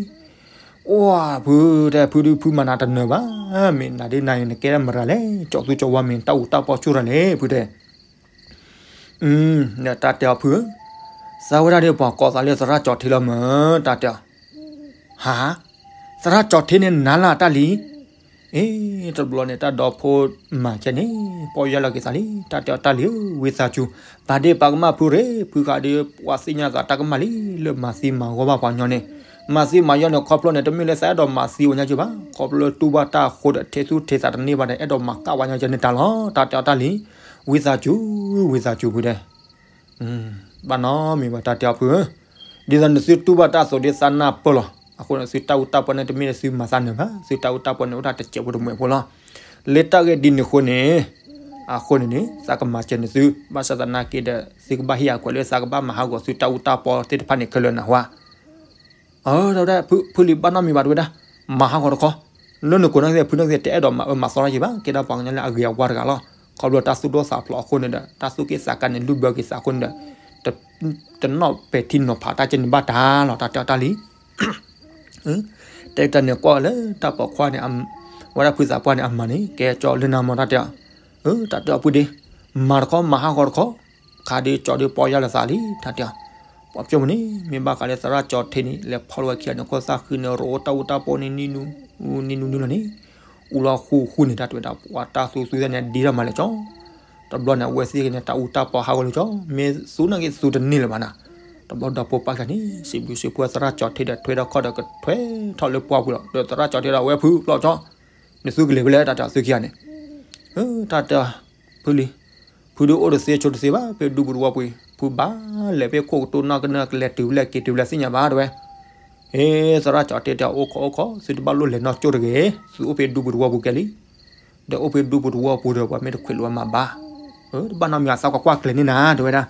အိၣ်ဖုတဲဖုဒုးဖုမၤနၤတနၢၤဘၣ်, မ့ၢ်နၤဒ်နၤအံၤနကဲဒၣ်မတၤလဲၣ်, ကၠီသူကၠီဝါမ့ၢ်တၢ်အူတၢ်ပီဆူၣ်တၢ်လဲၣ် ဖုတဲ ဒီးတၢ်တဲအီၤဖုဧၢ, သးဝဲဒၣ်ဒီးပှၤကိးသးလၢသရၣ်ကၠီၤထ့လီၤမၢ်, တၢ်တဲအီၤ, ဟါ, သရၣ်ကၠီၤထ့န့ၣ်နၤလၢတၢ်လံ, အ့ တဘျီန့ၣ် တၢ်ဒီဖိမၤကဲန့ၣ် ပီၢ်ယၢ်လီၤက့ၤသးလံ, တၢ်တဲအီၤတၢ်လံဧၢ, ဝံသးစူၤ, ပာ်ဒ့ၣ်ပာ်ကမၣ်ဖုရ့ၣ်, ဖုဃးဒီးပှၤသ့ၣ်ညါသးတၢ်ကမၣ်လံ, လၢမၤသံမၤဂီၢ်ဘၣ်ပှၤညီန့ၣ်, မၤသံမၤယီၢ်န့ၣ် ခီဖျိန့ၣ် တမ့ၢ်လၢသးအဲၣ်ဒိးမၤသံဝဲညါက့ဘၣ်, ခီဖျိလၢတူၢ်ဘၣ်တၢ်အဃိဒီး ထဲသူၣ်ထဲသးတန့ၢ်ဘၣ်ဒီး အဲၣ်ဒိးမၤကၣ်ဝဲညါက့န့ၣ်တၢ်လီၤ, တၢ်တဲအီၤတၢ်လံ, ဝံသးစူၤ, ဝံသးစူၤဖုတဲ ဘၣ်နီတမံၤဘၣ် တၢ်တဲအီၤဖုဧၢ, ဒ်သိးန့ၣ်သုတူၢ်ဘၣ်တၢ်အသိးဒ်သးနၢ်ပၢၢ်လီၤ, အဃိန့ၣ် သုတၢ်အူတၢ်ပီန့ၣ် တမ့ၢ်လၢသုမၤသးနၢၤဘၣ်, သုတၢ်အူတၢ်ပီန့ၣ် အိၣ်ဒၣ်တစဲးဖိတမှဲးဖိလီၤ, လၢတၢ်ဂ့ၢ်ဒ်န့ၣ်အဃိန့ၣ်, အဃိန့ၣ်န့ၣ် သးကမၤစၢၤန့ၢ်သု, ဘၣ်ဆၣ်သနာ်က့ဒီး သုကဘၣ်ဟ့ၣ်အခွဲးလၢသးကဘၣ်မၤဟးဂီၤသုတၢ်အူတၢ်ပီသ့ၣ်တဖၣ်န့ၣ်ခဲလၢာ်နၢ်ဟူဧါ အၢ တဝဲဒၣ် ဖုလံၤဘၣ်နီတမံၤဘၣ်တဝဲဒၣ်, မၤဟးဂီၤတခီ, လၢနကိးနီၢ်ကသ့ၣ် ဖုနီၢ်ကသ့ၣ် တအဲၣ်ဒိးမၤအၢမၤသီတၢ်ယံၤဘၣ်, ကဲဒၣ်ပှၤကညီလၢအဂ့ၤအဝါတဂၤလီၤ, ခီဖျိတၢ်သူၣ်ဒိၣ်သးဖျိးအဃိန့ၣ်ဒီး တၢ်သူၣ်က့ၣ်သးကါန့ၣ် လုၢ်ဘၢက့ၤသးအဃိန့ၣ်ဒီး, တနီၣ်ပဲာ်ထံနီၤဖးတၢ်ကဲန့ၣ်ဘၣ်တၢ်လီၤ တၢ်တဲအီၤတၢ်လံ တဲတၢ်န့ၣ်ကွၢ်လၢတၢ်ပိာ်ခွါန့ၣ်, ဝဲဒၣ်ဖုသးပှၢ်န့ၣ်အမၤန့ၣ် ကဲကၠီလၢနၤမၢ်တၢ်တဲအီၤ, အၢ တၢ်တဲအီၤဖုဒ့, မၤတခီမၤဟးဂီၤတခီ, ခါဒုးကၠီဒုးပီၢ်ယၢ်လီၤသးလံ တၢ်တဲအီၤ, ပှၤကၠိမ့ၢ်န့ၣ် မ့ၢ်ဘၣ်ဃးလၢသရၣ်ကၠီၤထ့န့ၣ် လဲၤဖီၣ်လီၤဝဲခံဂၤန့ၣ် ခိၣ်သၣ်ဃံန့ၣ် ရိအိၣ်တၢ်အူတၢ်ပီန့ၣ် နံၤနူနံၤလီၤန့ၣ်, အူလီၤဃူဃူန့ၣ် တၢ်တဲဝဲဒၣ် ပှၤတၢ်သူသူသ့ၣ်န့ၣ် ဒ်ထီၣ်မးလဲၣ်ကၠီ တဘျီန့ၣ် အဝဲသ့ၣ်က့ၤန့ၣ် တၢ်အူတၢ်ပီဟးဂီၤလၢကၠီ, မ့ၢ်သူနာ်က့သူတန့ၢ်လၢၤဘၣ်နၤ, တဘျီဒီဖိပၢ်ခံဂၤန့ၣ် စံးဘျုးစံးဖှိၣ်သရၣ်ကၠီၤထ့ဒီး ထွဲထီၣ်ခီၣ်ဒီးကထွဲထီၣ်လၢပှၢ်ပူၤလီၤ, ဒီးသရၣ်ကၠီၤထ့ဒီး ဝဲဖုဖျီၣ်ကၠီ, နသုကလဲၤဖဲလဲၣ် တၢ်တဲအီၤသုခံဂၤန့ၣ်, တၢ်တဲအီၤ, ဖုလံၤ, ဖုဒုးအိၣ်တသ့ဆိတသ့ဘၣ် ဖဲဒူပူၤသဝီပူၤ, ဖုဘၣ်လဲၤဖဲခိၣ်ကတိၤနီၢ်ကနၢ် ကလဲၤတုၤဖဲလဲၣ်က့ၤတုၤဖဲလဲၣ်သ့ၣ်ညါဘၣ်တဝဲ အ့ သရၣ်ကၠီၤထ့တဲအီၤ အိၣ်ခိးအိၣ်ခိး သုတဘၣ်လိၣ်လဲၤနီၢ်ကၠိတဂ့ၤ, သုအိၣ်ဖဲဒူပူၤသဝီပူၤကဲလံ, ဒီးအိၣ်ဖဲဒူပူၤသဝီပူၤဒီး ပှၤမ့ၢ်တခွဲးလိာ်ဝဲမးဘၣ်, တဘၣ်နီတမံၤ သးကွၢ်ကွၢ်ကျဲၤန့ၢ်နၤ တဲဝဲဒၣ်,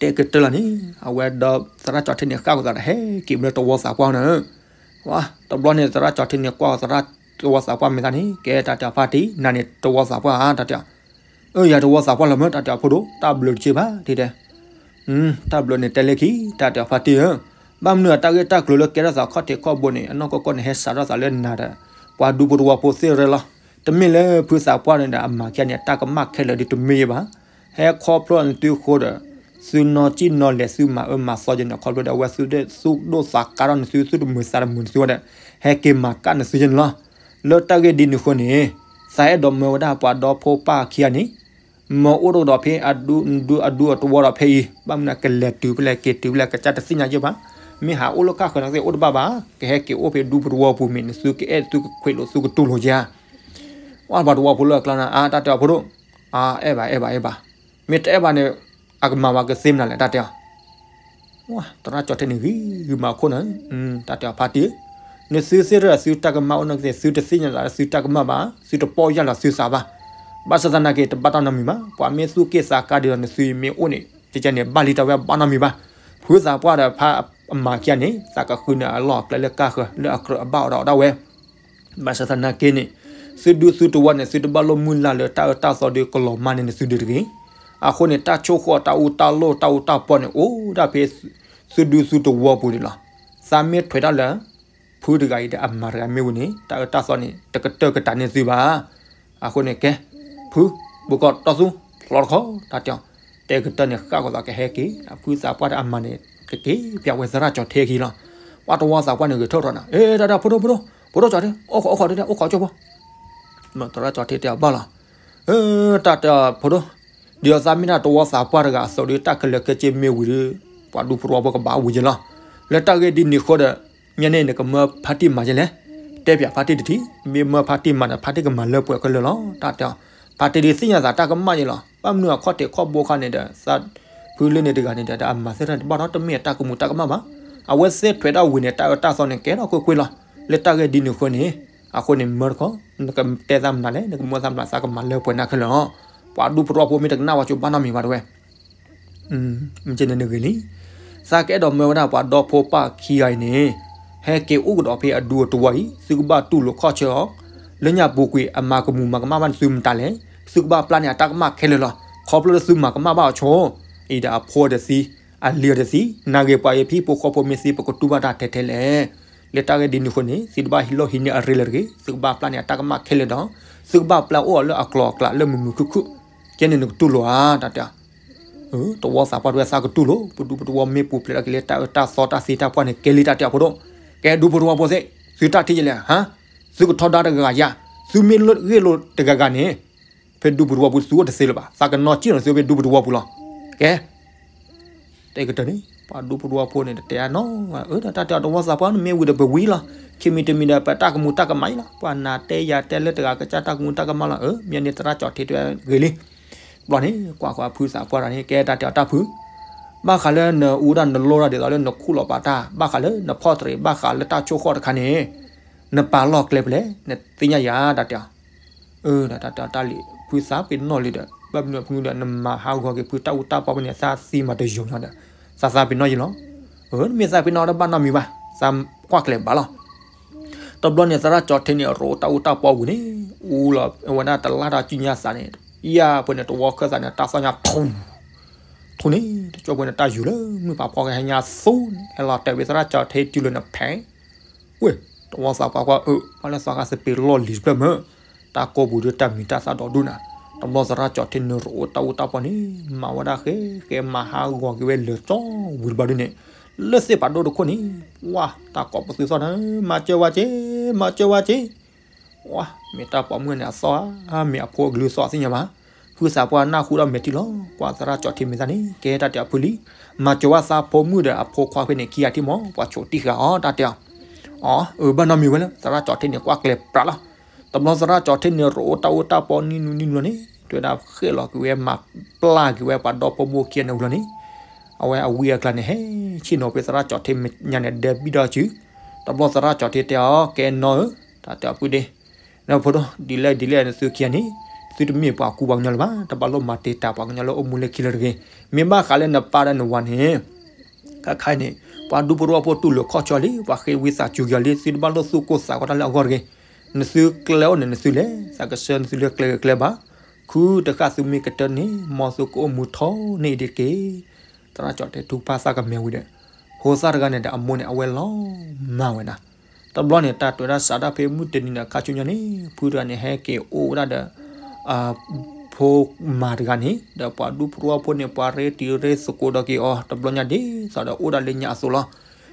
တဲကတၢၢ်လီၤန့ၣ် အဝဲဒီးသရၣ်ကၠီၤထ့န့ၣ် ဃၣ်ဃီၤသးဒီးဟဲက့ၤမ့ၢ်လၢသဝီသးပှၢ်န့ၣ်, တဘျီန့ၣ် သရၣ်ကၠီၤထ့န့ၣ် ကွၢ်သရၣ်သဝီသးပှၢ်မဲာ်သၣ်န့ၣ် ကဲတၢ်တဲအီၤဖါတံၢ် နၤန့ၣ်သဝီသးပှၢ်ဧါ တၢ်တဲအီၤ အၢ ယၤသဝီသးပှၢ်လီၤမၢ် တၢ်တဲအီၤဖိဒိၣ် တၢ်ဘျုးတက့ၢ်ဘၣ် တဲတဲ တၢ်ဘျုးန့ၣ်တဲလၢခံ တၢ်တဲအီၤဖါတံၢ်ဧၢ, ဘၣ်မနုၤအတၢ်ဂ့ၢ်တၢ်ကျိၤလၢကဲထီၣ်သးခီၣ်ထံးခီၣ်ဘိန့ၣ် အနီၢ်ကီၢ်ကီၢ်န့ၣ် ဟဲစးထီၣ်သးလၢနၤဒီး ပှၤဒူဖိတဝီဖိသ့ၣ်ရဲၣ်လီၤ, တမ့ၢ်လၢဖုသးပှၢ်န့ၣ်ဒီး အမၤခဲန့ၣ် တၢ်ကမၣ်ခဲလၢာ်ဒုးတမ့ၢ်ယဲဘၣ်, ဟဲခီဖျိနသုဃိဒီး သုနီၢ်ကံၣ်နီၢ်လဲၤ သုမၤအၢမၤသီက့ၤန့ၣ် ခီဖျိဒီးအဝဲသုဒိၣ်သူၣ်ဒိၣ်သးကါထီၣ်နသု သုတမုာ်သးတမုာ်နသုဝဲဒီး ဟဲက့ၤမၤကၣ်နသုက့ၤန့ၣ်လီၤ, လၢတၢ်ဂ့ၢ်ဒ်န့ၣ်အဃိန့ၣ် သးအဲၣ်ဒိးမၢဝဲဒၣ်ပှၤဒီဖိပၢ်ခံဂၤန့ၣ် မၢအိၣ်တကဒီးဖဲအဒူ နဒူအဒူအတဝီဒီးဖဲအံၤ ဘၣ်မနုၤကလဲၤတုၤဖဲလဲၣ်က့ၤတုၤဖဲလဲၣ် ကစၢ်တသ့ၣ်ညါယဲဘၣ်, မ့ၢ်ဟးအိၣ်လၢကၢ်ဃၢၤန့ၣ်သ့ၣ်အိၣ်တဘၣ်ဘၣ်, ကဟဲက့ၤအိၣ်ဖဲဒူပတဝီပူၤမ့ၢ် နသုကအဲၣ်သုကခွဲးလိာ်သုကတူၢ်လိာ်ယဲဧါ, ဝဲပှၤတဝီဖိလၢအကျါန့ၣ် အါ တၢ်တဲအီၤဖိဒိၣ်, အါ အဲၣ်ဘၣ်အဲၣ်ဘၣ်အဲၣ်ဘၣ်, မ့ၢ်တအဲၣ်ဘၣ်န့ၣ် အကမၤဝဲကသ့မနုၤလဲၣ် တၢ်တဲအီၤ သရၣ်ကၠီၤထဲန့ၣ်ဂ့ၤဂ့ၤမးအခိၣ်န့ၣ်, တၢ်တဲအီၤဖါတံၢ်, နသုသ့ၣ်ရၢသုတၢ်ကမၣ်အိၣ်နာ်က့ သုတသ့ၣ်ညါသးလၢသုတၢ်ကမၣ်ဘၣ်, သုတပီၢ်ယၢ်လီၤသုသးဘၣ်. ဘၣ်ဆၣ်သနာ်က့ တဘၣ်တၢ်နီတမံၤဘၣ်, ပှၤမ့ၢ်သူၣ်က့ၣ်သးကါဒ်သိးနသုမ့ၢ်အိၣ်န့ၣ် ကကဲန့ၣ် ဘၣ်လံတၢ်ဝဲဘၣ်နီတမံၤဘၣ်. ဖုသးပှၢ်ဒီးဖါအမၤခံဂၤန့ၣ် သးကဃုန့ၢ်အလီၢ်အကျဲလၢကါဃၢၤ လၢအကြၢးအဘၣ်အိၣ်ဒီးဒၣ်ဝဲ ဘၣ်ဆၣ်သနာ်က့န့ၣ် သုဒူသုတဝီန့ၣ် သုတဘၣ်လိၣ်မုၢ်လၢ်လၢတၢ်အၢတၢ်သီဒီးကလီၤမၢ်န့ၢ်နသုဒုတဂ့ၤ. အဃိန့ၣ် တၢ်ဆိၣ်ဃီၣ်တၢ်အူတၢ်လိၣ်တၢ်အူတၢ်ပီန့ၣ် အိၣ်ဒၣ်ဖဲသုဒူသုတဝီပူၤန့ၣ်လီၤ. သးမ့ၢ်ထွဲတၢ်လၢ ဖုတဂၤအံၤဒီးအမၤတဂၤမ့ၢ်ဝံၤန့ၣ် တၢ်အၢတၢ်သီန့ၣ် တကတၢၢ်ကတၢၢ်န့ၢ်သုဘၣ်. အဃိန့ၣ်ကဲ ဖု ဘုကီၢ်တီသူ လီၤတခီ တၢ်တဲအီၤ တဲကတၢၢ်န့ၣ် ဃၣ်ကီၤသးကဟဲက့ၤ ဖုသးပှၢ်ဒီးအမၤန့ၣ် ကက့ၤပျးဝဲသရၣ်ကၠီၤထဲခံလီၤ. ပှၤတဝီသးပှၢ်န့ၣ်ဂဲၤထၢၣ်ထီၣ်နၤ အဲ တၢ်တၢ်ဖိဒိၣ်ဖိဒိၣ် ဖိဒိၣ်ကၠီၤထဲ အိၣ်ခိးအိၣ်ခိးတဲအိၣ်ခိးကၠိဖိ သရၣ်ကၠီၤထဲတဲအီၤဘၣ်လီၤ. တၢ်တၢ်ဖိဒိၣ် ဒ်သိးသးမ့ၢ်တၢ်တဝီသးပှၢ်တဂၤအသိးဒီး တၢ်ခဲလၢာ်ခဲဆ့မ့ၢ်ဝံၤဒီး ပှၤဒူဖိတဝီဖိကဘၣ်ဝံၤက့ၤလီၤ. လၢတၢ်ဂ့ၢ်ဒ်န့ၣ်အဃိဒီး မ့ၢ်န့ၣ်နကမၢဖါတံၢ်မၤကလဲၣ်, တဲပျးဖါတံၢ်တထံၣ်, မ့ၢ်မၢဖါတံၢ်မၤဒီး ဖါတံၢ်ကမၤလၢပှဲၤခဲလၢာ်လီၤ. တၢ်တဲအီၤ ဖါတံၢ်ဒ်သ့ၣ်ညါသးတၢ်ကမၣ်ယဲလီၤ. ဘၣ်မနုၤအခီၣ်ထံးခီၣ်ဘိခါန့ၣ်ဒီး သးဖုလၢန့ၣ်တဂၤန့ၣ်ဒီး အမၤသ့ၣ်တဖၣ်န့ၣ် တဘၣ်ထီၣ်တမ့ၢ်အတၢ်ကမူၤတၢ်ကမၣ်ဘၣ်. အဝဲသ့ၣ်ထွဲဒၣ်ဝံၤန့ၣ် တၢ်အၢတၢ်သီန့ၣ် ကဲထီၣ်ကွ့ၢ်ကွ့ၢ်လီၤ. လၢတၢ်ဂ့ၢ်ဒ်န့ၣ်အဃိန့ၣ် အဃိန့ၣ်မၢတခီ နကတဲသးမနုၤလဲၣ်, နကမၢသးမနုၤ သးကမၤလၢပှဲၤနၤခဲလၢာ်လီၤ. ပှၤဒူဖိတဝီဖိမ့ၢ်တကနၣ်ဝဲကၠိဘၣ်နီတမံၤဘၣ်တဲဝဲ မ့ၢ်ကဲန့ၣ်နဂ့ၤလံ. သးကအဲၣ်ဒိးမၢဝဲဒၣ်ပှၤဒီဖိပၢ်ခံဂၤအံၤန့ၣ် ဟဲက့ၤအိၣ်ကဒီးဖဲအဒူအတဝီအံၤ သုကဘၣ်တူၢ်လိာ်ခီၣ်ဆၢအီၤ, လၢညါပူၤကွံာ် အမၤကမူၤမၤကမၣ်ဘၣ်န့ၣ်သုမတၤလဲၣ်, သုကဘၣ်ပျၢ်န့ၢ်အတၢ်ကမၣ်ခဲလၢာ်လီၤ. ခီဖျိလၢသုမၤကမၣ်ဘၣ်အီၤဆိ အံၤဒီးအဖိတသံ အလံၤတသံ နာ်ဂ့ၤပှၤအံၤဖံဖိဃီဖိမ့ၢ်သံ ပကတူၢ်ဘၣ်တၢ်ထဲထဲလဲၣ်. လၢတၢ်ဂ့ၢ်ဒ်န့ၣ်အဃိန့ၣ် သုတဘၣ်ဟံးလီၢ်ဟံးန့ၢ်အရ့လၢၤတဂ့ၤ, သုကဘၣ်ပျၢ်န့ၢ်အတၢ်ကမၣ်ခဲလၢာ်ဒီး သုကဘၣ်ပျၢ်အိၣ်အီၤလၢအကျိၤအကျဲလၢမုာ်မုာ်ခုၣ်ခုၣ်, ကဲန့ၣ်နကတူၢ်လိာ်ဧါ တၢ်တဲ တဝီသးပှၢ်တဝဲသးကတူၢ်လိာ်, ပဒူပတဝီမ့ၢ်ပူၤဖျဲးထီၣ်က့ၤလၢတၢ်အၢတၢ်သီတၢ်သ့တၢ်ပှၢ်န့ၣ် ကဲလံတၢ်တဲအီၤဖိဒိၣ်, ကဲဒူပတဝီဖိသ့ၣ်, သုတၢ်ထံၣ်ယလဲၣ်, သုကထီဒါတဂၤဂၤယါ, သုမ့ၢ်ဂ့ၢ်လိာ်တဂၤဂၤန့ၣ်, ဖဲဒူပတဝီပူၤသုအိၣ်တသ့လၢၤဘၣ်, သးကနီၣ်ကံၣ်လီၤသုဖဲဒူပတဝီပူၤလီၤ. ကဲ တဲကတၢၢ်န့ၣ် ပှၤဒူဖိတဝီဖိန့ၣ် တတဲအနီၢ်, အၢ တၢ်တဲအီၤတဝီသးပှၢ်န့ၣ်မ့ၢ်ဝံၤဒီးပဝံၤလီၤ, ခံမံၤတမံၤဒီး ပတၢ်ကမူၤတၢ်ကမၣ်အံၤလီၤ, ပှၤနၤတဲယၤတဲလၢတဂၤကစၢ်တၢ်ကမူၤတၢ်ကမၣ်လီၤ, အၢ မ့ၢ်န့ၣ်သရၣ်ကၠီၤထံတဲဂ့ၤလံ. ဘျီန့ၣ် ကွၢ်ဃီဖုသးပှၢ်တဂၤန့ၣ် ကဲတၢ်တဲအီၤတၢ်ဖု, ဘၣ်ဃးလၢနအူဒၣ်နလိၣ်ဒၣ်ဒ်သိးလၢနခူၣ်လီၤပာ်တၢ်, ဘၣ်ဃးလၢနဖီၣ်တရံး, ဘၣ်ဃးလၢတၢ်ဆိၣ်ဃီၣ်တခါန့ၣ်, နပာ်လီၢ်ကျဲဖဲလဲၣ်, နသ့ၣ်ညါယၤ တၢ်တဲအီၤ အၢ တၢ်တဲအီၤတၢ်လံၤ ဖုသးပ့ၤနီၣ်လံဒီး ဘၣ်မနုၤဖုဒီး နမၤဟးဂီၤက့ၤဖုတၢ်အူတၢ်ပီဖဲန့ၣ် သးသံမၤတယိာ်လီၤဒီး သးသးပ့ၤနီၣ်ယံလီၤ. အၢ နမ့ၢ်သးပ့ၤနီၣ်ဒီးဘၣ်နီတမံၤဘၣ်, သးကွၢ်ကျဲၤဘၣ်လီၤ. တဘျီန့ၣ် သရၣ်ကၠီၤထံန့ၣ် ရိးတၢ်အူတၢ်ပီဝံၤန့ၣ် အူလီၤဝဲဒၣ်တလါတၢ်ကံၣ်ညါသးန့ၣ်, ယါပှဲၤန့ၣ် တဝီခၢၣ်သးန့ၣ် တၢ်သီၣ်ညါ ထူ ထူန့ၣ် တကၠိပှဲၤန့ၣ် တၢ်ယူၤလၢမုၢ်ဖးဖီကဟဲညါသူန့ၣ် ဟဲလီၤတဲာ်ဝဲသရၣ်ကၠီၤထံတုၤလၢနဖဲ ဝ့ၢ် တဝီသးပှၢ်ကွၢ်အၢ ဘၣ်လၢသီခါသပ့ၤလီၢ်လံၤတဖျၢၣ်မၢ်, တၢ်ကိးပူၤဒုးတၢ်မံၤတၢ်သၣ်ဒီးဒူၣ်နၤ, တဘျီသရၣ်ကၠီၤထံန့ၣ်ရိးတၢ်အူတၢ်ပီန့ၣ် မၤဝဲဒၣ်ဃဲဃဲမၤဟးဂီၤက့ၤဝဲလၢာ်ကၠီဝံၤတဘျီဒုန့ၣ်, လၢသ့ၣ်ဖးဒိၣ်တခိၣ်န့ၣ်, ဝါ တၢ်ကိးပသူသီၣ်န့ၣ် မၤစၢၤဝဲက့ၤ, မၤစၢၤဝဲက့ၤ ဝါ မ့ၢ်တၢ်ပိာ်မုၣ်န့ၣ်အသီၣ်ဧါ, မ့ၢ်အဖိအကလုၢ်သီၣ်သ့ၣ်ညါဘၣ်. ဖုသးပှၢ်နၢ်ဟူဒီးမဲာ်ထံလီၤ, ကွၢ်သရၣ်ကၠီၤထံမ့ၢ်သးန့ၣ် ကဲတၢ်တဲအီၤဖုလံ, မၤစၢၤဝဲသးဖိမုၣ်ဒီးအဖိခွါဖဲန့ၣ်ခံဂၤထံၣ်မၢ်, ပှၤဆိးတံၢ်ဃာ်အီၤတၢ်တဲအီၤ. အီ အၢ ဘၣ်နီတမံၤဝဲလၢ သရၣ်ကၠီၤထံန့ၣ် ကွၢ်ကျဲၤပြးလီၤ. တဘျီသရၣ်ကၠီၤထံန့ၣ် ရိးတၢ်အူတၢ်ပီနံၣ်နူနံၣ်နူန့ၣ် တဲဝဲဒၣ်ဃဲၣ်လီၤက့ၤဝဲမၤပျၢ်က့ၤဝဲပှၤဒီဖိမိၢ်ခံဂၤန့ၣ်ဝံၤလီၤန့ၣ်, အဝဲအဝံအကျါန့ၣ် ဟဲဆ့ၣ်နီၤဖဲသရၣ်ကၠီၤထံမဲာ်ညါန့ၣ် ဒဲဘံၣ်ဒီးစု, တဘျီသရၣ်ကၠီၤထံတဲအီၤ ကဲနီၢ်ဧၢ, တၢ်တဲအီၤဖုဒ့ နဖိဒိၣ် ဒ်လဲၣ်ဒ်လဲၣ်နသုခံဂၤန့ၣ်, သုတမ့ၢ်ပှၤကူပှၤကညီလၢၤဘၣ်, တဘၣ်လိၣ်မၤတံာ်တာ်ပှၤကညီလၢအိၣ်မူလၢခံလၢၤတဂ့ၤ. မ့ၢ်ဘၣ်ဃးလၢနပၢ်ဒီးနဝၤန့ၣ်, ခါခါအံၤန့ၣ် ပှၤဒူဖိတဝီဖိတူၢ်လိာ်ခီၣ်ဆၢလံ, ပှၤဃ့ဝံသးစူၤက့ၤအီၤလံ, သုတဘၣ်လိၣ်သူၣ်ကိၢ်သးဂီၤတၢ်လၢအဂီၢ်တဂ့ၤ. နသုကျဲအိၣ်န့ၣ်နသုလဲၤ, သးကဆှၢနသုလၢကျဲဂ့ၤကျဲဘၣ်, ခုတဃၣ်သုမ့ၢ်ကတၢၢ်န့ၣ် မ်သုကအိၣ်မူထီန့ၢ်အံၤတက့ၢ်. သရၣ်ကၠီၤထံထူကဖၣ်သးကမဲာ်ဝံၤဒီး, ဖိသၣ်တဂၤန့ၣ်ဒီးအမိၢ်န့ၣ် အဝဲလီၤမၢ်ဝဲဒၣ် တဘျီန့ၣ် တၢ်တဲဝဲဒၣ်စးထီၣ်ဖဲမုၢ်တနံၤန့ၣ် ခါဆူညါန့ၣ် ဖုတဂၤန့ၣ် ဟဲက့ၤအိၣ်ဝဲဒၣ်ဒီး ဖိမါတဂၤန့ၣ် ဒီးပှၤဒူဖိတဝီဖိန့ၣ် ပှၤရ့တံၤရ့သကိးဒီးက့ၤအီၤ တဘျီညါဒ်သိးဒီးအိၣ်ဒၣ်လၢညါအသိးလီၤ.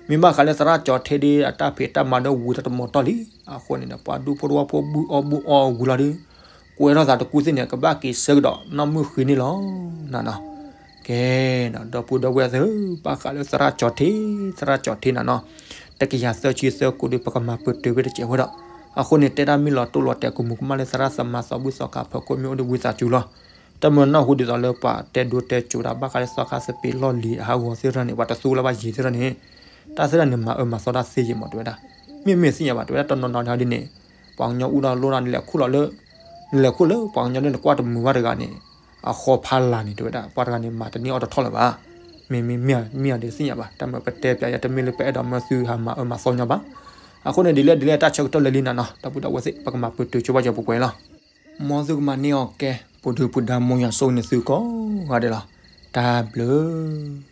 မ့ၢ်ဘၣ်ဃးလၢသရၣ်ကၠီၤထံဒီး အတၢ်ဖံးတၢ်မၤဒီးဝံၤတၢ်တမီၤတီၢ်လံ. အဃိန့ၣ်ဒီး ပှၤဒူဖိတဝီဖိဘူၣ်အီၣ်ဘူၣ်အီဝံၤလီၤဒီး ကွဲထီၣ်သးတကူသ့ၣ်န့ၣ် ကဘၣ်က့ၤဆၢကဒီးနီၢ်မုၢ်ဃ့န့ၣ်လီၤ. နနီၤ ကဲနီၤ ဒီပုၢ်ဒီဝဲၢ်သ့ၣ်ဧၢ, ဘၣ်ဃးလၢသရၣ်ကၠီၤထံ, သရၣ်ကၠီၤထံနနီၤ, တကယၤသၢဆံသၢကိးဒီး ပကမၤပတုာ်ဝဲတစဲးဖိဒီး, အဃိန့ၣ် တဲတၢ်မ့ၢ်လီၤတိၢ်လီၤတဲာ် ကမူၤကမၣ်လၢသရၣ်သမါသီဘူၣ်သီခါဖီခိၣ်မ့ၢ်အိၣ်ဒီးဝံသးစူၤလီၤ. တၢ်မၤနၢ်ဟူဒ်သိးလၢပှၤတဲဒိတဲကၠိတၢ်ဘၣ်ဃးလၢသီခါစပံးလီၢ်လံၤအဟးဂီၤသ့ၣ်တဖၣ်န့ၣ် ပှၤတသူလၢၤဘၣ်ယံၤသ့ၣ်တဖၣ်န့ၣ်, တၢ်သ့ၣ်တဖၣ်န့ၣ် မၤအၢမၤသီတၢ်သ့ယံၤမး တဲဝဲဒၣ်. မ့မ့ၢ်သ့ၣ်ညါဘၣ် တဲဝဲဒၣ် တနီၤနီၤဒ်န့ၣ် ပှၤကညီအူထီၣ်လိၣ်ထီၣ် နလဲၤခူၣ်လီၤလၢ နလဲၤခူၣ်လၢပှၤကညီလၢနကွၢ်တမုာ်ဘၣ်တဂၤန့ၣ် အဃီဖးလၢ်န့ၣ် တဲဝဲဒၣ် ပှၤတဂၤန့ၣ် မၤတန့ၢ်အီၣ်တထီၣ်လၢၤဘၣ်. မ့မ့ၢ်မ့ၢ်ဒ်သ့ၣ်ညါဘၣ် တၢ်မၤပတဲပျးယဲ တမ့ၢ်လၢပအဲၣ်ဒိးမၢသုဟးမၤအၢမၤသီညီဘၣ်. အဃိန့ၣ် ဒ်လဲၣ်ဒ်လဲၣ် တၢ်ဆၢကတီၢ်လၢလံနၤနီၤ ဒီပုၢ်ဒီဝဲၢ်သ့ၣ် ပကမၤပတုာ်ဆိဘၣ်ယီၤပှဲၤပှဲၤလီၤ. မ်သုကမၤန့ၢ်အီၤကဲ ပူၤဒုပူၤဒါ မ်ယွၤဆိၣ်ဂ့ၤန့ၢ်သုကိးဂၤဒဲးလီၤ. တၢ်ဘျုး